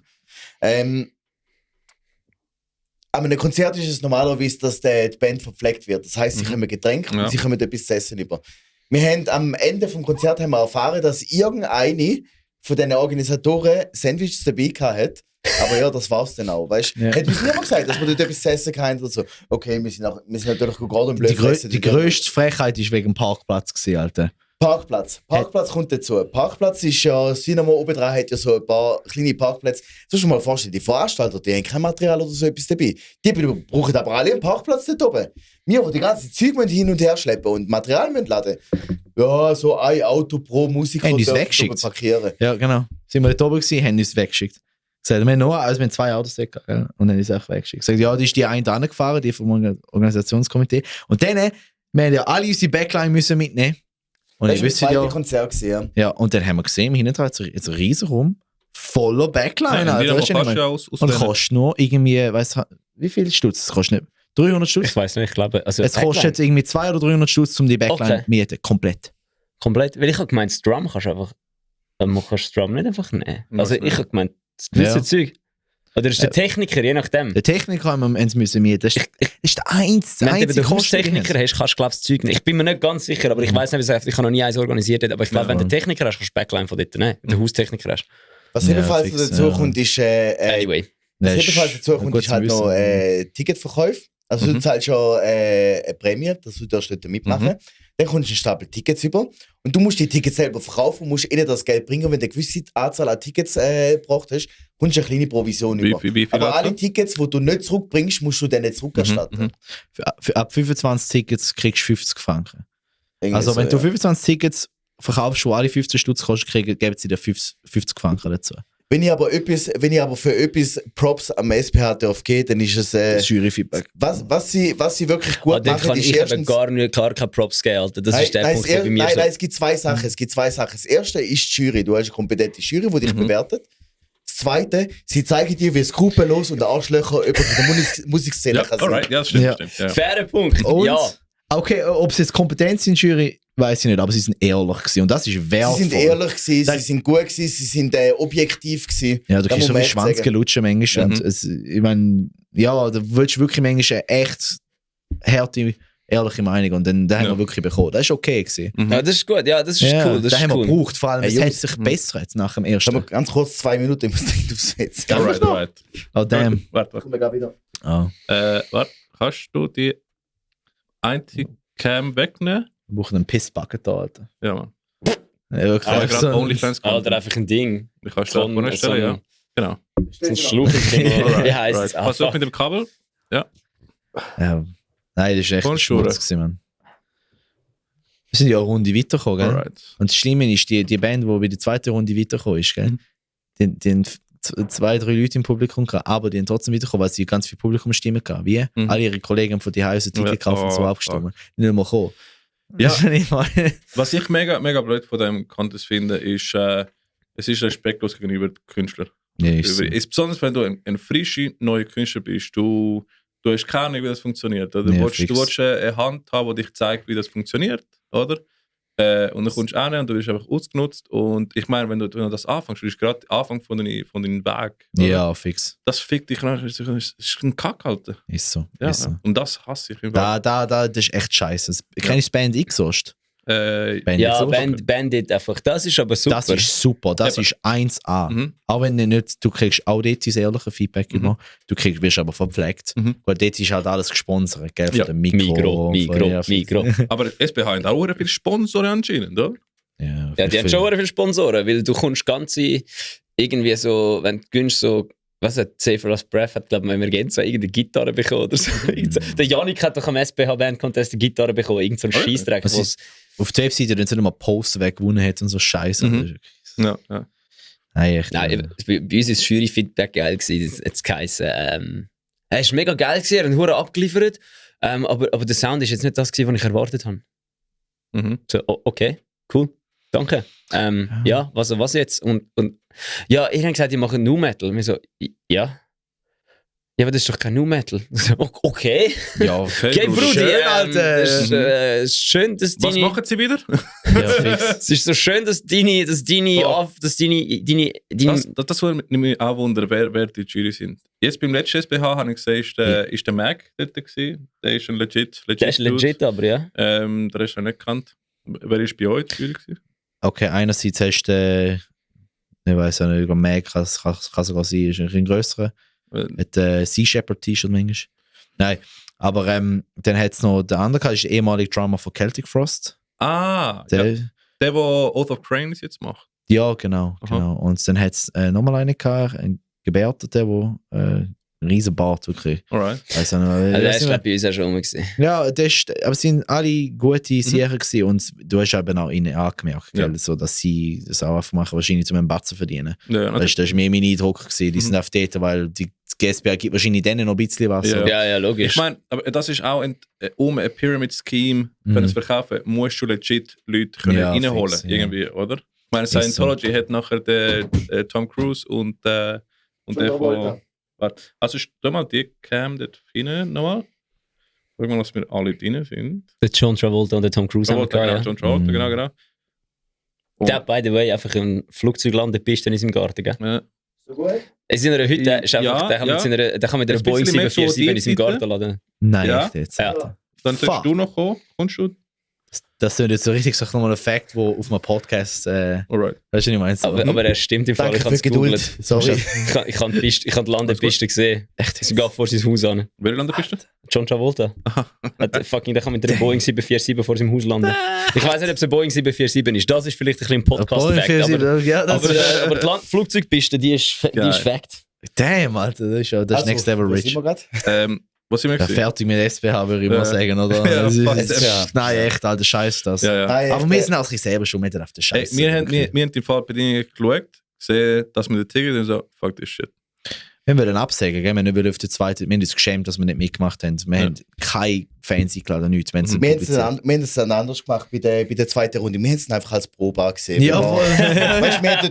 An einem Konzert ist es normalerweise, dass die Band verpflegt wird. Das heisst, sie kommen Getränke Ja. und sie kommen etwas zu essen über. Wir haben am Ende vom Konzert haben wir erfahren, dass irgendeine von den Organisatoren Sandwiches dabei hat. Aber ja, das war's dann auch. Weißt du, Ja. hätte uns niemand gesagt, dass wir dort etwas zu essen haben oder so. Okay, wir sind natürlich gerade im blöd Die grösste Frechheit war wegen dem Parkplatz, gewesen, Alter. Parkplatz kommt dazu. Parkplatz ist ja, Cinema oben dran hat ja so ein paar kleine Parkplätze. Du musst dir mal vorstellen, die Veranstalter, die haben kein Material oder so etwas dabei. Die brauchen aber alle einen Parkplatz dort oben. Wir, die die ganze Zeug müssen hin und her schleppen und Material müssen laden. Ja, so ein Auto pro Musiker Haben die es dürfen weggeschickt? oben parkieren. Ja, genau. Sind wir dort oben gewesen, haben uns weggeschickt. Gesagt, wir haben 2 Autos dort gehabt, gell? Und dann ist es einfach weggeschickt. Gesagt, ja, die ist die eine da gefahren, die vom Organisationskomitee. Und dann, wir haben ja alle unsere Backline müssen mitnehmen. Und Das ich war wüsste das zweite ja, Konzert gewesen, ja. ja, und dann haben wir gesehen, hinten dran jetzt ein riesen Raum voller Backline. Alter. Weisst du, was ich meine? Und kostet nur irgendwie, weißt du, wie viel Stutz? Das kostet nicht 300 Stutz. Ich weiß nicht, ich glaube. Also Es kostet irgendwie 200 oder 300 Stutz, um die Backline Okay. zu mieten. Komplett. komplett. Weil ich habe gemeint, das Drum kannst du einfach. Man kannst das Drum nicht einfach nehmen. Also Was ich habe gemeint, das gewisse Ja. Zeug. Oder ist der Techniker, je nachdem. Der Techniker haben wir müssen mieten. Das ist der einzige Wenn du den Kosten, Haustechniker hast, kannst du glaube ich das Zeug nehmen. Ich bin mir nicht ganz sicher, aber ich weiß nicht, wie es ich habe noch nie eins organisiert, aber ich glaube, wenn du den Techniker hast, kannst du Backline von dort nehmen. Wenn du den Haustechniker hast. Was Ja, ebenfalls fix, dazu ja. kommt, ist Anyway. was Das ebenfalls dazu kommt, gut ist zu halt wissen. noch Ticketverkäufe. Also du zahlst schon eine Prämie, dass du dort mitmachen. Dann kommst du einen Stapel Tickets über und du musst die Tickets selber verkaufen und musst ihnen das Geld bringen. Wenn du eine gewisse Anzahl an Tickets gebraucht hast, kommst du eine kleine Provision über. Wie viel Aber hat's alle noch? Tickets, die du nicht zurückbringst, musst du denen zurückerstatten. Für ab 25 Tickets kriegst du 50 Franken. Irgendwie Also so, wenn du ja. 25 Tickets verkaufst, die alle 15 Stutz kosten, geben sie dir 50 Franken dazu. Wenn ich aber für etwas Props am SPH darf geben, dann ist es Das Jury-Feedback. was sie wirklich gut Dort machen, kann ist ich eben erstens gar keine Props geben, Alter. Das ist der nein, Punkt, der bei mir nein, so... nein, es gibt zwei Sachen. Das erste ist die Jury. Du hast eine kompetente Jury, die dich bewertet. Das zweite, sie zeigen dir, wie skrupellos und Arschlöcher über die Musikszene Ja, kann sein. alright, ja, das stimmt. Ja. Stimmt, ja. Fairer Punkt, Und, ja. okay, ob es jetzt Kompetenz in der Jury weiß ich nicht, aber sie sind ehrlich gewesen. Und das ist wertvoll. Sie sind ehrlich gewesen, sie sind gut gewesen, sie sind objektiv gewesen. Ja, du Da kriegst so muss man viel echt Schwanzgelutschen manchmal. Und ich meine, ja, da willst du wirklich manchmal eine echt harte, ehrliche Meinung. Und dann haben wir wirklich bekommen. Das ist okay gewesen. Ja, das ist gut, ja, das ist cool. Das da ist haben wir cool. gebraucht. Vor allem, Hey, es Jungs. hat sich besser jetzt nach dem ersten. Aber ganz kurz 2 Minuten, ich muss direkt aufsetzen. Alright. Oh, damn. Warte. Kommen wir gleich wieder. Oh. Warte. Kannst du die Anti-Cam wegnehmen? Wir brauchen einen Pissbucket da, Alter. Ja, Mann. Ja, wirklich. Ich habe gerade OnlyFans Alter, einfach ein Ding. Ich kann es da vorne stellen, ja. Genau. So ein Schlucherding. Wie heisst es? Pass auf mit dem Kabel. Ja. Nein, das ist echt ein Vollschuhe. Schmutz gewesen, Mann. Wir sind ja eine Runde weitergekommen, gell? Alright. Und das Schlimme ist, die Band, die bei der zweiten Runde weitergekommen ist, gell? Die haben 2, 3 Leute im Publikum gehabt, aber die haben trotzdem weitergekommen, weil sie ganz viel Publikumsstimmen hatten. Wie? Alle ihre Kollegen von die Hause Ticket gekauft und so abgestimmt. Nicht mehr gekommen. Ja. Das ist nicht mal. Was ich mega blöd von dem Contest finde, ist, es ist respektlos gegenüber den Künstlern. Ja, ist so. Besonders wenn du ein frischer, neuer Künstler bist, du hast keine Ahnung, wie das funktioniert. Oder? Ja, Du fix. willst eine Hand haben, die dich zeigt, wie das funktioniert. Oder? Und dann kommst du rein und du bist einfach ausgenutzt. Und ich meine, wenn du das anfängst, du bist gerade der Anfang von deinem Weg. Oder? Ja, fix. Das fickt dich nachher. Das ist ein Kack, Alter. Ist so. Ja, Ist so. Und das hasse ich. Im Das ist echt scheiße. Kennst du Band Exhaust? Band Ja, Exhaust? Bandit einfach. Das ist aber super. Das ist super, das Eben. ist 1A. Mhm. Auch wenn du kriegst auch dort das ehrliche Feedback immer, wirst aber verpflegt. Mhm. Weil dort ist halt alles gesponsert, gell? Von Ja. dem Mikro. Migro. Aber SBH haben auch viele Sponsoren anscheinend, oder? Ja, Ja, die haben schon viele Sponsoren, weil du kommst ganze irgendwie so, wenn du gönnst so, was hat Save for Us Breath hat, glaube ich, Emergenza irgendeine Gitarre bekommen oder so. Der Janik hat doch am SBH Band Contest eine Gitarre bekommen, irgend so ein Scheissdreck. Was ist- Auf der Webseite, wenn sie nochmal Poster weggewonnen hat und so Scheiße. Mhm. Ja. Nein, echt. Nein, bei uns war das Jury-Feedback geil. Es hat geheißen, es war mega geil, er hat einen Huren abgeliefert, aber der Sound ist jetzt nicht das, was ich erwartet habe. Mhm. So, okay, cool, danke. Ja, was jetzt? Und ja, ihr habt gesagt, ihr macht Nu Metal. Wir so, ja. Ja, aber das ist doch kein Nu Metal. Okay. Ja, Okay, Bruder. Brudi, Schön, Alter. ist schön, dass Was deine... machen sie wieder? ja, fix. Es ist so schön, dass deine Das würde mich auch wundern, wer die Jury sind. Jetzt beim letzten SBH habe ich gesehen, ist der Mac dort gewesen. Der ist ein legit der ist legit, aber ja. Der ist ja nicht gekannt. Wer ist bei euch die Jury gewesen? Okay, einerseits hast du, ich weiß auch nicht, über Mac kann sogar sein, ist ein grösserer. Mit Sea Shepherd T-Shirt manchmal. Nein, aber dann hat es noch den anderen, das ist der ehemalige Drummer von Celtic Frost. Der, Der, Oath of Cranes jetzt macht. ja, genau. Aha. genau. Und dann hat es nochmal einen gehabt, einen Gebärden, der einen riesen Bart wirklich. Alright. Weiss auch nicht, Also, der weiss ist nicht glaub, bei uns auch schon rum gewesen. ja, aber es sind alle gute Sachen gewesen und du hast eben auch ihnen angemerkt, Ja. gell, so, dass sie das auch einfach machen, wahrscheinlich zum einen Batzen verdienen. Ja, Das ist mehr mein Eindruck gewesen. Die sind auf dort, weil die GSBR gibt wahrscheinlich denen noch ein bisschen was. Ja. So. Ja, logisch. Ich meine, aber das ist auch ein Pyramid-Scheme können es verkaufen, musst du legit Leute können Ja, reinholen, fix, ja. irgendwie, oder? Ich meine, Ist so. Scientology hat nachher den Tom Cruise und der von... Warte, also tu mal die Cam dort rein nochmal. Schau mal, dass wir alle drin sind. Der John Travolta und der Tom Cruise haben wir Travolta, gehabt, genau, John Travolta, Mhm. genau. Der, by the way, einfach im Flugzeug Landepiste in seinem Garten, gell? Ja. So gut? In seiner Hütte ist einfach, Ja, der kann mit seiner, der kann mit einer Ein Boeing bisschen mehr 747 in seinem von Garten laden. Nein, Ja. echt jetzt. Ja. Alter. Dann Fuck. sollst du noch kommen. Kommst du? Das sind jetzt so richtig so nochmal ein Fact, wo auf einem Podcast, Alright. weißt du, was ich meine? So. Aber er stimmt im Fall, Danke ich habe für es gegoogelt. Geduld. Sorry. Ich habe die Landepiste gesehen. Echt? Sie geht vor sein Haus an. Wer landet bist du? John Travolta. Der kann mit einer Boeing 747 vor seinem Haus landen. Ich weiß nicht, ob es eine Boeing 747 ist. Das ist vielleicht ein bisschen ein Podcast-Fact. Aber, ja, das aber, ist, aber die Flugzeugpiste, die ist Fact. damn, Alter, das ist, ja, das ist Next Level wo Rich. sind wir grad? Was sind wir Ja, gesehen? fertig mit SBH, würde ich mal sagen, oder? Ja, Das ist- fast SBH. Nein, echt, Alter, scheiß das. Ja, ja. Nein, Aber echt, wir sind auch ein bisschen selber schon mit auf der Hey, Scheiße. wir haben im Fall bei denen geschaut, gesehen, dass wir den Ticket und so, fuck this shit. Wir wollen absagen, gell? Wir haben nicht auf der zweiten, wir haben uns geschämt, dass wir nicht mitgemacht haben. Wir Ja. haben keine Fans eingeladen oder nichts. Wir haben es dann anders gemacht bei der zweiten Runde. Wir haben es einfach als Probe angesehen. Ja, voll. Weißt, wir haben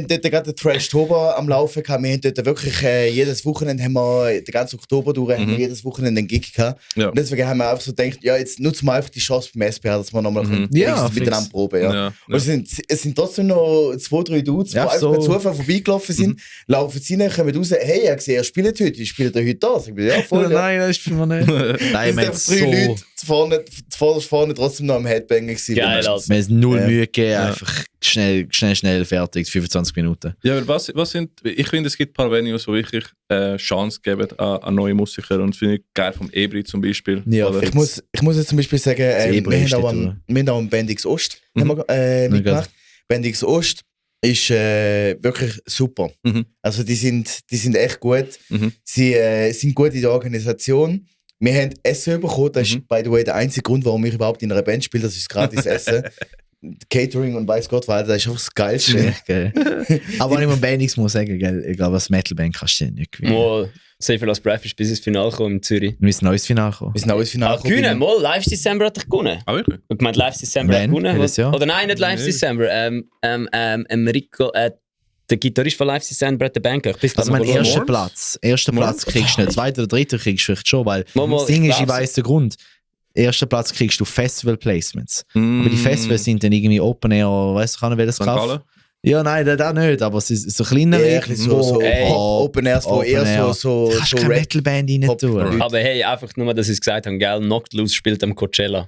dort gerade den Trash-Tober am Laufen gehabt. Wir haben dort wirklich jedes Wochenende, den ganzen Oktober durch, haben wir jedes Wochenende einen Gig gehabt. Ja. Und deswegen haben wir einfach so gedacht, ja, jetzt nutzen wir einfach die Chance beim SPH, dass wir nochmal Ja, miteinander proben. Ja. Ja. Und es sind trotzdem noch 2-3 Dudes, die Ja, einfach so. per Zufall vorbeigelaufen sind, laufen sie rein, kommen raus, hey, ich habe gesehen, ihr spielt heute da. Sag ich, ja, voll. Ja. Nein, das ist für mich nicht. Nein, Es wir sind haben einfach 3 Leute vorne trotzdem noch am Headbanger gewesen. Geil, Alter. wir haben null Ja. Mühe gegeben, einfach schnell fertig, 25 Minuten. Ja, aber was sind, ich finde, es gibt ein paar Venues, die wirklich Chance geben an neue Musiker und finde ich geil vom Ebri zum Beispiel. Ja, Oder? Ich muss jetzt zum Beispiel sagen, wir Ebri haben steht auch am Bendix Ost mitgemacht. Bendix Ost ist wirklich super. Mhm. Also die sind echt gut. Mhm. Sie sind gut in der Organisation. Wir haben Essen bekommen. Das ist, by the way, der einzige Grund, warum ich überhaupt in einer Band spiele. Das ist gratis Essen. Catering und weiß Gott was. Das ist einfach das Geilste. Geil. Aber wenn ich mal Bandix muss sagen, gell, ich glaube, als Metalband kannst du nicht gewinnen. Mal, Safer Last Breath ist bis ins Finale gekommen in Zürich. Wir müssen neues Finale kommen. Wir sind auch ins Finale Gewonnen, mal, Live December hat er gewonnen. Ah, wirklich? Ich meine, Live December hat Wann? gewonnen. Welches Jahr? Oder nein, nicht Live Nee. December. Rico, der Gitarrist von Live December hat den Bank. Also mein erster Morns? Platz. Ersten Platz kriegst du nicht, zweiter oder dritter kriegst du vielleicht schon, weil Mal, das Ding ist, ich glaub's. weiss den Grund. Ersten Platz kriegst du Festival-Placements. Mm. Aber die Festivals sind dann irgendwie Open Air, weißt du, kann wer das St. kaufen? Gallen? Ja, nein, das nicht, aber es ist so kleinere. Ja, ein bisschen so Ey. Open Airs, wo Open eher Air. so Kannst keine Rap- Metalband rein Pop- tun. Aber hey, einfach nur, dass ich es gesagt habe, gell, Knocked Loose spielt am Coachella.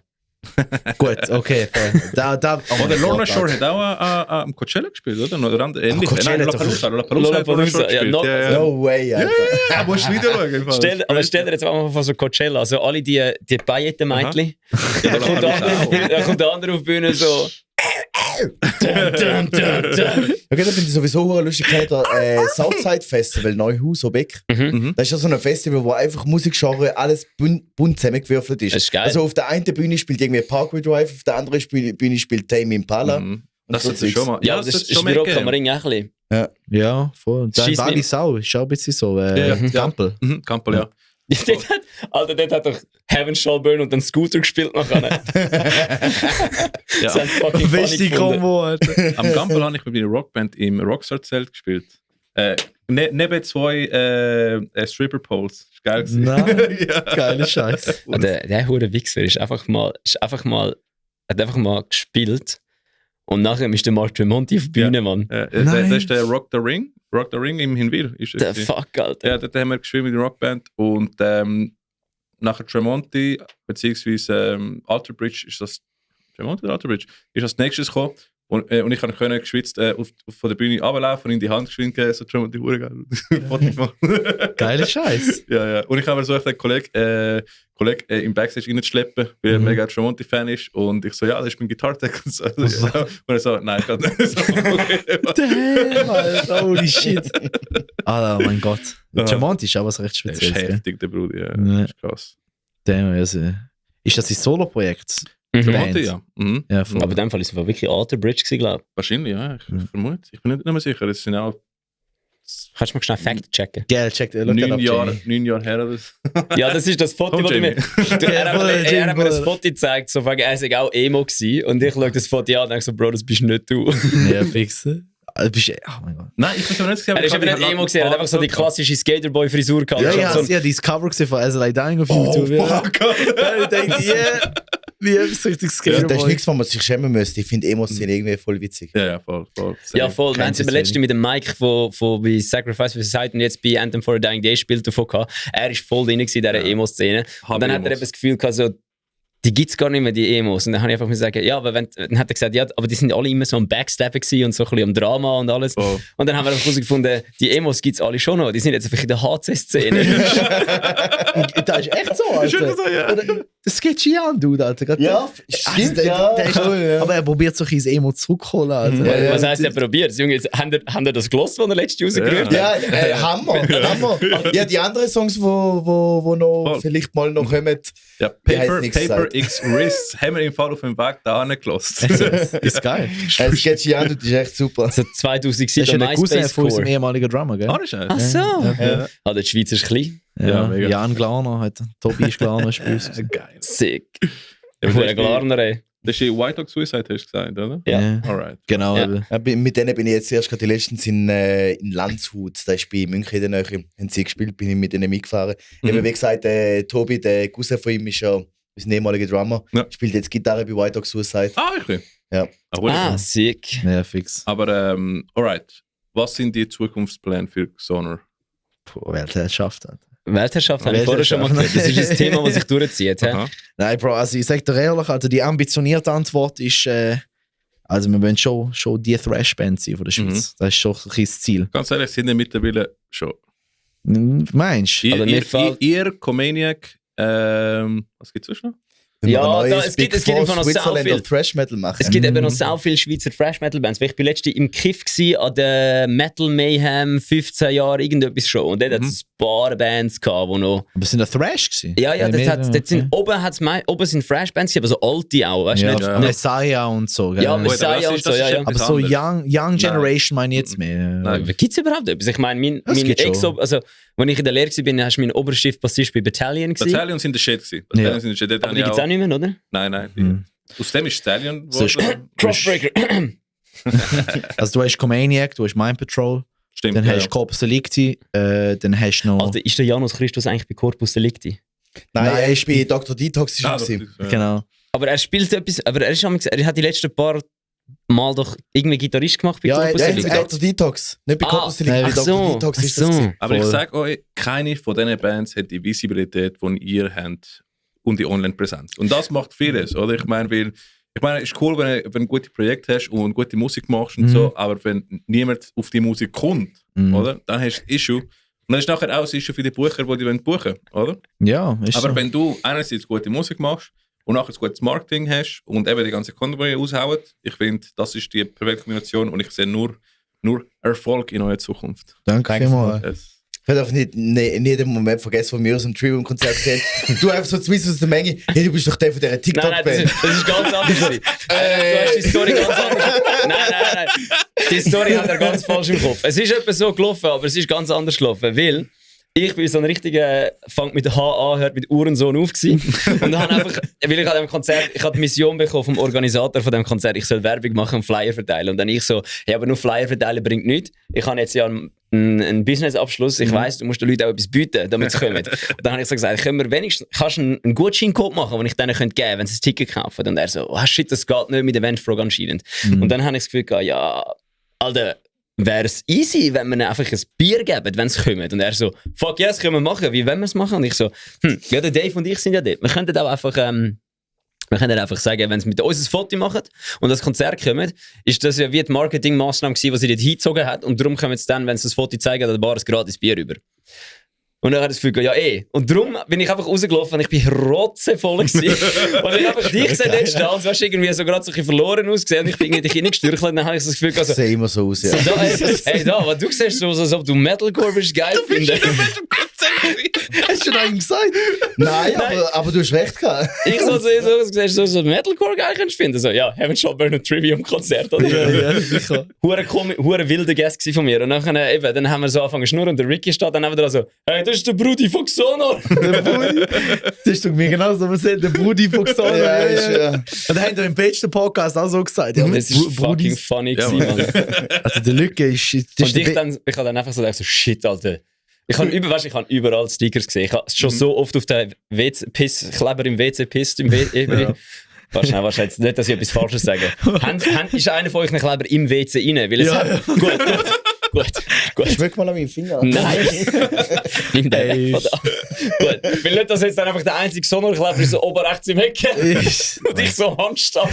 Gut, okay. Oh Oder Lorna Shore hat auch am Coachella gespielt, oder? Oder ähnlich. Coachella Nein, hat doch- Lollapalooza hat Lorna Shore Ja, gespielt. noch- Ja, ja. No way, Alter. Ja, musst du wieder schauen. im Fall. Aber stell dir jetzt einfach mal vor, so Coachella, also alle die Pailletten-Mädchen. Ja, Da kommt der andere- da kommt der andere auf die Bühne so. Okay, da finde ich sowieso hure lustig. Southside Festival, Neuhaus, Obeck. Mhm. Das ist ja so ein Festival, wo einfach Musikgenre alles bunt zusammengewürfelt ist. Das ist geil. Also auf der einen Bühne spielt irgendwie Parkway Drive, auf der anderen Bühne spielt Tame Impala. Mhm. Und Das so ist schon mal. Ja, das das ist wie Rock am Ring auch ein bisschen. Ja, voll. Dann Schieß Wally mich- Sau ist auch ein bisschen so. Ja. Gampel. Kampel, ja. Alter, dort hat doch Heaven Shall Burn und dann Scooter gespielt nachher. Das haben sie fucking funny gefunden. Alter. Am Gampel habe ich mit meiner Rockband im Rockstar-Zelt gespielt. Neben 2 Stripper-Poles. Ist geil gewesen. Nein, Ja. geiler Scheiß. Der hure Wichser ist einfach mal gespielt und nachher ist der Mark Tremonti auf die Bühne, Mann. Nein. Das ist der Rock the Ring. Rock the Ring im Hinwil. Ist Der das Fuck, Alter. ja, dort haben wir gespielt mit der Rockband und nachher Tremonti, beziehungsweise Alter Bridge, ist das Tremonti oder Alter Bridge, ist als nächstes gekommen und ich konnte geschwitzt von der Bühne runterlaufen und in die Hand geschwind geben, so Tremonti hure geil. Foto gemacht. Geiler Scheiß. Ja. Und ich habe versucht, den Kollegen im Backstage reinzuschleppen, weil er mega Tremonti-Fan ist. Und ich so, ja, das ist mein Gitarre-Tech. Und, so. Und er so, nein, ich kann nicht. So, okay. Damn, Alter, holy shit. Ah, mein Gott. Ja. Tremonti ist aber was recht Das ist spezielles. gell? heftig, der Bruder. Ja. Ja. Das ist krass. Damn, also. Ist das ein Solo-Projekt? Tremonti, Band. ja. Mhm. Ja, voll. Aber in dem Fall ist es wirklich Alter Bridge gewesen, glaube Wahrscheinlich, ja. Ich vermute. Ich bin nicht mehr sicher. Das sind auch ich. Kannst du mal schnell Fact checken? Geil, check. 9 Jahre her. Oder so. Ja, das ist das Foto, Komm, das Jamie. er hat mir das Jamie. Foto gezeigt, so er war auch Emo gewesen. Und ich schaue das Foto an und denke so, Bro, das bist nicht du. Ja, fixe. Oh mein Gott. Nein, ich bin aber nicht gesehen. Er ist eben nicht Emo gewesen, er hat einfach so die klassische Skaterboy-Frisur gehabt. Ja, So- ja, so- ja, dieses Cover gesehen von As I Lie Dying auf Oh, YouTube. Ja. fuck. Ja, ich denke, yeah. Wie etwas richtig Das ist Skaterboy. nichts, wo man sich schämen müsste. Ich finde Emo-Szene irgendwie voll witzig. Ja, voll. Ja, voll. Wir haben es Keine über letzte mit dem Mike von bei Sacrifice for Society und jetzt bei Anthem for a Dying Day spielt davon gehabt. Er ist voll drin in dieser Emo-Szene. Und dann hat er eben das Gefühl gehabt, so, die gibt es gar nicht mehr, die Emos. Und dann habe ich einfach mal gesagt, ja, aber dann hat er gesagt, ja, aber die sind alle immer so am Backstabben gewesen und so ein bisschen am Drama und alles. Oh. Und dann haben wir einfach herausgefunden, die Emos gibt es alle schon noch. Die sind jetzt einfach in der HC-Szene. Das ist echt so, Alter. Ist wirklich so, ja. Oder, das sketchy an, Dude, Alter. Gerade Ja, der- stimmt, der- ja. der ist- Cool, ja. Aber er probiert so ein bisschen Emo zurückholen, Alter. Was heisst, er probiert? Junge, habt ihr das gelost, was er letztes Jahr rausgerührt hat? Ja, Hammer. Ja, die anderen Songs, wo noch Voll. vielleicht mal noch kommen. Ja, Wie heisst Paper nix gesagt? X Wrists haben wir im Fall auf dem Weg da angelassen. Ist geil. Es geht schon an, das ist echt super. Also Das ist 2007 ja der Cousin von unserem MySpace-Core. ehemaligen Drummer, gell? Ah, das ist Ach so. Ja. Ah, der Schweizer ist klein. Ja, mega. Jan Glarner hat Tobias Glarner spielt. Geil. Sick. Ja, aber Hure das ist Glarner, ey. Das ist die White Dog Suicide, hast du gesagt, oder? Ja. Alright. Genau. Ja. eben. Ja, mit denen bin ich jetzt erst gerade letztens in Landshut, da ist bei München in der Nähe, haben sie gespielt, bin ich mit denen mitgefahren. Eben wie gesagt, Tobi, der Cousin von ihm, ist ja unser ehemaliger Drummer, Ja. spielt jetzt Gitarre bei White Dog Suicide. Ah, wirklich? Ja. Ah, Sick. Ja, fix. aber, alright. Was sind die Zukunftspläne für Xonor? Puh, wer das schafft hat. Weltherrschaft habe ich vorher schon mal gehört. Das ist ein Thema, das sich durchzieht. hä? Aha. Nein, Bro, also ich sag dir ehrlich, also die ambitionierte Antwort ist, also wir wollen schon die Thrash-Band sein von der Schweiz. Das ist schon ein bisschen das Ziel. Ganz ehrlich, sind wir mittlerweile schon. Meinst du? Aber mir fällt- Ihr Comaniac, was gibt's sonst noch? Wenn wir Ja, ein neues da- es gibt im Fall noch sehr Switzerland viel. of Thrash Metal machen. Es gibt eben noch so viele Schweizer Thrash-Metal-Bands. Ich war letztens im Kiff gsi an der Metal Mayhem 15 Jahre irgendetwas schon. Und dort hat es ein paar Bands gehabt, die noch... Aber sind das Thrash gewesen? Ja, ja, dort sind, oben sind Thrash-Bands, aber so alte auch, weißt du? Ja, nicht? ja. Messiah und so. Gell? Ja, Gut, Messiah das und ist- so, das ja, ist ja. etwas aber so anderes. Young Generation meine ich jetzt mehr. Nein. Gibt es überhaupt etwas? Ich meine, Das mein gibt schon. Ex, also, als ich in der Lehre war, hast du mein Oberschiff-Bassist bei Battalion gewesen. Battalion sind der Shit gewesen. Battalion Ja. sind der Shit. Dort Aber habe die ich gibt es auch nicht mehr, oder? Nein, nein. Mhm. Aus dem ist Stallion So ist- geworden. Crossbreaker. Also du hast Comaniac, du hast Mind Patrol, Stimmt. dann ja, hast du Corpus Delicti, dann hast du noch... Alter, ist der Janus Christus eigentlich bei Corpus Delicti? Nein, Nein, er ist bei Dr. Detox. ja. Ist Ah, er das gewesen. ist, Genau. Aber er spielt etwas, aber er hat die letzten paar Mal doch irgendwie Gitarrist gemacht bei Ja, Corpus Ja, Delicti. bei Dr. Detox. Nicht bei Ah, Corpus Delicti, nein, bei ach Dr. so, Detox ach ist das so. gewesen. Aber ich Voll. sage euch, keine von diesen Bands hat die Visibilität, die ihr habt und die Online-Präsenz. Und das macht vieles, oder? Ich meine, es ist cool, wenn du ein gutes Projekt hast und gute Musik machst und so, aber wenn niemand auf die Musik kommt, oder? Dann hast du ein Issue. Und dann ist nachher auch ein Issue für die Bucher, die die buchen wollen, oder? Ja, ist Aber so. wenn du einerseits gute Musik machst und nachher ein gutes Marketing hast und eben die ganze Content aushauen, ich finde, das ist die perfekte Kombination und ich sehe nur Erfolg in eurer Zukunft. Danke vielmals. Yes. Ich werde einfach nicht den Moment vergessen, wo wir aus dem Trivium-Konzert gesehen haben. Du einfach so zumindest aus der Menge, hey, du bist doch der von dieser Nein, das TikTok-Band. ist ganz anders. Du hast die Story ganz anders. Nein. Die Story hat er ganz falsch im Kopf. Es ist etwa so gelaufen, aber es ist ganz anders gelaufen, weil ich bin so ein richtiger, fängt mit H an, hört mit Uhrensohn auf gewesen. Und habe einfach, weil ich an dem Konzert, ich habe die Mission bekommen vom Organisator von dem Konzert, ich soll Werbung machen und Flyer verteilen. Und dann ich so, hey, aber nur Flyer verteilen bringt nichts. Ich habe jetzt ja einen Business-Abschluss. Ich weiss, du musst den Leuten auch etwas bieten, damit sie kommen. Und dann habe ich so gesagt, kannst du einen Gutscheincode machen, den ich denen geben könnte, wenn sie ein Ticket kaufen? Und er so, oh shit, das geht nicht mit Eventfrog anscheinend. Und dann habe ich das Gefühl gehabt, ja, Alter, wäre es easy, wenn wir ihnen einfach ein Bier geben, wenn sie kommen. Und er so, fuck yes, können wir machen. Wie wollen wir es machen? Und ich so, ja, der Dave und ich sind ja dort. Wir könnten auch einfach, sagen, wenn sie mit uns ein Foto machen und das Konzert kommen, ist das ja wie die Marketingmaßnahme gewesen, die sie dort hingezogen hat. Und darum kommen sie dann, wenn sie das Foto zeigen, an der Bar ein gratis Bier über. Und dann hat er das Gefühl, ja Und darum bin ich einfach rausgelaufen und ich bin rotzevoll gewesen. Und ich einfach dich gesehen dort stehen und du hast irgendwie so gerade so ein bisschen verloren ausgesehen und ich bin irgendwie dich reingestürchelt und dann habe ich so das Gefühl, Das also, sieht immer so aus, ja. so, hey, was du siehst so, als ob du Metalcore bist geil findest. Hast du schon eigentlich gesagt? Nein, aber du hast recht gehabt. Ich so Metalcore geil kannst finden. So, ja, Heaven Shall Burn ein Trivium-Konzert. Ja, sicher. Hure wilder Gast von mir. Und dann haben wir so angefangen zu schnurren und der Ricky steht dann wieder so, hey, das ist der Brudi von Xonor. Der Brudi. Das ist doch mir genauso, was der Brudi von Xonor. Ja, ist, ja. Und da haben wir im Page-Podcast auch so gesagt. Ja, Das ist fucking funny Ja, gewesen, Mann. Also der Lücke ist... Und ich habe dann einfach so gedacht, so shit, Alter. Ich habe überall Stickers gesehen. Ich habe schon so oft auf den Kleber im WC pisst. Wahrscheinlich nicht, dass ich etwas Falsches sage. Ist einer von euch einen Kleber im WC rein? Weil es hat, gut. Schmeck mal an meinen Finger. Nein. Nimm den weg von da. Gut. Weil nicht, dass jetzt dann einfach der einzige Sonderkleber ist so oben rechts im Ecke und ich so Handstab.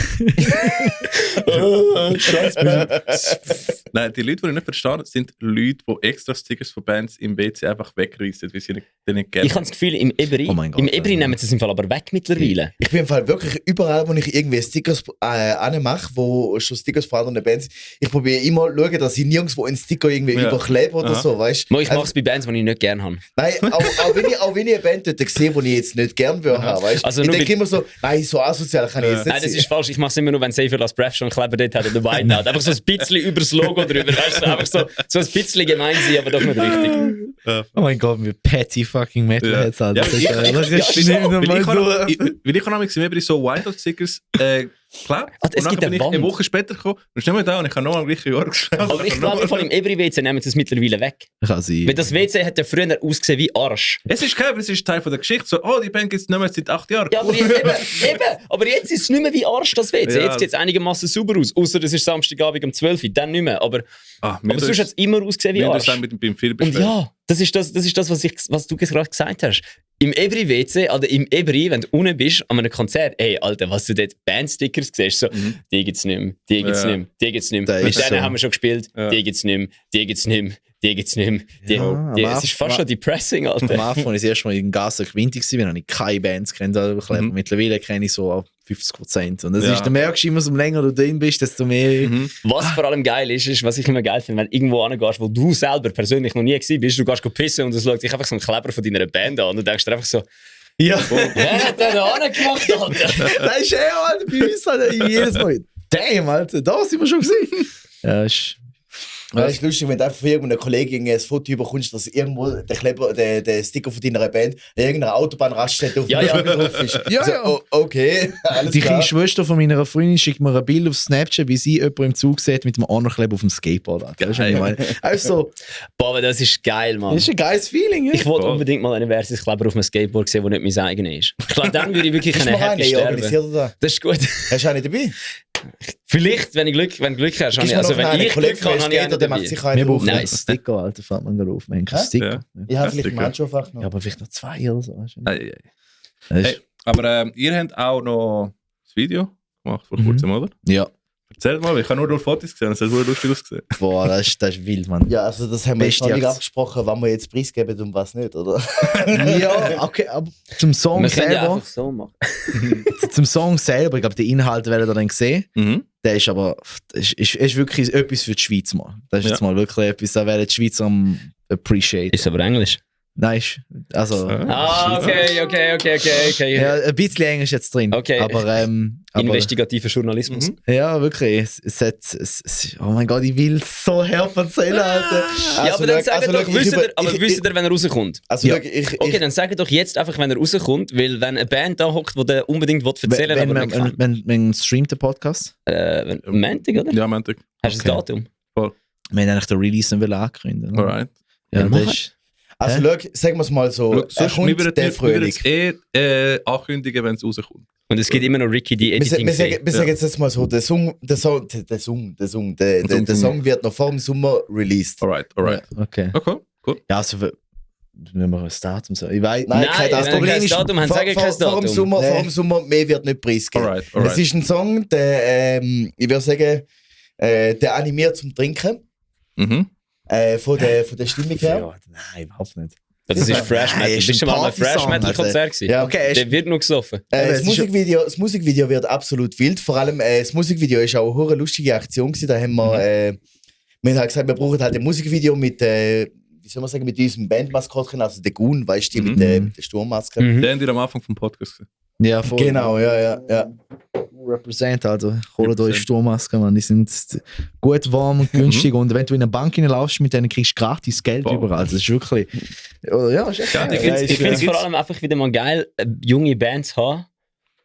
Nein, die Leute, die ich nicht verstehe, sind Leute, die extra Stickers von Bands im WC einfach wegreißen, weil sie nicht gerne. Ich habe das Gefühl, im Ebri, Oh mein Gott, nehmen sie es im Fall aber weg mittlerweile. Ich bin im Fall wirklich überall, wo ich irgendwie Stickers anmache, wo schon Stickers von anderen Bands sind. Ich probiere immer zu schauen, dass ich nirgendwo einen Sticker schon irgendwie überkleben oder so, weißt du? Ich mache es bei Bands, die ich nicht gerne habe. Nein, auch wenn ich eine Band dort sehe, die ich jetzt nicht gerne würde haben, weißt du? Also ich nur denke immer so, nein, so asozial kann ich jetzt nicht Nein, das ist falsch. Ich mache es immer nur, wenn Safer Last Breath schon einen Kleber dort hat oder White hat. Einfach so ein bisschen über das Logo drüber. Weißt du? Einfach so ein bisschen gemein sein, aber doch nicht richtig. Oh mein Gott, wir petty fucking Metalheads, Alter. Ja, Das ist nicht normal so. Weil ich habe nämlich bei so White Dot Stickers geklebt. Es gibt eine Wand. Eine Woche später gekommen und schnell mal da und ich habe nochmal gleiche Jahr gespielt. Aber ich glaube, von im Ebri-WC nehmen sie es mittlerweile weg. Kann sein. Weil das WC hat ja früher ausgesehen wie Arsch. Es ist kein, es ist Teil von der Geschichte. So, oh, die Band gibt es nicht mehr seit 8 Jahren. Ja, aber eben. Aber jetzt ist es nicht mehr wie Arsch, das WC. Ja. Jetzt sieht es einigermaßen sauber aus. Außer es ist Samstagabend um 12 Uhr, dann nicht mehr. Aber sonst hat es immer ausgesehen wie Arsch. Beim Film Und ja, das ist das was du gerade gesagt hast. Im Ebri-WC, oder im Ebri, wenn du unten bist, an einem Konzert, ey, Alter, was du dort Bandstickers siehst, so, die gibt's nicht mehr, die gibt's nicht mehr, die gibt's nicht mehr. Mit denen haben wir schon gespielt, die gibt's nicht mehr, die gibt's nicht mehr, die gibt's nicht mehr. Es ist fast schon depressing, Alter. Am Anfang, als ich das erste Mal in Gaza gewinnt war, habe ich keine Bands kennt. Mittlerweile kenne ich so 50%. Und das ist, du merkst immer, so länger du drin bist, desto mehr. Was vor allem geil ist, was ich immer geil finde, wenn du irgendwo hingehst, wo du selber persönlich noch nie gewesen bist, du gehst pissen und es schaut dich einfach so ein Kleber von deiner Band an und du denkst dir einfach so, Ja. wer hat den da gemacht, Alter? Das ist Alter, bei uns halt jedes Mal. Damn, Alter, da sind wir schon gesehen. Ja, ist. Ja, ist lustig, wenn du einfach von irgendeiner Kollegin ein Foto bekommst, dass irgendwo der Kleber, der Sticker von deiner Band an irgendeiner Autobahnraststätte auf dem Rücken drauf ist. Ja, also, ja. Okay, alles Die klar. kleine Schwester von meiner Freundin schickt mir ein Bild auf Snapchat, wie sie jemanden im Zug sieht mit einem Honorkleber auf dem Skateboard. Alter. Weißt du, was ich meine? Also, Boah, aber das ist geil, Mann. das ist ein geiles Feeling. Ja? Ich wollte unbedingt mal einen Versus-Kleber auf einem Skateboard sehen, der nicht mein eigenes ist. Ich glaube, dann würde ich wirklich Ist einen noch Happy eine, sterben. organisiert er da? Das ist gut. Hast du auch nicht dabei? Vielleicht, wenn du Glück hast, habe ich, also wenn ich Glück habe, habe ich einen der macht dabei. sicher Wir einen brauchen drauf. einen Sticker, Alter, fällt man gerade auf. Wir haben keinen Sticker. Ich habe vielleicht Sticker. einen Handschuhfach noch. Ja, aber vielleicht noch 2 oder so. Weißt du? Ei, ei. Das ist- Hey, aber ihr habt auch noch das Video gemacht vor kurzem, oder? Ja, Erzählt mal, ich habe nur Fotos gesehen, das hat sehr lustig ausgesehen. boah, das ist wild, Mann. Ja, also das haben wir jetzt Beste noch nicht Aktion. abgesprochen, wann wir jetzt preisgeben und was nicht, oder? Ja, okay, aber zum Song Wir können ja selber, einfach so machen. zum Song selber, ich glaube, die Inhalte werden ihr dann sehen. Mhm. Der ist aber, ist wirklich etwas für die Schweiz, Mann. Das ist jetzt mal wirklich etwas, da werden die Schweizer am appreciate. Ist aber Englisch. Nein, also, Okay. ja, ein bisschen Englisch jetzt drin. Okay. Aber Investigativer Journalismus. ja, wirklich. Oh mein Gott, ich will so herb erzählen, Alter. Ja, aber dann sagt doch, wisst ihr, wenn er rauskommt? Also, Ja. Okay, dann sagt doch jetzt einfach, wenn er rauskommt, weil wenn eine Band da hockt, die der unbedingt erzählen will, aber nicht kann. Wenn streamt der Podcast, Montag, oder? Ja, Montag. Hast du das Datum? wir haben eigentlich den Release noch ankündigen. Alright. Ja, mach das ist, Also, sagen wir es mal so, Schau, sonst, wir würden der wir Frühling. es ankündigen, wenn es rauskommt. Und es gibt immer noch Ricky, die Wir Editing sagen jetzt mal so, der Song wird noch vor dem Sommer released. Alright. okay. Okay, cool. Ja, also, wenn wir ein Datum sagen. Ich weiß, Nein, Nein, das wenn Problem kein ist, Datum haben, sagen kein vor dem Datum. Sommer, mehr wird nicht preisgegeben. Alright. Es ist ein Song, der, ich würde sagen, der animiert zum Trinken, Mhm. von der Stimmung her. Ja, nein, überhaupt nicht. Das ist Fresh Nein, Metal. ist Bist du ein mal bei Fresh Party-Song, Metal Alter. Konzert gewesen? Ja. Okay, Der wird noch gesoffen. Das es ist Musikvideo wird absolut wild. Vor allem das Musikvideo ist auch eine lustige Aktion gewesen. Da haben wir, wir haben halt gesagt, wir brauchen halt ein Musikvideo mit, wie soll man sagen, mit diesem Bandmaskottchen, also der Goon, weißt du, mit der Sturmmaske. Mhm. Den haben die am Anfang vom Podcast gesehen. Ja, voll. Genau, ja. Represent, also holt euch Sturmmasken, man. Die sind gut warm und günstig. Und wenn du in eine Bank hineinlaufst, mit denen kriegst du gratis Geld Wow. überall. Das ist wirklich. Ja, ist echt Ja, geil. Ich finde es vor allem einfach wieder mal geil, junge Bands zu haben,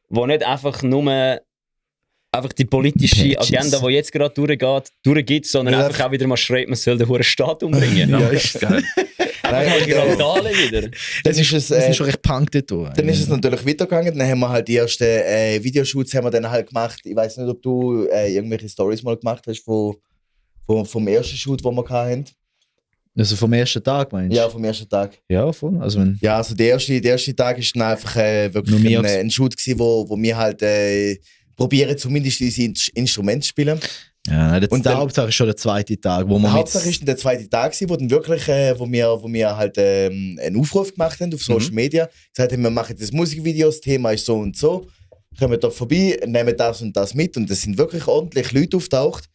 die nicht einfach nur einfach die politische Patches. Agenda, die jetzt gerade durchgeht, sondern Ja. einfach auch wieder mal schreit, man soll den hohen Staat umbringen. Ja, ist geil. Einfach mal Randale wieder. Das ist es, Das ist schon recht punk dort. dann ist es natürlich weitergegangen. Dann haben wir halt die ersten Videoshoots haben wir dann halt gemacht. Ich weiß nicht, ob du irgendwelche Stories mal gemacht hast vom ersten Shoot, den wir hatten. Also vom ersten Tag, meinst du? Ja, vom ersten Tag. Ja, voll. Also wenn. Ja, also der erste Tag ist dann einfach wirklich Nur mehr ein Shoot gewesen, wo wir halt probieren, zumindest unsere Instrumente zu spielen. Ja, nein, Und der dann- Hauptsache ist schon der zweite Tag, wo man Hauptsache ist dann der zweite Tag gewesen, wo dann wirklich, wo wir halt einen Aufruf gemacht haben auf Social Media, gesagt haben, wir machen das Musikvideo, das Thema ist so und so, kommen da vorbei, nehmen das und das mit und es sind wirklich ordentlich Leute auftaucht.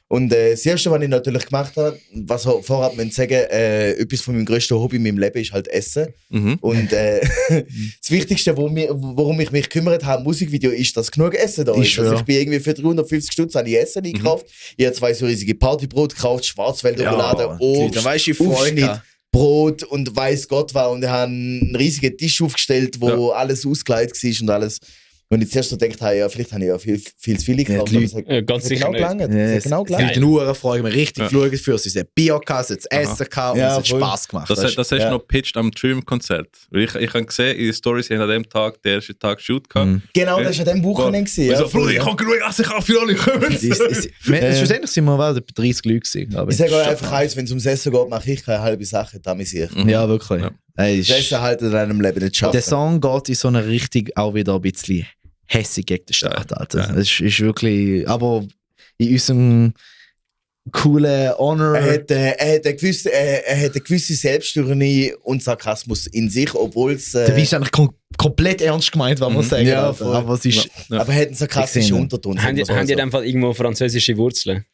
Und das Erste, was ich natürlich gemacht habe, was vorab sagen, etwas von meinem grössten Hobby in meinem Leben ist halt Essen. Und das Wichtigste, worum ich mich gekümmert habe, Musikvideo, ist, dass genug Essen da ist. Also ich bin irgendwie für 350 Stutz habe ich Essen eingekauft. Ich habe 2 so riesige Partybrot gekauft, Schwarzwälder Roulade, Obst, da weißt du, Aufschnitt, Brot und weiss Gott was. Und ich habe einen riesigen Tisch aufgestellt, wo alles ausgelegt war und alles. Und ich zuerst so gedacht habe, ja, vielleicht habe ich ja viel zu viel gekauft. Ja, ganz sicher nicht. Genau Für die Uhren freuen wir richtig geschaut für sie. Sie Bier gehabt, sie Essen gehabt und es hat Spass gemacht. Das hast du noch gepitcht am Dream-Konzert. Ich habe gesehen, in den Stories, sie haben an dem Tag, den ersten Tag Shoot gehabt. Genau, das war an dem Wochenende. Ja, Bruder, ich kann genug Essen kaufen für alle, kommen. Schlussendlich sind wir etwa 30 Leute gewesen. Ich sage euch einfach eins, wenn es ums Essen geht, mache ich keine halbe Sache, damit ich. Ja, wirklich. Ja. Das Essen halt in einem Leben nicht schaffen. Der Song geht in so eine Richtung auch wieder ein bisschen hässig gegen den Staat, Alter. Ja. Es ist wirklich, aber in unserem coolen Honor. Er hat eine gewisse Selbstironie und Sarkasmus in sich, obwohl es. Du bist eigentlich komplett ernst gemeint, was man sagen. Ja, Alter. voll. Aber es ist. Aber er hat einen sarkastischen Unterton. Haben die in dem Fall irgendwo französische Wurzeln?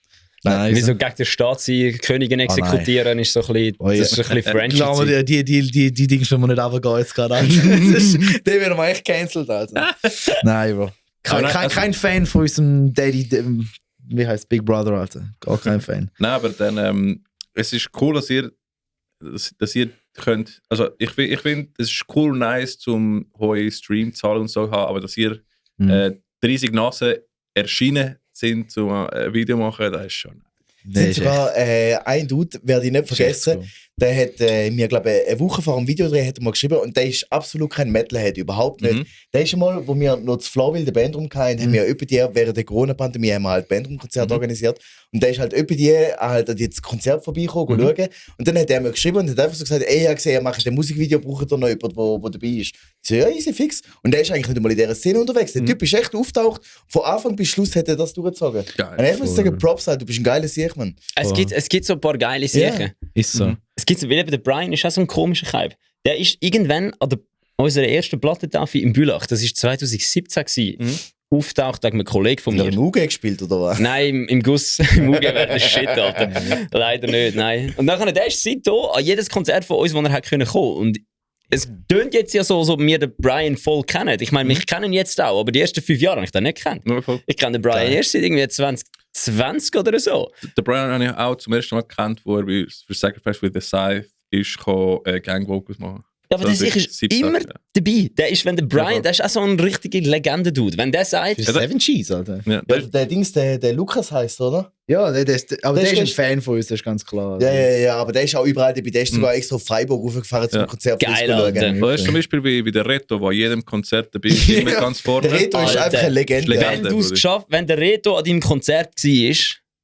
Nein, Wie so gegen den Staat sein, Königin exekutieren, ist so ein bisschen, das ist ein bisschen French. Glaub mir, die Dinge können wir nicht runtergehen jetzt gerade. Den werden wir echt cancelled, Alter. Nein, Bro. Kein Fan von unserem Daddy, wie heißt Big Brother, Alter. Gar kein Fan. Nein, aber dann, es ist cool, dass ihr könnt, also ich finde, es ist cool und nice, zum hohe Streamzahlen und so haben, aber dass ihr 30 Nasen erschienen sind, zum ein Video machen, das ist schon. Sind sogar ein Dude, werde ich nicht vergessen, der hat mir, glaube ich, eine Woche vor dem Videodreh hat er mal geschrieben und der ist absolut kein Metalhead, überhaupt nicht. Der ist einmal, wo wir noch zu Flawil der Bandroom hatten, haben wir während der Corona-Pandemie haben wir halt Bandroom-Konzert organisiert und der ist halt halt an das Konzert vorbeigekommen, schauen und dann hat er mir geschrieben und hat einfach so gesagt, ey, ich habe gesehen, ihr macht ein Musikvideo, braucht ihr noch jemanden, der dabei ist. Ich so, ja, easy, fix. Und der ist eigentlich nicht einmal in dieser Szene unterwegs. Der Typ ist echt auftaucht, von Anfang bis Schluss hat er das durchgezogen. Geil. Und ich muss sagen, Props, du bist ein geiler Sieg, Mann. Es gibt so ein paar geile Sachen. Ist so. Es gibt so, wie eben der Brian ist auch so ein komischer Typ. Der ist irgendwann an unserer ersten Plattentafel in Bülach, das war 2017 gewesen, auftaucht wegen einem Kollegen von Hat mir. er im UG gespielt, oder was? Nein, im Guss, im UG wäre das Shit, Alter. Leider nicht, nein. Und dann der ist seitdem an jedes Konzert von uns, wo er hätte kommen können. Und es tönt jetzt ja so, wir den Brian voll kennen. Ich meine, mich kennen jetzt auch, aber die ersten 5 Jahre habe ich den nicht gekannt. Ich kenne den Brian erst seit irgendwie 2020 oder so. Der Brian habe ich auch zum ersten Mal gekannt, wo er für Sacrifice with the Scythe ist Gang Vocals machen. Ja, aber der ist immer dabei. Der ist, wenn der Brian, der ist auch so ein richtiger Legende-Dude. Wenn der sagt... Für Seven Cheese, Alter. Ja, Der Lukas heisst, oder? Ja, aber der ist ein ist- Fan von uns, das ist ganz klar. Ja, aber der ist auch überall dabei. Der ist sogar extra auf Freiburg aufgefahren zum Konzert. Geil, zu Alter. schauen. Das ist zum Beispiel wie der Reto, der an jedem Konzert dabei ist, immer ganz vorne. Der Reto ist Alter. einfach eine Legende. Legende. Wenn der Reto an deinem Konzert war,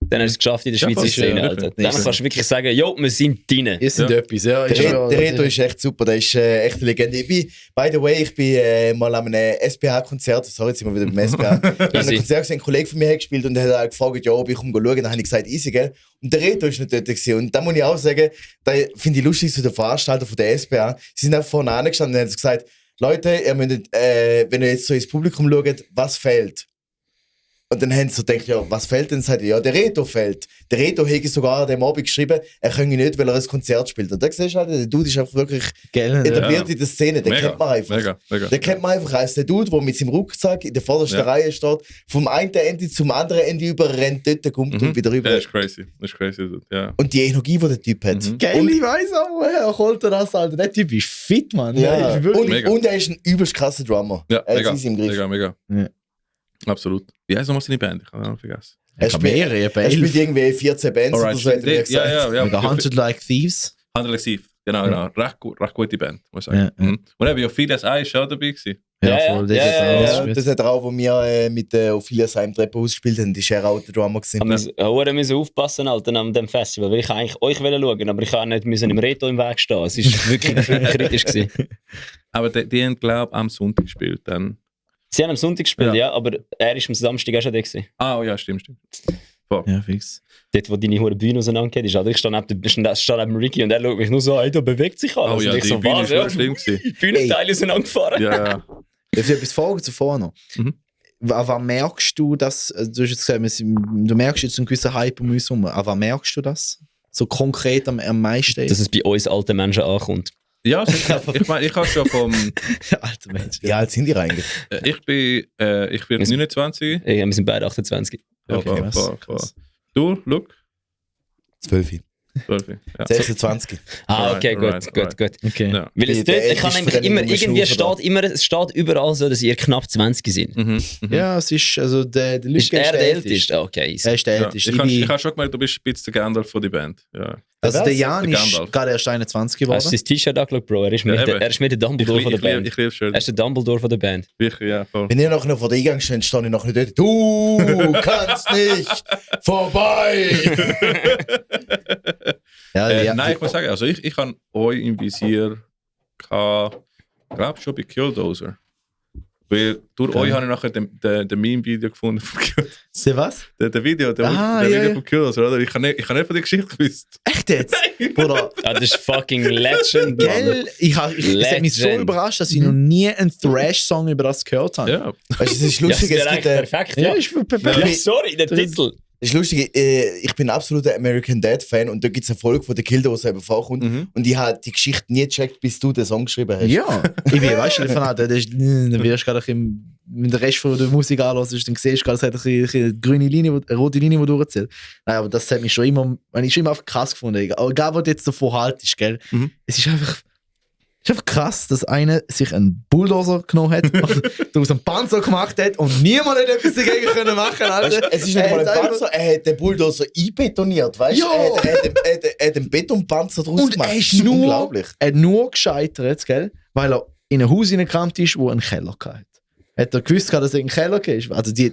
dann hast du es geschafft in der Schweizer fast, Szene, ja, Alter. wirklich. Dann kannst du wirklich sagen, jo, wir sind drin. Ihr seid etwas, ja. Der Reto ist echt super, der ist echt eine Legende. By the way, ich bin mal an einem SPH-Konzert, sorry, jetzt sind wir wieder beim SPH. Ich habe ein Konzert gesehen, ein Kollege von mir hat gespielt und hat gefragt, ja, ob ich komme schauen. Dann habe ich gesagt, easy, gell? Und der Reto ist nicht dort gewesen. Und da muss ich auch sagen, da finde ich lustig, so der Veranstalter von der SPH, sie sind einfach vorne angestanden und haben gesagt, Leute, ihr müsst, wenn ihr jetzt so ins Publikum schaut, was fehlt? Und dann haben sie so gedacht, ja, was fehlt denn? Sagt er, ja, der Reto fehlt. Der Reto hätte sogar an dem Abend geschrieben, er könne nicht, weil er ein Konzert spielt. Und da siehst du halt, der Dude ist einfach wirklich etabliert in der Szene. Den kennt man einfach. Mega. Den kennt man einfach als der Dude, der mit seinem Rucksack in der vordersten Reihe steht, vom einen Ende zum anderen Ende über rennt, dort kommt und wieder rüber. Das ist crazy. Ja. Und die Energie, die der Typ hat. Geil, ich weiss auch, woher holt er das, Alter. Der Typ ist fit, Mann. Ja. Ist wirklich- Mega. Und er ist ein übelst krasser Drummer. Ja, Er hat es im Griff. mega. Ja. Absolut. Wie heißt nochmal seine Band? Ich habe noch vergessen. Er spielt irgendwie 14 Bands oder so, hat er mir gesagt. Mega Hunted Like Thieves. Handelsaktiv. Genau. Recht gute Band, muss ich sagen. Ja. Und eben, Ophelia Sai ist auch dabei gewesen. Ja, voll. ja, Das ist ja, auch- Ja, das hat er auch, wo wir mit Ophelia Sai im Treppenhaus gespielt haben, die er auch der Drummer gewesen. Wir müssen aufpassen, Alter, an dem Festival. Weil ich eigentlich euch schauen, aber ich kann nicht im Reto im Weg stehen. Es war wirklich kritisch gewesen. Aber die haben, glaube ich, am Sonntag gespielt. Dann. Sie haben am Sonntag gespielt, Ja. ja, aber er ist am Samstag auch schon da gewesen. Oh ja, stimmt. Ja, fix. Dort, wo deine hure Bühne auseinandergeht, ist. Also ich stand neben Ricky und er schaut mich nur so, hey, da bewegt sich alles. Oh ja, und ich die so, Bühne was? ist Ja, wirklich schlimm gewesen. die Bühnenteile sind angefahren. Ja. Darf ich etwas fragen zuvor noch? Mhm. Aber merkst du das? Du hast jetzt gesagt, du merkst jetzt einen gewissen Hype um uns herum. Aber merkst du das? So konkret am meisten? Dass es bei uns alten Menschen ankommt. Ja, sicher. Ich meine, ich habe schon vom... Alter Mensch. Wie alt sind die eigentlich? ich bin 29. Ja, wir sind beide 28. Okay, Voll. Du, Luke? 12. 12. Ja. 26. Okay, Alright. gut. Okay. Ja. Weil es Der dort, ich kann älteste nämlich von denen immer, irgendwie Stufen es steht überall so, dass ihr knapp 20 sind. Ja, es ist, also der Ist Lüge er der Älteste? Okay, easy. Er ist der Ja. Älteste. Ich habe schon gemerkt, du bist ein bisschen der Gandalf von der Band. Ja. Also der Jan Der ist Gandalf. gerade erst 21 Hast du geworden. sein T-Shirt angeschaut, Bro? Er ist mit der Dumbledore von der Band. Ich liebe es schon. Er ist der Dumbledore von der Band. Wirklich, ja, voll. Wenn ihr noch vor der Eingang steht, stehe ich noch nicht dort. Du kannst nicht vorbei! Nein, ich muss sagen, also ich habe euch im Visier gehabt, glaube schon bei Killdozer. Weil durch euch habe ich nachher den Meme-Video gefunden vom Killdozer. Sie was? Der Video, der Ah, Video ja. vom Killdozer, oder? Ich habe nicht von der Geschichte gewusst. Echt jetzt? Bruder, Ah, das ist fucking Legend, Mann. gell? Ich habe mich so Legend. überrascht, dass ich noch nie einen Thrash-Song über das gehört habe. Ja. Weißt du, es ist Ja, lustig, das es wäre gibt eigentlich perfekt, ja. ich bin perfekt. Ja, sorry, der Titel. Es ist lustig, ich bin ein absoluter American Dad-Fan und da gibt es eine Folge, wo der Killdozer eben vorkommt und ich habe die Geschichte nie gecheckt, bis du den Song geschrieben hast. Ja, ich bin, weißt du, dann wirst du gerade wenn der Rest von der Musik anhörst, dann siehst du gerade, es hat eine grüne Linie, eine rote Linie, die durchzählt. Nein, aber das hat mich schon immer einfach krass gefunden. Egal, was du jetzt davon haltest, gell? Es ist einfach krass, dass einer sich einen Bulldozer genommen hat, daraus einen Panzer gemacht hat und niemand hat etwas dagegen können machen. Alter. Weißt du, es ist nicht mal ein Panzer, er hat den Bulldozer einbetoniert, weißt du? Ja. Er hat einen Betonpanzer draus Und gemacht. er Das ist nur, unglaublich. er hat nur gescheitert, gell? Weil er in ein Haus hineingerannt ist, wo einen Keller hatte. Hat er gewusst, dass er in einen Keller ist? Also die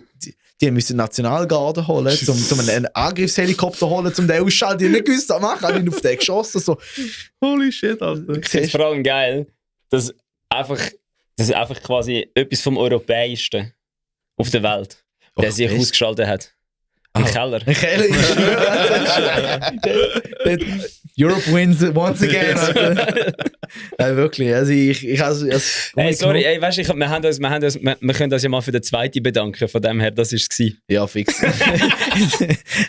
müssen die Nationalgarde holen, um einen Angriffshelikopter holen, um den auszuschalten. Die haben nicht gewusst, was machen, haben ihn auf den geschossen. So. Holy shit, Alter. Ich finde es vor allem geil, dass einfach quasi etwas vom Europäischsten auf der Welt, der sich echt? ausgeschaltet hat. Im Keller. Ein Keller ist Europe wins once again. Alter. Nein, wirklich. Also Hey, sorry, ey, weißt du, wir können uns ja mal für den zweiten bedanken, von dem her, das war es. Ja, fix.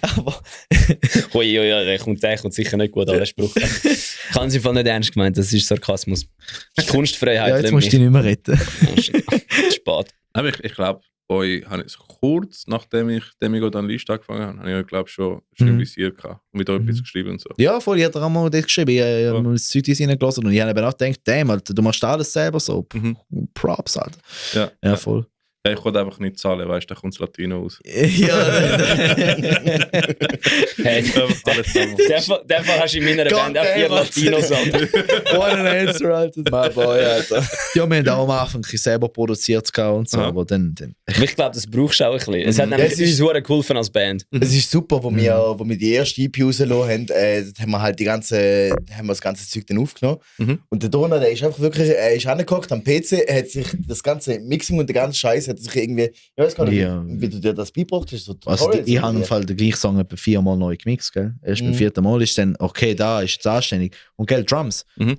Aber Ui, der kommt sicher nicht gut an, der Spruch. Ich habe es einfach nicht ernst gemeint, das ist Sarkasmus. Die Kunstfreiheit. ja, jetzt musst du dich nicht mehr retten. Spät. Aber ich glaube, euch habe ich so kurz nachdem ich dann Liste angefangen habe ich glaube schon im Visier gehabt und mit euch etwas geschrieben und so. Ja, voll, ich habe auch mal das geschrieben. Ich habe das Südis reingelassen und ich habe eben auch gedacht, damn, Alter, du machst alles selber so. Props, Alter. Ja, voll. Ja, ich konnte einfach nicht zahlen, weißt du, da kommt das Latino raus. Ja. Hey, den Fall hast du in meiner Band auch 4 Latinos an. What an answer, Alter. My boy, Alter. Ja, wir haben auch am Anfang ein bisschen selber produziert und so, aber dann. Aber ich glaube, das brauchst du auch ein bisschen. Es hat nämlich uns sehr geholfen als Band. Es ist super, wo wir die erste EP rausgelassen haben, haben wir halt das ganze Zeug dann aufgenommen. Und der Donner, der ist einfach wirklich, er ist angehockt am PC, er hat sich das ganze Mixing und der ganze Scheiß hat sich irgendwie, ich weiß gar nicht, wie du dir das beigebracht hast. So Also ich habe im Fall den gleichen Song etwa 4-mal neu gemixt, gell? Erst beim 4. Mal ist dann, okay, da ist es anständig. Und gell, Drums. Oh mein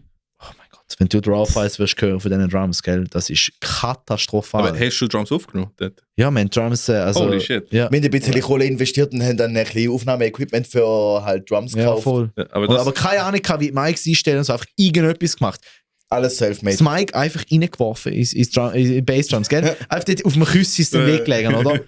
Gott, wenn du Draw Files wirst hören von diesen Drums, gell, das ist katastrophal. Aber hast du Drums aufgenommen dort? Ja, man, Drums, also... Holy shit. Ja, Wir haben ein bisschen Kohle investiert und haben dann ein bisschen Aufnahmeequipment für halt Drums ja, gekauft. voll. Ja, aber keine Ahnung, wie die Mics einstellen und so, einfach irgendetwas gemacht. Alles self-made. Das Mic einfach reingeworfen in Bassdrums, gell? Einfach dort auf dem Küssi ist dann weggelegen, oder?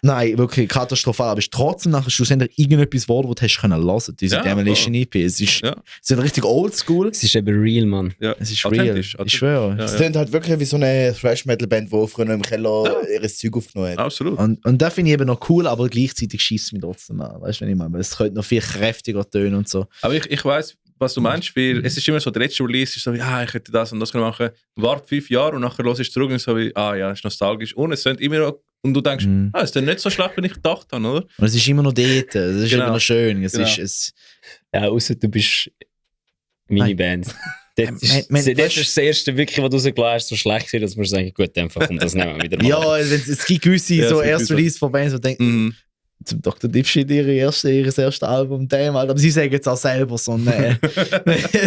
Nein, wirklich katastrophal. Aber es ist trotzdem nachher schlussendlich irgendetwas geworden, das du hast können hören. Diese Demolition EP. Es ist richtig oldschool. Es ist eben real, Mann. ja, Es ist real. authentisch. Ich schwöre. Ja, Es klingt halt wirklich wie so eine Thrash-Metal-Band, die früher noch im Keller ihr Zeug aufgenommen hat. Absolut. Und das finde ich eben noch cool, aber gleichzeitig schießt mich trotzdem an. Weißt du, was ich meine? Es könnte noch viel kräftiger tönen und so. Aber ich weiss, was du meinst, weil es ist immer so, der letzte Release ist so wie, ich hätte das und das können machen. Warte 5 Jahre und nachher hörst du zurück und so wie, ja, ist nostalgisch. Und es sind immer noch, und du denkst, es ist dann nicht so schlecht, wie ich gedacht habe, oder? Und es ist immer noch dort. Es ist Genau. immer noch schön. Es Genau. ist, Ja, außer du bist meine Band. Das ist das erste, wirklich, was du rausgelassen hast, so schlecht gewesen, dass wir sagen, gut, einfach, das nehmen wir wieder mal. ja, es gibt gewisse Ja, so es gibt Erst gewisse- Release von Bands, wo du denkst, zum Dr. Dipshit ihr erstes Album, damn, Alter. Aber sie sagen jetzt auch selber so, nee.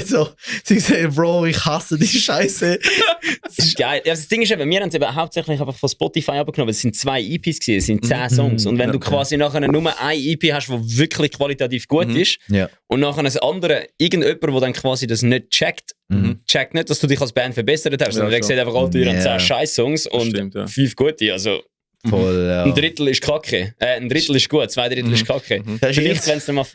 So, sie sagen, Bro, ich hasse die Scheiße. Das ist geil. Ja, das Ding ist eben, wir haben es eben hauptsächlich einfach von Spotify abgenommen. Es sind 2 EPs gewesen, es sind 10 Songs. Und wenn du quasi nachher nur eine EP hast, die wirklich qualitativ gut ist, Ja. und nachher ein andere, irgendjemand, der dann quasi das nicht checkt, checkt nicht, dass du dich als Band verbessert hast, sondern der sieht einfach, Alter, ihr habt 10 Scheiß-Songs und stimmt, ja. 5 gute. Also, Voll, ja. ein Drittel ist kacke. Ein Drittel ist gut, 2 Drittel ist kacke. Vielleicht,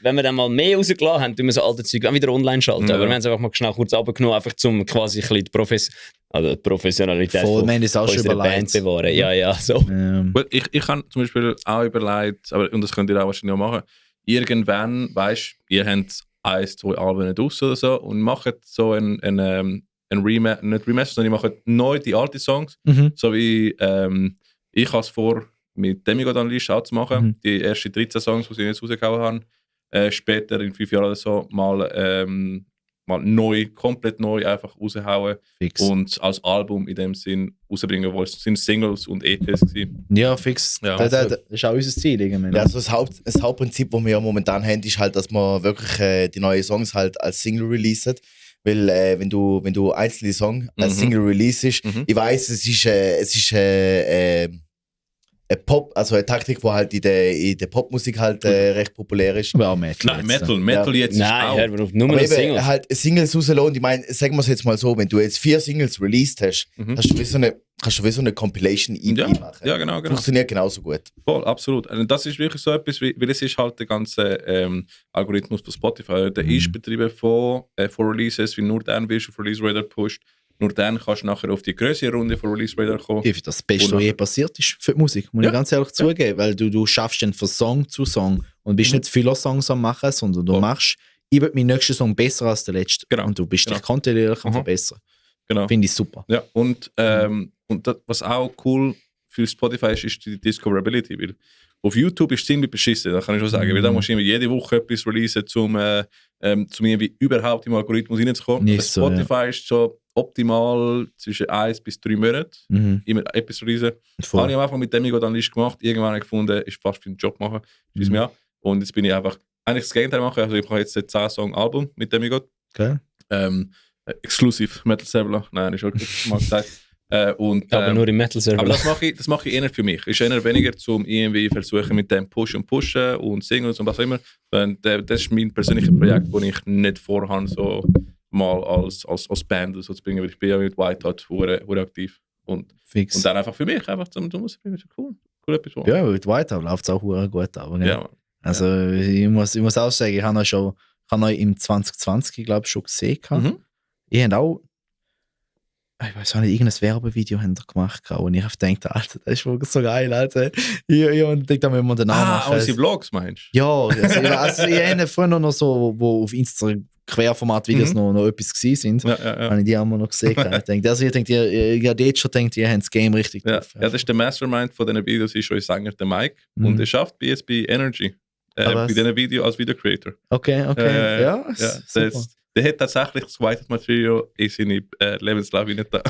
wenn wir dann mal mehr rausgelassen haben, tun wir so alte Zeug auch wieder online schalten. Ja. Aber wir haben es einfach mal schnell kurz runtergenommen, einfach zum quasi ein bisschen die Professionalität Voll, wir haben das auch schon unserer Band überlegt. bewahren. Ja, ja, so. Gut, ich habe zum Beispiel auch überlegt, und das könnt ihr auch wahrscheinlich auch machen, irgendwann, weißt du, ihr habt 1, 2 Alben draus oder so und macht so ein Remaster, nicht Remaster, sondern ihr macht neu die alten Songs, so wie ich habe es vor, mit Demigod Unleashed auch zu machen, die ersten 13 Songs, die sie jetzt rausgehauen haben, später in 5 Jahren oder so mal neu, komplett neu einfach raushauen Fix. und als Album in dem Sinn rausbringen, wo es sind Singles und EPs gewesen. Ja, fix. Ja. Das ist auch unser Ziel. Irgendwie. Ja, also das Hauptprinzip, das wir ja momentan haben, ist halt, dass man wirklich die neuen Songs halt als Single releasen. Weil wenn du einzelne Songs als Single releasest, ich weiß, es ist eine Pop, also eine Taktik, die halt in der Popmusik halt recht populär ist. Aber auch Metal. Nein, jetzt, Metal jetzt Nein, ist auch. hör mal auf, nur Aber noch eben, Singles. halt Singles rauslassen. Ich meine, sagen wir es jetzt mal so, wenn du jetzt 4 Singles released hast, kannst du wie so eine Compilation-EP Ja, machen. ja, genau. Funktioniert genauso gut. Voll, absolut. Und das ist wirklich so etwas, weil es ist halt der ganze Algorithmus von Spotify. Der ist betrieben von Releases, wie nur dann wirst du auf Release Radar pusht. Nur dann kannst du nachher auf die größere Runde von Release Radar kommen. Ich finde das Beste, was je passiert ist für die Musik, muss ich ganz ehrlich zugeben. Weil du schaffst dann von Song zu Song und bist nicht viele Songs am machen, sondern du machst, ich will meinen nächsten Song besser als der letzte. Genau. Und du bist dich kontinuierlich am verbessern. Genau. Finde ich super. Ja, und das, was auch cool für Spotify ist die Discoverability. Weil auf YouTube ist es ziemlich beschissen, das kann ich schon sagen. Weil da musst du irgendwie jede Woche etwas releasen, um irgendwie überhaupt im Algorithmus reinzukommen. Nicht Bei so, Spotify ist so optimal zwischen 1 bis 3 Monaten immer etwas releasen. Voll. Habe ich am Anfang mit Demigod Unleashed gemacht. Irgendwann habe ich gefunden, ist fast für einen Job machen. Schieß mir an. Und jetzt bin ich einfach eigentlich das Gegenteil machen. Also ich mache jetzt ein 10-Song-Album mit Demigod. Okay. Exclusive Metal Server. Nein, ist auch mal gesagt. Aber nur im Metal-Server. Aber das mache ich eher für mich. Ist eher weniger zum irgendwie versuchen mit dem Pushen und Singles und was auch immer. Das ist mein persönliches Projekt, das ich nicht vorhabe, so mal als Band so zu bringen, weil ich bin ja mit White Hot hure aktiv. Und dann einfach für mich, einfach zum Musik bringen, ist cool. Cool etwas. Ja, mit White House läuft es auch hure gut. Aber, Ja, Mann. Also ich muss auch sagen, ich habe euch im 2020, glaube ich, schon gesehen. Ich habe auch, ich weiß auch nicht, irgendein Werbevideo haben wir gemacht, und ich habe gedacht, Alter, das ist wirklich so geil, Alter. Ich denke, da müssen wir den Namen machen. unsere Vlogs meinst Ja, also ich habe früher noch so, wo auf Instagram Querformat-Videos noch etwas gewesen sind, du? Ja. habe ich die auch mal noch gesehen. Ich denke, ich habe jetzt schon gedacht, ihr habt das Game richtig Ja. drauf. Ja, das ist der Mastermind von diesen Videos, ist unser Sänger, der Mike. Und er schafft jetzt bei Energy. Bei diesen Videos als Video-Creator. Okay. Ja, super. Der hat tatsächlich das White Material in seine Lebenslauf nicht da.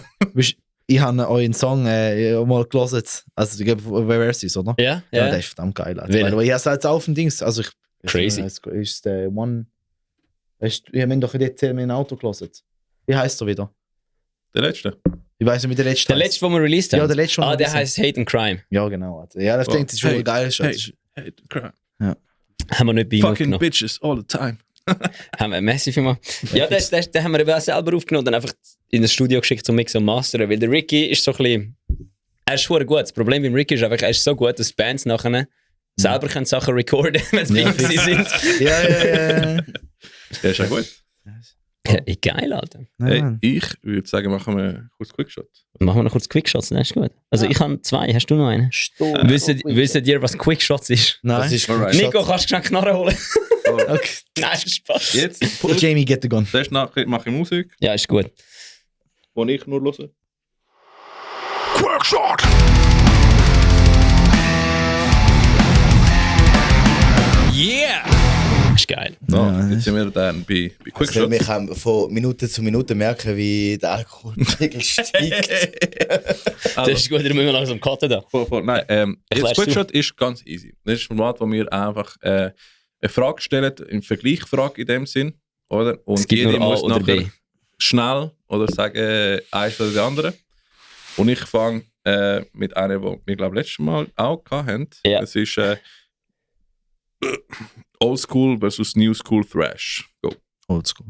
Ich habe euren Song mal gelesen, also ich glaube, Versus, oder? Ja, Ja, ja. der ist verdammt geil. Welcher? Aber ich habe es jetzt auf dem Dings, also Crazy. Ist der One, ich habe doch jetzt in mein Auto gelesen. Wie heisst er wieder? Der letzte. Ich weiß nicht, wie der letzte Der heisst. letzte, den wir released haben? Ja, der letzte, den wir der released heisst Hate and Crime. Ja, genau. Also, ja, ich denke, das ist schon geil. Hey, crap. Haben wir nicht bei ihm Fucking aufgenommen. bitches all the time. Haben wir massiv gemacht. Ja, den haben wir eben auch selber aufgenommen und dann einfach in das Studio geschickt zum Mixen und Masteren. Weil der Ricky ist so ein bisschen... Er ist schon gut. Das Problem beim Ricky ist einfach, er ist so gut, dass Bands nachher selber können Sachen recorden, wenn sie bei ihm sind. Ja. Ja, ist ja gut. Ja, geil, Alter. Hey, ich würde sagen, machen wir kurz Quickshot. Machen wir noch kurz Quickshots, das ist gut. Also ich habe 2, hast du noch einen? Wisst ihr, was Quickshots ist? Nein. Das ist Alright. Nico, kannst du schnell Knarre holen? Okay. Nein, Spaß. Jetzt, Jamie, get the gun. zuerst nachher mache ich Musik, Ja, ist gut. die ich nur höre. Quackshot! Yeah! Das ist geil. Ja, jetzt sind wir dann bei Also Quickshot. wir können von Minute zu Minute merken, wie der Alkoholpegel steigt. Das ist gut, dann müssen wir langsam cutten da. Nein, jetzt Erklärst du? Quickshot ist ganz easy. Das ist ein Format, wo wir einfach eine Frage stellen, eine Vergleichsfrage in dem Sinn, oder? Und Es gibt jeder nur A muss oder nachher B. schnell oder sagen eins oder die andere. Und ich fange mit einer, die wir glaube letztes Mal auch hatten. Ja. Das ist Old School versus New School Thrash. Go. Oldschool.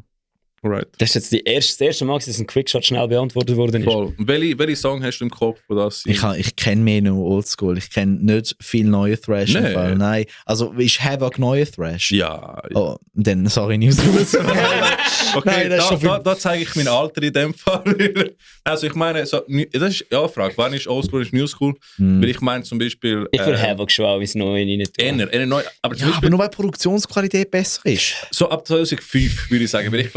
Alright. Das ist jetzt das erste Mal, dass ein Quickshot schnell beantwortet worden ist. Voll. Welche Song hast du im Kopf, wo das sind? Ich kenne mehr nur Oldschool. Ich kenne nicht viel neue Thrash. Nee. Im Fall. Nein. Also ist Havoc neue Thrash? Ja. Oh, dann, sorry, News. Okay, Nein, das ist schon viel- da zeige ich mein Alter in dem Fall. Also ich meine, so, das ist ja eine Frage, wann ist Oldschool, ist New School? Weil ich meine zum Beispiel... Ich will Havoc schon auch ins Neue rein tun. eher neu, aber zum Ja, Beispiel aber nur weil die Produktionsqualität besser ist. so ab 2005 würde ich sagen, weil ich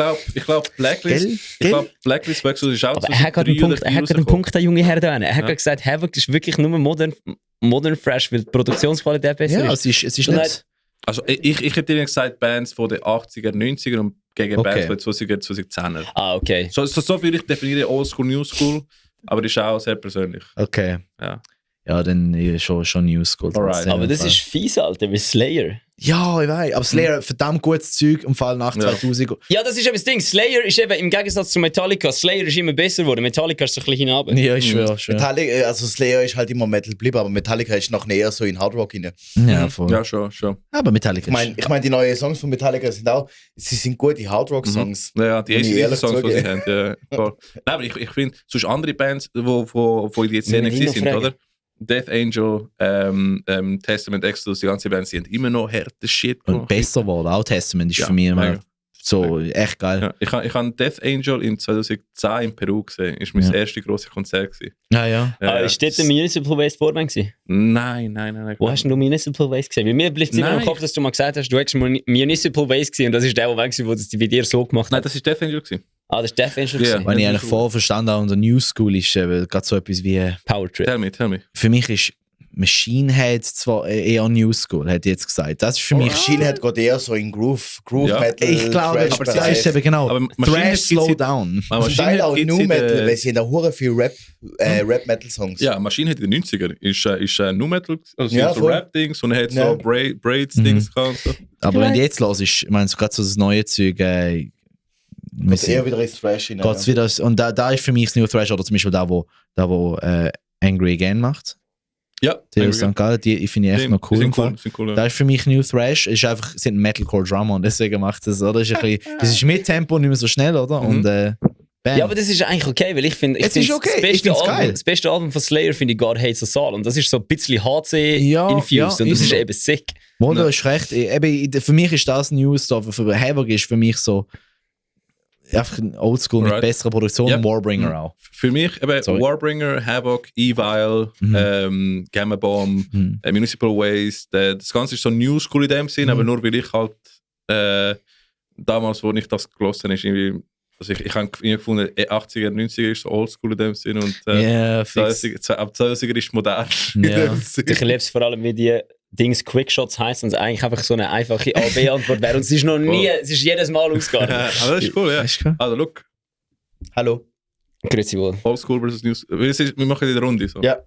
glaube Blacklist, Gell? ich glaube Blacklist Wechsel ist auch Aber er hat gerade 2003 einen oder Punkt, er hat gerade 2004 einen Punkt, der junge Herr da. Er hat Ja. gerade gesagt, Havoc ist wirklich nur modern fresh, weil die Produktionsqualität besser Ja, ist. es ist Und nicht... Also ich hätte Ihnen gesagt Bands von den 80er, 90er und gegen Okay. Bands von den 20er, 2010er. Ah, okay. So würde ich definieren Oldschool, New School, aber das ist auch sehr persönlich. Okay. Ja. Ja, dann schon New School. Alright. Aber das ist fies, Alter, wie Slayer. Ja, ich weiß. Aber Slayer, verdammt gutes Zeug im Fall nach Ja. 2000. Ja, das ist eben das Ding. Slayer ist eben im Gegensatz zu Metallica. Slayer ist immer besser geworden. Metallica ist so ein bisschen hinab. Ja, ich schwöre. Metallica, also Slayer ist halt immer Metal geblieben, aber Metallica ist noch eher so in Hardrock rein. Ja, voll. Ja, schon. Aber Metallica Ich meine, die neuen Songs von Metallica sind auch, sie sind gute Hardrock-Songs. Ja, die Muss ich ersten ehrlich Songs, die sie zugeben. haben. Ja, voll. Nein, aber ich finde, sonst andere Bands, wo in die Szene Müssen wir ihn sind, noch fragen? oder? Death Angel, Testament, Exodus, die ganze Band, sie haben immer noch härte Shit Und gemacht. besser geworden. Auch Testament ist Ja, für mich immer mega. so echt geil. Ja, ich habe Death Angel in 2010 in Peru gesehen. Das war mein Ja. erstes grosses Konzert. Gewesen. Ja. Ist dort der Municipal Waste Vorband gewesen? Nein. Wo hast du Municipal Waste gesehen? Bei mir bleibt es immer Nein. im Kopf, dass du mal gesagt hast, du hättest Municipal Waste gesehen und das ist der Moment, der das bei dir so gemacht Nein, hat. das war Death Angel. Gewesen. Ah, das ist Death Angel Ja. gewesen. Wenn ich das eigentlich ist vorher verstanden habe, unter New School ist gerade so etwas wie. Power Trip. Tell me. Für mich ist Machine Head zwar eher New School, hätte ich jetzt gesagt. Das ist für mich. Machine Head geht eher so in Groove Ja. Metal. Ich glaube, Thrash aber das Bereich. ist eben genau. Aber Machine Head Thrash gibt's Slow in- Down. Aber Zum Teil auch gibt's New in Metal, der- weil sie haben da hure viel Rap-Metal-Songs. Ja, Maschine hat in den 90er ist Nu Metal, also Ja, so voll. Rap-Dings und hat Ja. so Braids-Dings gehabt. und So. Aber wenn du jetzt los ist, ich meine, so gerade so das neue Zeug, wir Also eher wieder ins Thrash rein. geht's wieder, und da ist für mich das New Thrash oder zum Beispiel da wo Angry Again macht. Ja, Die aus St. Gallen, die finde ich echt noch cool. im Fall. Sind cool, Da ja. ist für mich New Thrash, ist einfach, sind Metalcore Drummer und deswegen macht das, oder? Ist ein bisschen, das ist mit Tempo nicht mehr so schnell, oder? Und bam. Ja, aber das ist eigentlich okay, weil ich finde, Es ist okay, ich find's geil. Das beste Album von Slayer finde ich God Hates Us All und das ist so ein bisschen HC Ja, infused ja, und das ist ist so. eben sick. Wo du hast recht. Eben, für mich ist das News da, für Havoc ist für mich so einfach ein Oldschool mit Right. besserer Produktion, Ja. Warbringer auch. Für mich eben Sorry. Warbringer, Havoc, Evil, Gamma Bomb, Municipal Waste, das Ganze ist so New School in dem Sinn, aber nur weil ich halt damals, wo ich das gelesen habe, ist irgendwie, also ich habe irgendwie gefunden, 80er, 90er ist so Oldschool in dem Sinn und Ja, fix. 20er, ab 20er ist modern. Ja. In dem Sinn. Ich liebe es vor allem, wie die Dings Quickshots heißen und es eigentlich einfach so eine einfache A-B-Antwort wäre und es ist noch nie, es ist jedes Mal ausgegangen. Aber das ist cool, ja. Ist klar. Also look, Hallo. Grüezi wohl. Oldschool versus New School. Wir machen in der Runde so. Ja,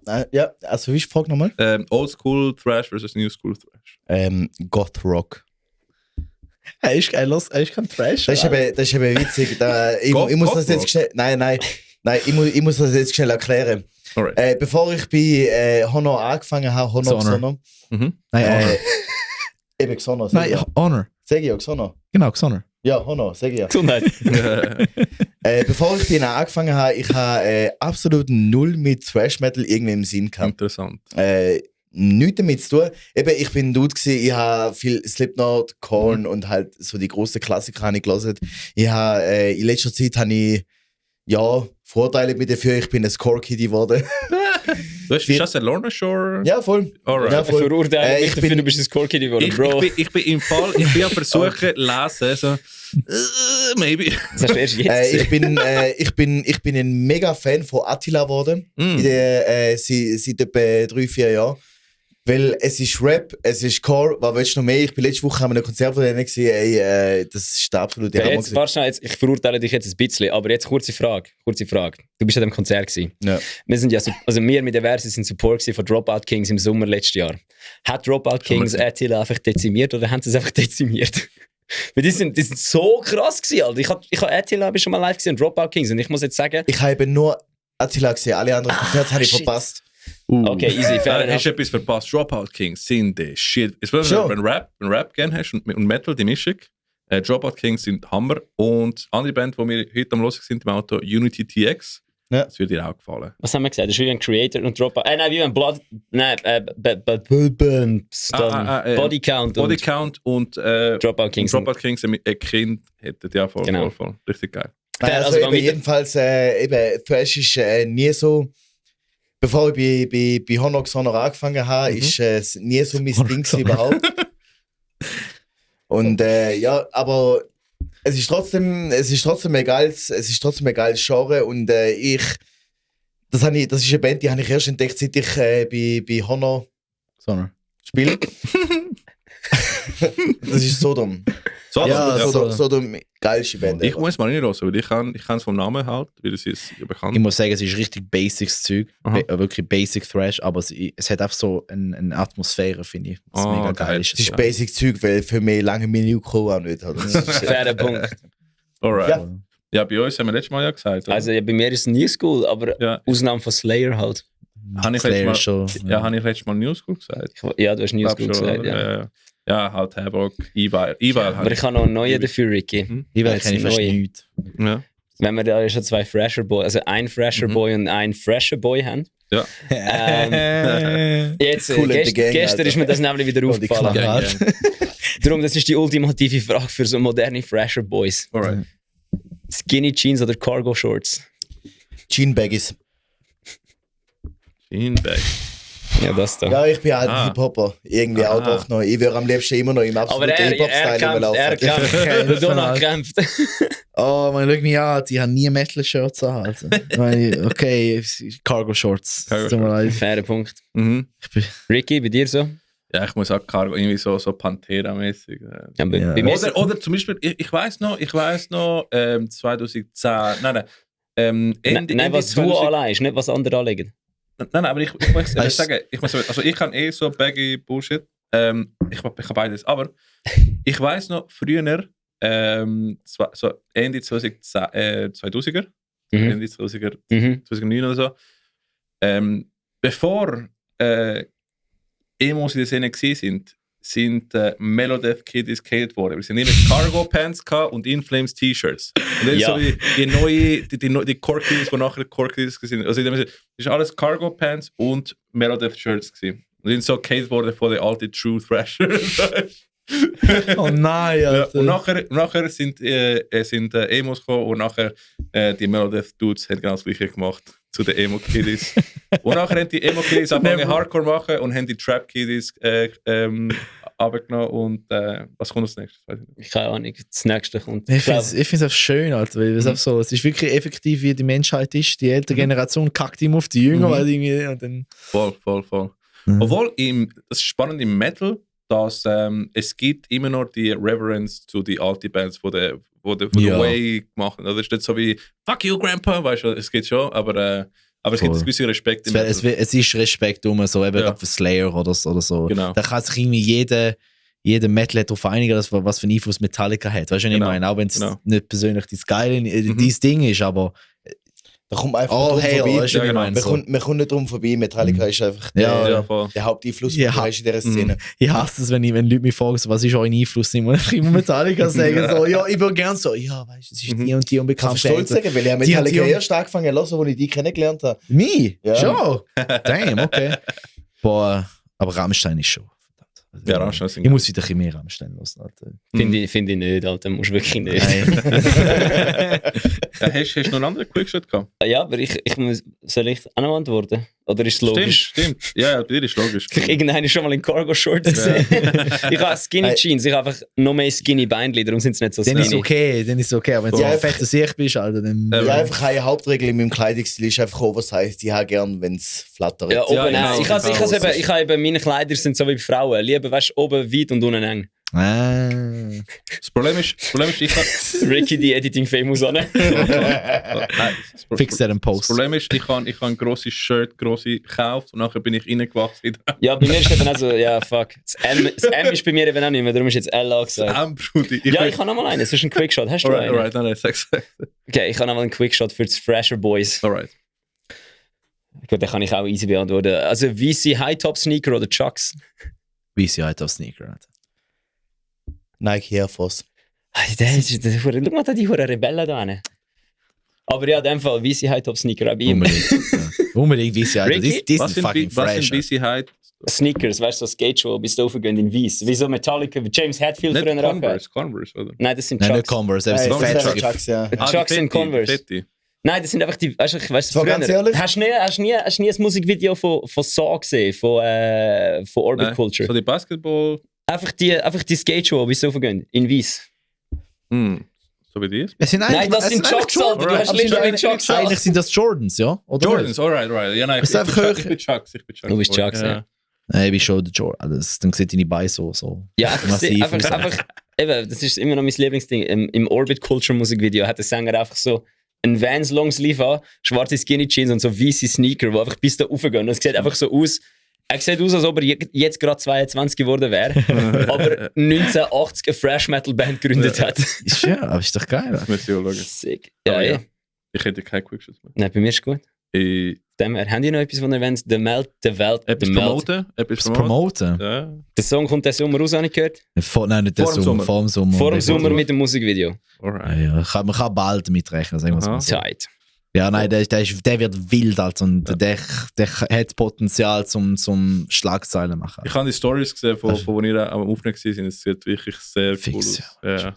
also wie ist die Frage nochmal? Oldschool Thrash versus New School Thrash. Goth Rock. Er ist kein Thrash. Das ist eben witzig. Ich muss Goth das jetzt Rock? schnell. Nein, ich muss das jetzt schnell erklären. Alright. Bevor ich bei Honor angefangen habe, Honor Xonor. Xonor. Nein, Honor. Eben Xonor. Nein, Honor. Sag ich ja Xonor. Genau, Xonor. Ja, Honor, sag ich ja. Gesundheit. Bevor ich bei ihnen angefangen habe, ich habe absolut null mit Thrash Metal irgendwie im Sinn gehabt. Interessant. Nichts damit zu tun. Eben, ich bin ein Dude gewesen, ich habe viel Slipknot, Korn und halt so die grossen Klassiker habe ich gelesen. Ich habe, in letzter Zeit habe ich, Vorteile mit dafür, ich bin ein Score-Kid geworden. Du hast Just a Lorna Shore? Ja, voll. Alright. Ja, voll. Verurteile mich ich dafür, bin- du bist ein Score-Kid geworden, Bro. Ich bin im Fall, ich bin am Versuchen, lesen, so, maybe. Das hast du erst jetzt gesehen. Ich bin ein mega Fan von Attila geworden. Seit etwa 3-4 Jahren. Weil es ist Rap, es ist Core, was willst du noch mehr? Ich bin letzte Woche an einem Konzert von denen gesehen, das ist der absolute Hammer. Jetzt, warte schnell, ich verurteile dich jetzt ein bisschen, aber jetzt kurze Frage. Du bist an dem Konzert gewesen. Ja. Wir sind ja, also wir mit der Versi sind Support von Dropout Kings im Sommer letztes Jahr. Hat Dropout Kings Attila einfach dezimiert oder haben sie es einfach dezimiert? Weil die sind so krass gewesen, Alter. Ich habe Attila schon mal live gesehen und Dropout Kings und ich muss jetzt sagen... Ich habe eben nur Attila gesehen, alle anderen Konzerte habe ich shit. verpasst. Okay, easy, fair Hast enough. du etwas verpasst? Dropout Kings sind der Shit. Sure. Wenn Rap gerne hast und Metal, die Mischung, Dropout Kings sind Hammer. Und andere Band, die wir heute am Hören sind im Auto, Unity TX, Ja. das würde dir auch gefallen. Was haben wir gesagt? Das ist wie ein Creator und Dropout... nein, wie ein Blood... Nein, Body Count und Body Count und Dropout Kings. Dropout Kings, ein Kind hätten ja voll, Genau. voll. Richtig geil. Nein, Fair, also also eben, jedenfalls, eben, Thrash ist nie so... Bevor ich bei Honor Xonor angefangen habe, ist es nie so mein Ding gewesen überhaupt. Und ja, aber es ist trotzdem ein geiles Genre und das ist eine Band, die habe ich erst entdeckt, seit ich bei Honor Sondern. spiele. Das ist Sodom. Ja, Sodom, geilste Band. Ich muss mal reinhören, weil ich kann es vom Namen halt, weil es ist ja bekannt. Ich muss sagen, es ist richtig Basics Zeug. Aha. Wirklich Basic Thrash, aber es hat auch so eine Atmosphäre, finde ich. Das Ah, mega geil. geil ist. Das ist Basic Zeug, weil für mich lange Menü auch nicht. Oder? Das ist, Fairer Punkt. Alright. Ja. Ja, bei uns haben wir letztes Mal ja gesagt. oder? Also ja, bei mir ist es New School, aber ja, Ausnahme von Slayer halt. habe ich Slayer letztes Mal, schon. ja, habe ich letztes Mal New School gesagt. Ja, du hast New Glaub School schon, gesagt, oder? ja. Ja, halt Havoc, Evil. Evil Aber halt. ich habe noch einen neuen dafür, Ricky. Ich Jetzt kenne fast neue. nichts. Ja. Wenn wir da schon zwei Fresher Boy, also ein Fresher Boy und ein Fresher Boy haben. Ja. Jetzt, Cool in the gang, gestern Alter. ist mir das nämlich wieder Oh, die aufgefallen. Gang, gang. Darum, das ist die ultimative Frage für so moderne Fresher Boys. Alright. Skinny Jeans oder Cargo Shorts? Jean Baggies. Jeanbag. Ja, das da. Ja, ich bin halt Ah. Hip-Hopper. Irgendwie Ah. auch doch noch. Ich würde am liebsten immer noch im Aber absoluten er Hip-Hop-Style kämpft, rumlaufen. Donald kämpft. Oh, man, schau mich an, die haben nie Metal-Shirts an. Also. Okay, Cargo Shorts. Cargo Tut mir leid. Fairer Punkt. Mhm. Ricky, bei dir so? Ja, ich muss auch Cargo, irgendwie so Pantera-mäßig. Ja, bei Ja. mir ist Oder zum Beispiel, ich weiß noch, 2010, nein. nein, was du anlegst, nicht was andere anlegen. Nein, aber ich muss sagen, also ich kann also baggy Bullshit. Ich kann beides. Aber ich weiß noch, früher, so Ende 2000er, Mhm. Ende 2000er, Mhm. 2009 oder so, bevor Emos in der Szene sind Melodeath Kiddies gehatet worden. Wir sind immer Cargo Pants und In Flames T-Shirts. Und dann Ja. so die Core Kiddies, die nachher Core Kiddies sind. Also das ist alles Cargo Pants und Melodeath Shirts gewesen. Und die sind so gehatet worden von den alten True Thrashers. Oh nein, Ja, Alter. und nachher sind Emos gekommen und nachher die Melodeath Dudes haben genau das gleiche gemacht zu den Emo Kiddies. Und nachher haben die Emo Kiddies angefangen Hardcore machen und haben die Trap Kiddies abgenommen und was kommt als nächstes? Weiß ich nicht. Keine Ahnung, das nächste kommt. Ich finde es auch schön, Alter, weil es auch so, es ist wirklich effektiv, wie die Menschheit ist. Die ältere Generation kackt immer auf die Jünger, weil irgendwie, und dann... Voll. Mhm. Obwohl, das ist spannend im Metal, dass es gibt immer noch die Reverence zu den alten Bands, die der Ja. Way gemacht haben. Das ist nicht so wie Fuck you, Grandpa, weißt du, es geht schon, aber es gibt Voll. einen gewissen Respekt im Es ist Respekt so eben Ja. gerade für Slayer oder so. Genau. Da kann sich irgendwie jeder Metal darauf einigen, was für einen Einfluss Metallica hat. Weißt du, was ich Genau. meine? Auch wenn es Genau. nicht persönlich dein dein Ding ist, aber Da kommt man einfach all drum hail, vorbei. weißt du, was ich genau. meine? Man So. kommt nicht drum vorbei. Metallica ist einfach Ja, Ja, voll. der Haupteinfluss, Ja. den du hast in dieser Szene. Ich hasse es, wenn Leute mich fragen, so, was ist euer Einfluss? Ich muss immer Metallica sagen, so, ja, ich würde gerne so, ja, weißt du, es ist die und die Ich kann unbekannte stolz sagen, weil ich habe Die- Metallica die- erst angefangen zu hören, als ich die kennengelernt habe. Mich? Ja. Schon? Damn, okay. Boah, aber Rammstein ist schon. verdammt. Ja, Rammstein sind Ich muss wieder ein bisschen mehr Rammstein hören, Alter. Finde ich nicht, Alter. Musst du wirklich nicht. Nein. Ja, hast du noch einen anderen Quickshot gehabt? Ja, aber soll ich auch noch antworten? Oder ist es logisch? Stimmt. Ja, bei dir ist logisch. Vielleicht irgendeiner schon mal in Cargo-Shorts gesehen. Ich habe Skinny Jeans, ich habe einfach noch mehr Skinny Beinchen, darum sind sie nicht so Dann skinny. ist okay, aber wenn du Ja, so fett Sicht bist, Alter, dann... Ja, einfach eine Hauptregel in meinem Kleidungsstil ist einfach Oversize. Ich habe gern, wenn es flattert. Ja, oben genau. eng. Ich habe eben, meine Kleider sind so wie bei Frauen. Lieber, weißt du, oben weit und unten eng. Das Problem ist, ich kann... Ricky, die Editing-Famous an. Fix that and Das post. Problem ist, ich habe ein grosses Shirt, grosse gekauft und nachher bin ich reingewachsen. Ja, bei mir ist eben auch so, ja, fuck. Das M ist bei mir eben auch nicht mehr, darum ist jetzt L angesagt. Brudi. Ja, ich habe noch mal einen. Das ist ein Quickshot. Hast du einen? Alright, nein, sag's. Okay, ich habe noch mal einen Quickshot für die Fresher Boys. Alright. Gut, den kann ich auch easy beantworten. Also VC High-Top-Sneaker oder Chucks? Wie sie halt auf Sneaker hat. Nike Air Force. Schau mal da die Hure Rebellen da hin. Aber ja, in dem Fall VC High-Top-Sneaker habe ich immer. Unbedingt. Ja. Unbedingt wie sie halt. Ricky? Die Was sind fucking was fresh. sind BC Hyde? Sneakers, weißt du, so Skate-Schuhe bis raufgehen in Weiss. Wie so Metallica, wie James Hetfield Nicht früher auch. Converse, oder? Nein, das sind Nein, nicht Chucks. Converse, Nein, aber das sie sind fett. Chucks, ja. Chucks sind Converse. Fette. Nein, das sind einfach die, weißt du, ich weiß So, ganz ehrlich? Hast du nie ein Musikvideo von Saw gesehen, von Orbit Nein. Culture? So die Basketball... Einfach die Skate-Schuhe bis raufgehen, in Weiss. So wie die? Es sind Nein, das sind Chucks, Alter. Du hast literally Chucks an. Eigentlich sind das Jordans, ja? Oder Jordans, alright. Ja, nein, Ist einfach hoch. ich bin Chucks. Du bist Chucks, ja. Nein, ich bin schon der Jordan. Dann sieht deine Beine so Ja, einfach, massiv aus. eben, das ist immer noch mein Lieblingsding. Im Orbit Culture Musikvideo hat der Sänger einfach so ein Vans Longsleeve an, schwarze Skinny Jeans und so weiße Sneaker, die einfach bis da raufgehen. Und es sieht einfach so aus, er sieht aus, als ob er jetzt gerade 22 geworden wäre, aber 1980 eine Fresh Metal Band gegründet hat. Ist ja, aber ist doch geil. Das müssen wir schauen. Sick. Aber Ja, ja. ja. Ich hätte keine Quickshots mehr. Nein, bei mir ist es gut. Dem her. Habt ihr noch etwas von der Welt? The Welt. Etwas promoten? Das Promoten? Ja. Der Song kommt diesen Sommer raus, habe ich gehört. Nein, nicht der Vor dem Sommer. Sommer. Vor dem Sommer. Vor dem Sommer mit dem Musikvideo. Alright. Ja, man kann bald mitrechnen, sagen wir es Aha. mal so. Zeit. Ja, nein, der wird wild, also, und der hat Potenzial zum Schlagzeilen machen. Ich habe die Stories gesehen, von wo ihr am Aufnehmen waren. Es sieht wirklich sehr cool Fix, aus. ja. Ja.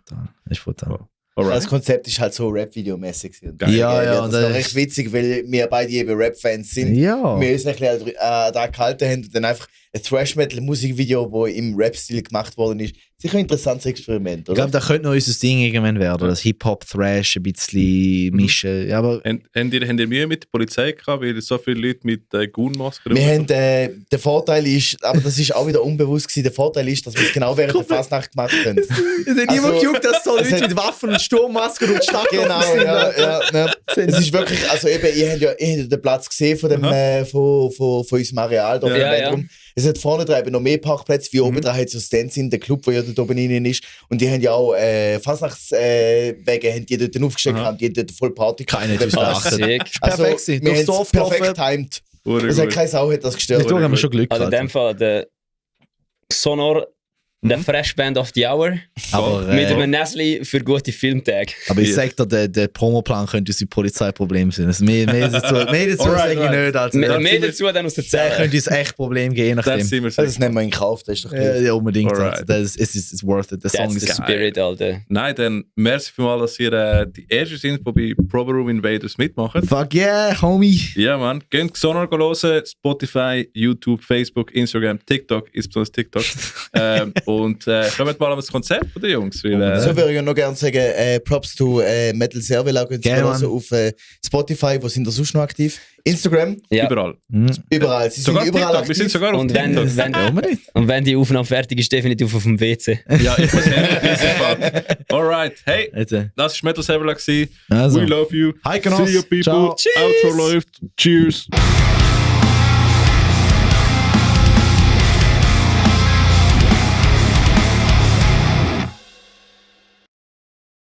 Ist brutal. Das Alright. Konzept ist halt so Rap-Video-mäßig. Geil. Ja, Das ist noch recht witzig, weil wir beide eben Rap-Fans sind. Ja. Wir uns ein bisschen da gehalten haben und dann einfach ein Thrash-Metal-Musikvideo, das im Rap-Stil gemacht worden ist. Sicher ein interessantes Experiment, Ich oder? glaube, das könnte noch unser Ding irgendwann werden. Das Hip-Hop-Thrash ein bisschen mischen. Ja, aber Habt ihr Mühe mit der Polizei gehabt, weil so viele Leute mit Goon-Masken Wir haben, der Vorteil ist, aber das ist auch wieder unbewusst gewesen, der Vorteil ist, dass wir es genau während der Fasnacht gemacht haben. es hat Also, niemand gejuckt, dass so es Leute hat- mit Waffen und Sturmmasken durch die Stadt Genau, gelaufen sind. ja. Es ist wirklich, also eben, ihr habt ja den Platz gesehen von unserem Areal da Ja. vom Ja, Zentrum. Es hat vorne dran eben noch mehr Parkplätze, wie oben dran hat es so Stands in der Club, wo ja dort oben rein ist. Und die haben ja auch Fasnachtswege, haben die dort aufgestellt, haben die dort voll Party gehabt. Keiner hat uns Ah, beachtet. sick. Also, Perfekt gewesen. wir Durchs haben Dorf es perfekt gelaufen. timed. Es hat keine Sau hat das gestört. Da haben wir schon Glück Also in gehabt. dem Fall der Sonor, der Fresh Band of the Hour, Aber, mit einem Nestle für gute Filmtage. aber ich sag dir, der Promoplan könnte unser Polizeiproblem sein. Also mehr dazu Alright, sage ich alright. nicht. Also, Mehr dazu dann aus der der Zelle. könnte uns echt Problem geben, je Das nachdem. sind wir Das nehmen wir in Kauf, das ist doch klar. Ja, unbedingt. Alright. Also, es ist worth it. Der Song That's the ist spirit, Alter. Nein, dann merci vielmals, dass ihr die Ersten sind, die bei Probe Room Invaders mitmachen. Fuck yeah, homie. Ja, Mann. Geht Sonar hören, Spotify, YouTube, Facebook, Instagram, TikTok, insbesondere TikTok. Und kommt mal an das Konzert von den Jungs. Weil, So würde ich noch gerne sagen, Props to Metal Serval, auch Gerne, also auf Spotify, wo sind da sonst noch aktiv? Instagram, Ja. Überall. überall. Sie Sogar sind überall TikTok. Wir sind aktiv. sogar auf Und wenn, TikTok. und wenn die Aufnahme fertig ist, definitiv auf dem WC. Ja, ich muss hin. Alright. Hey, Jetzt, das war Metal Server. also. We love you. Hi, Genoss. See you people. Ciao. Outro läuft. Cheers.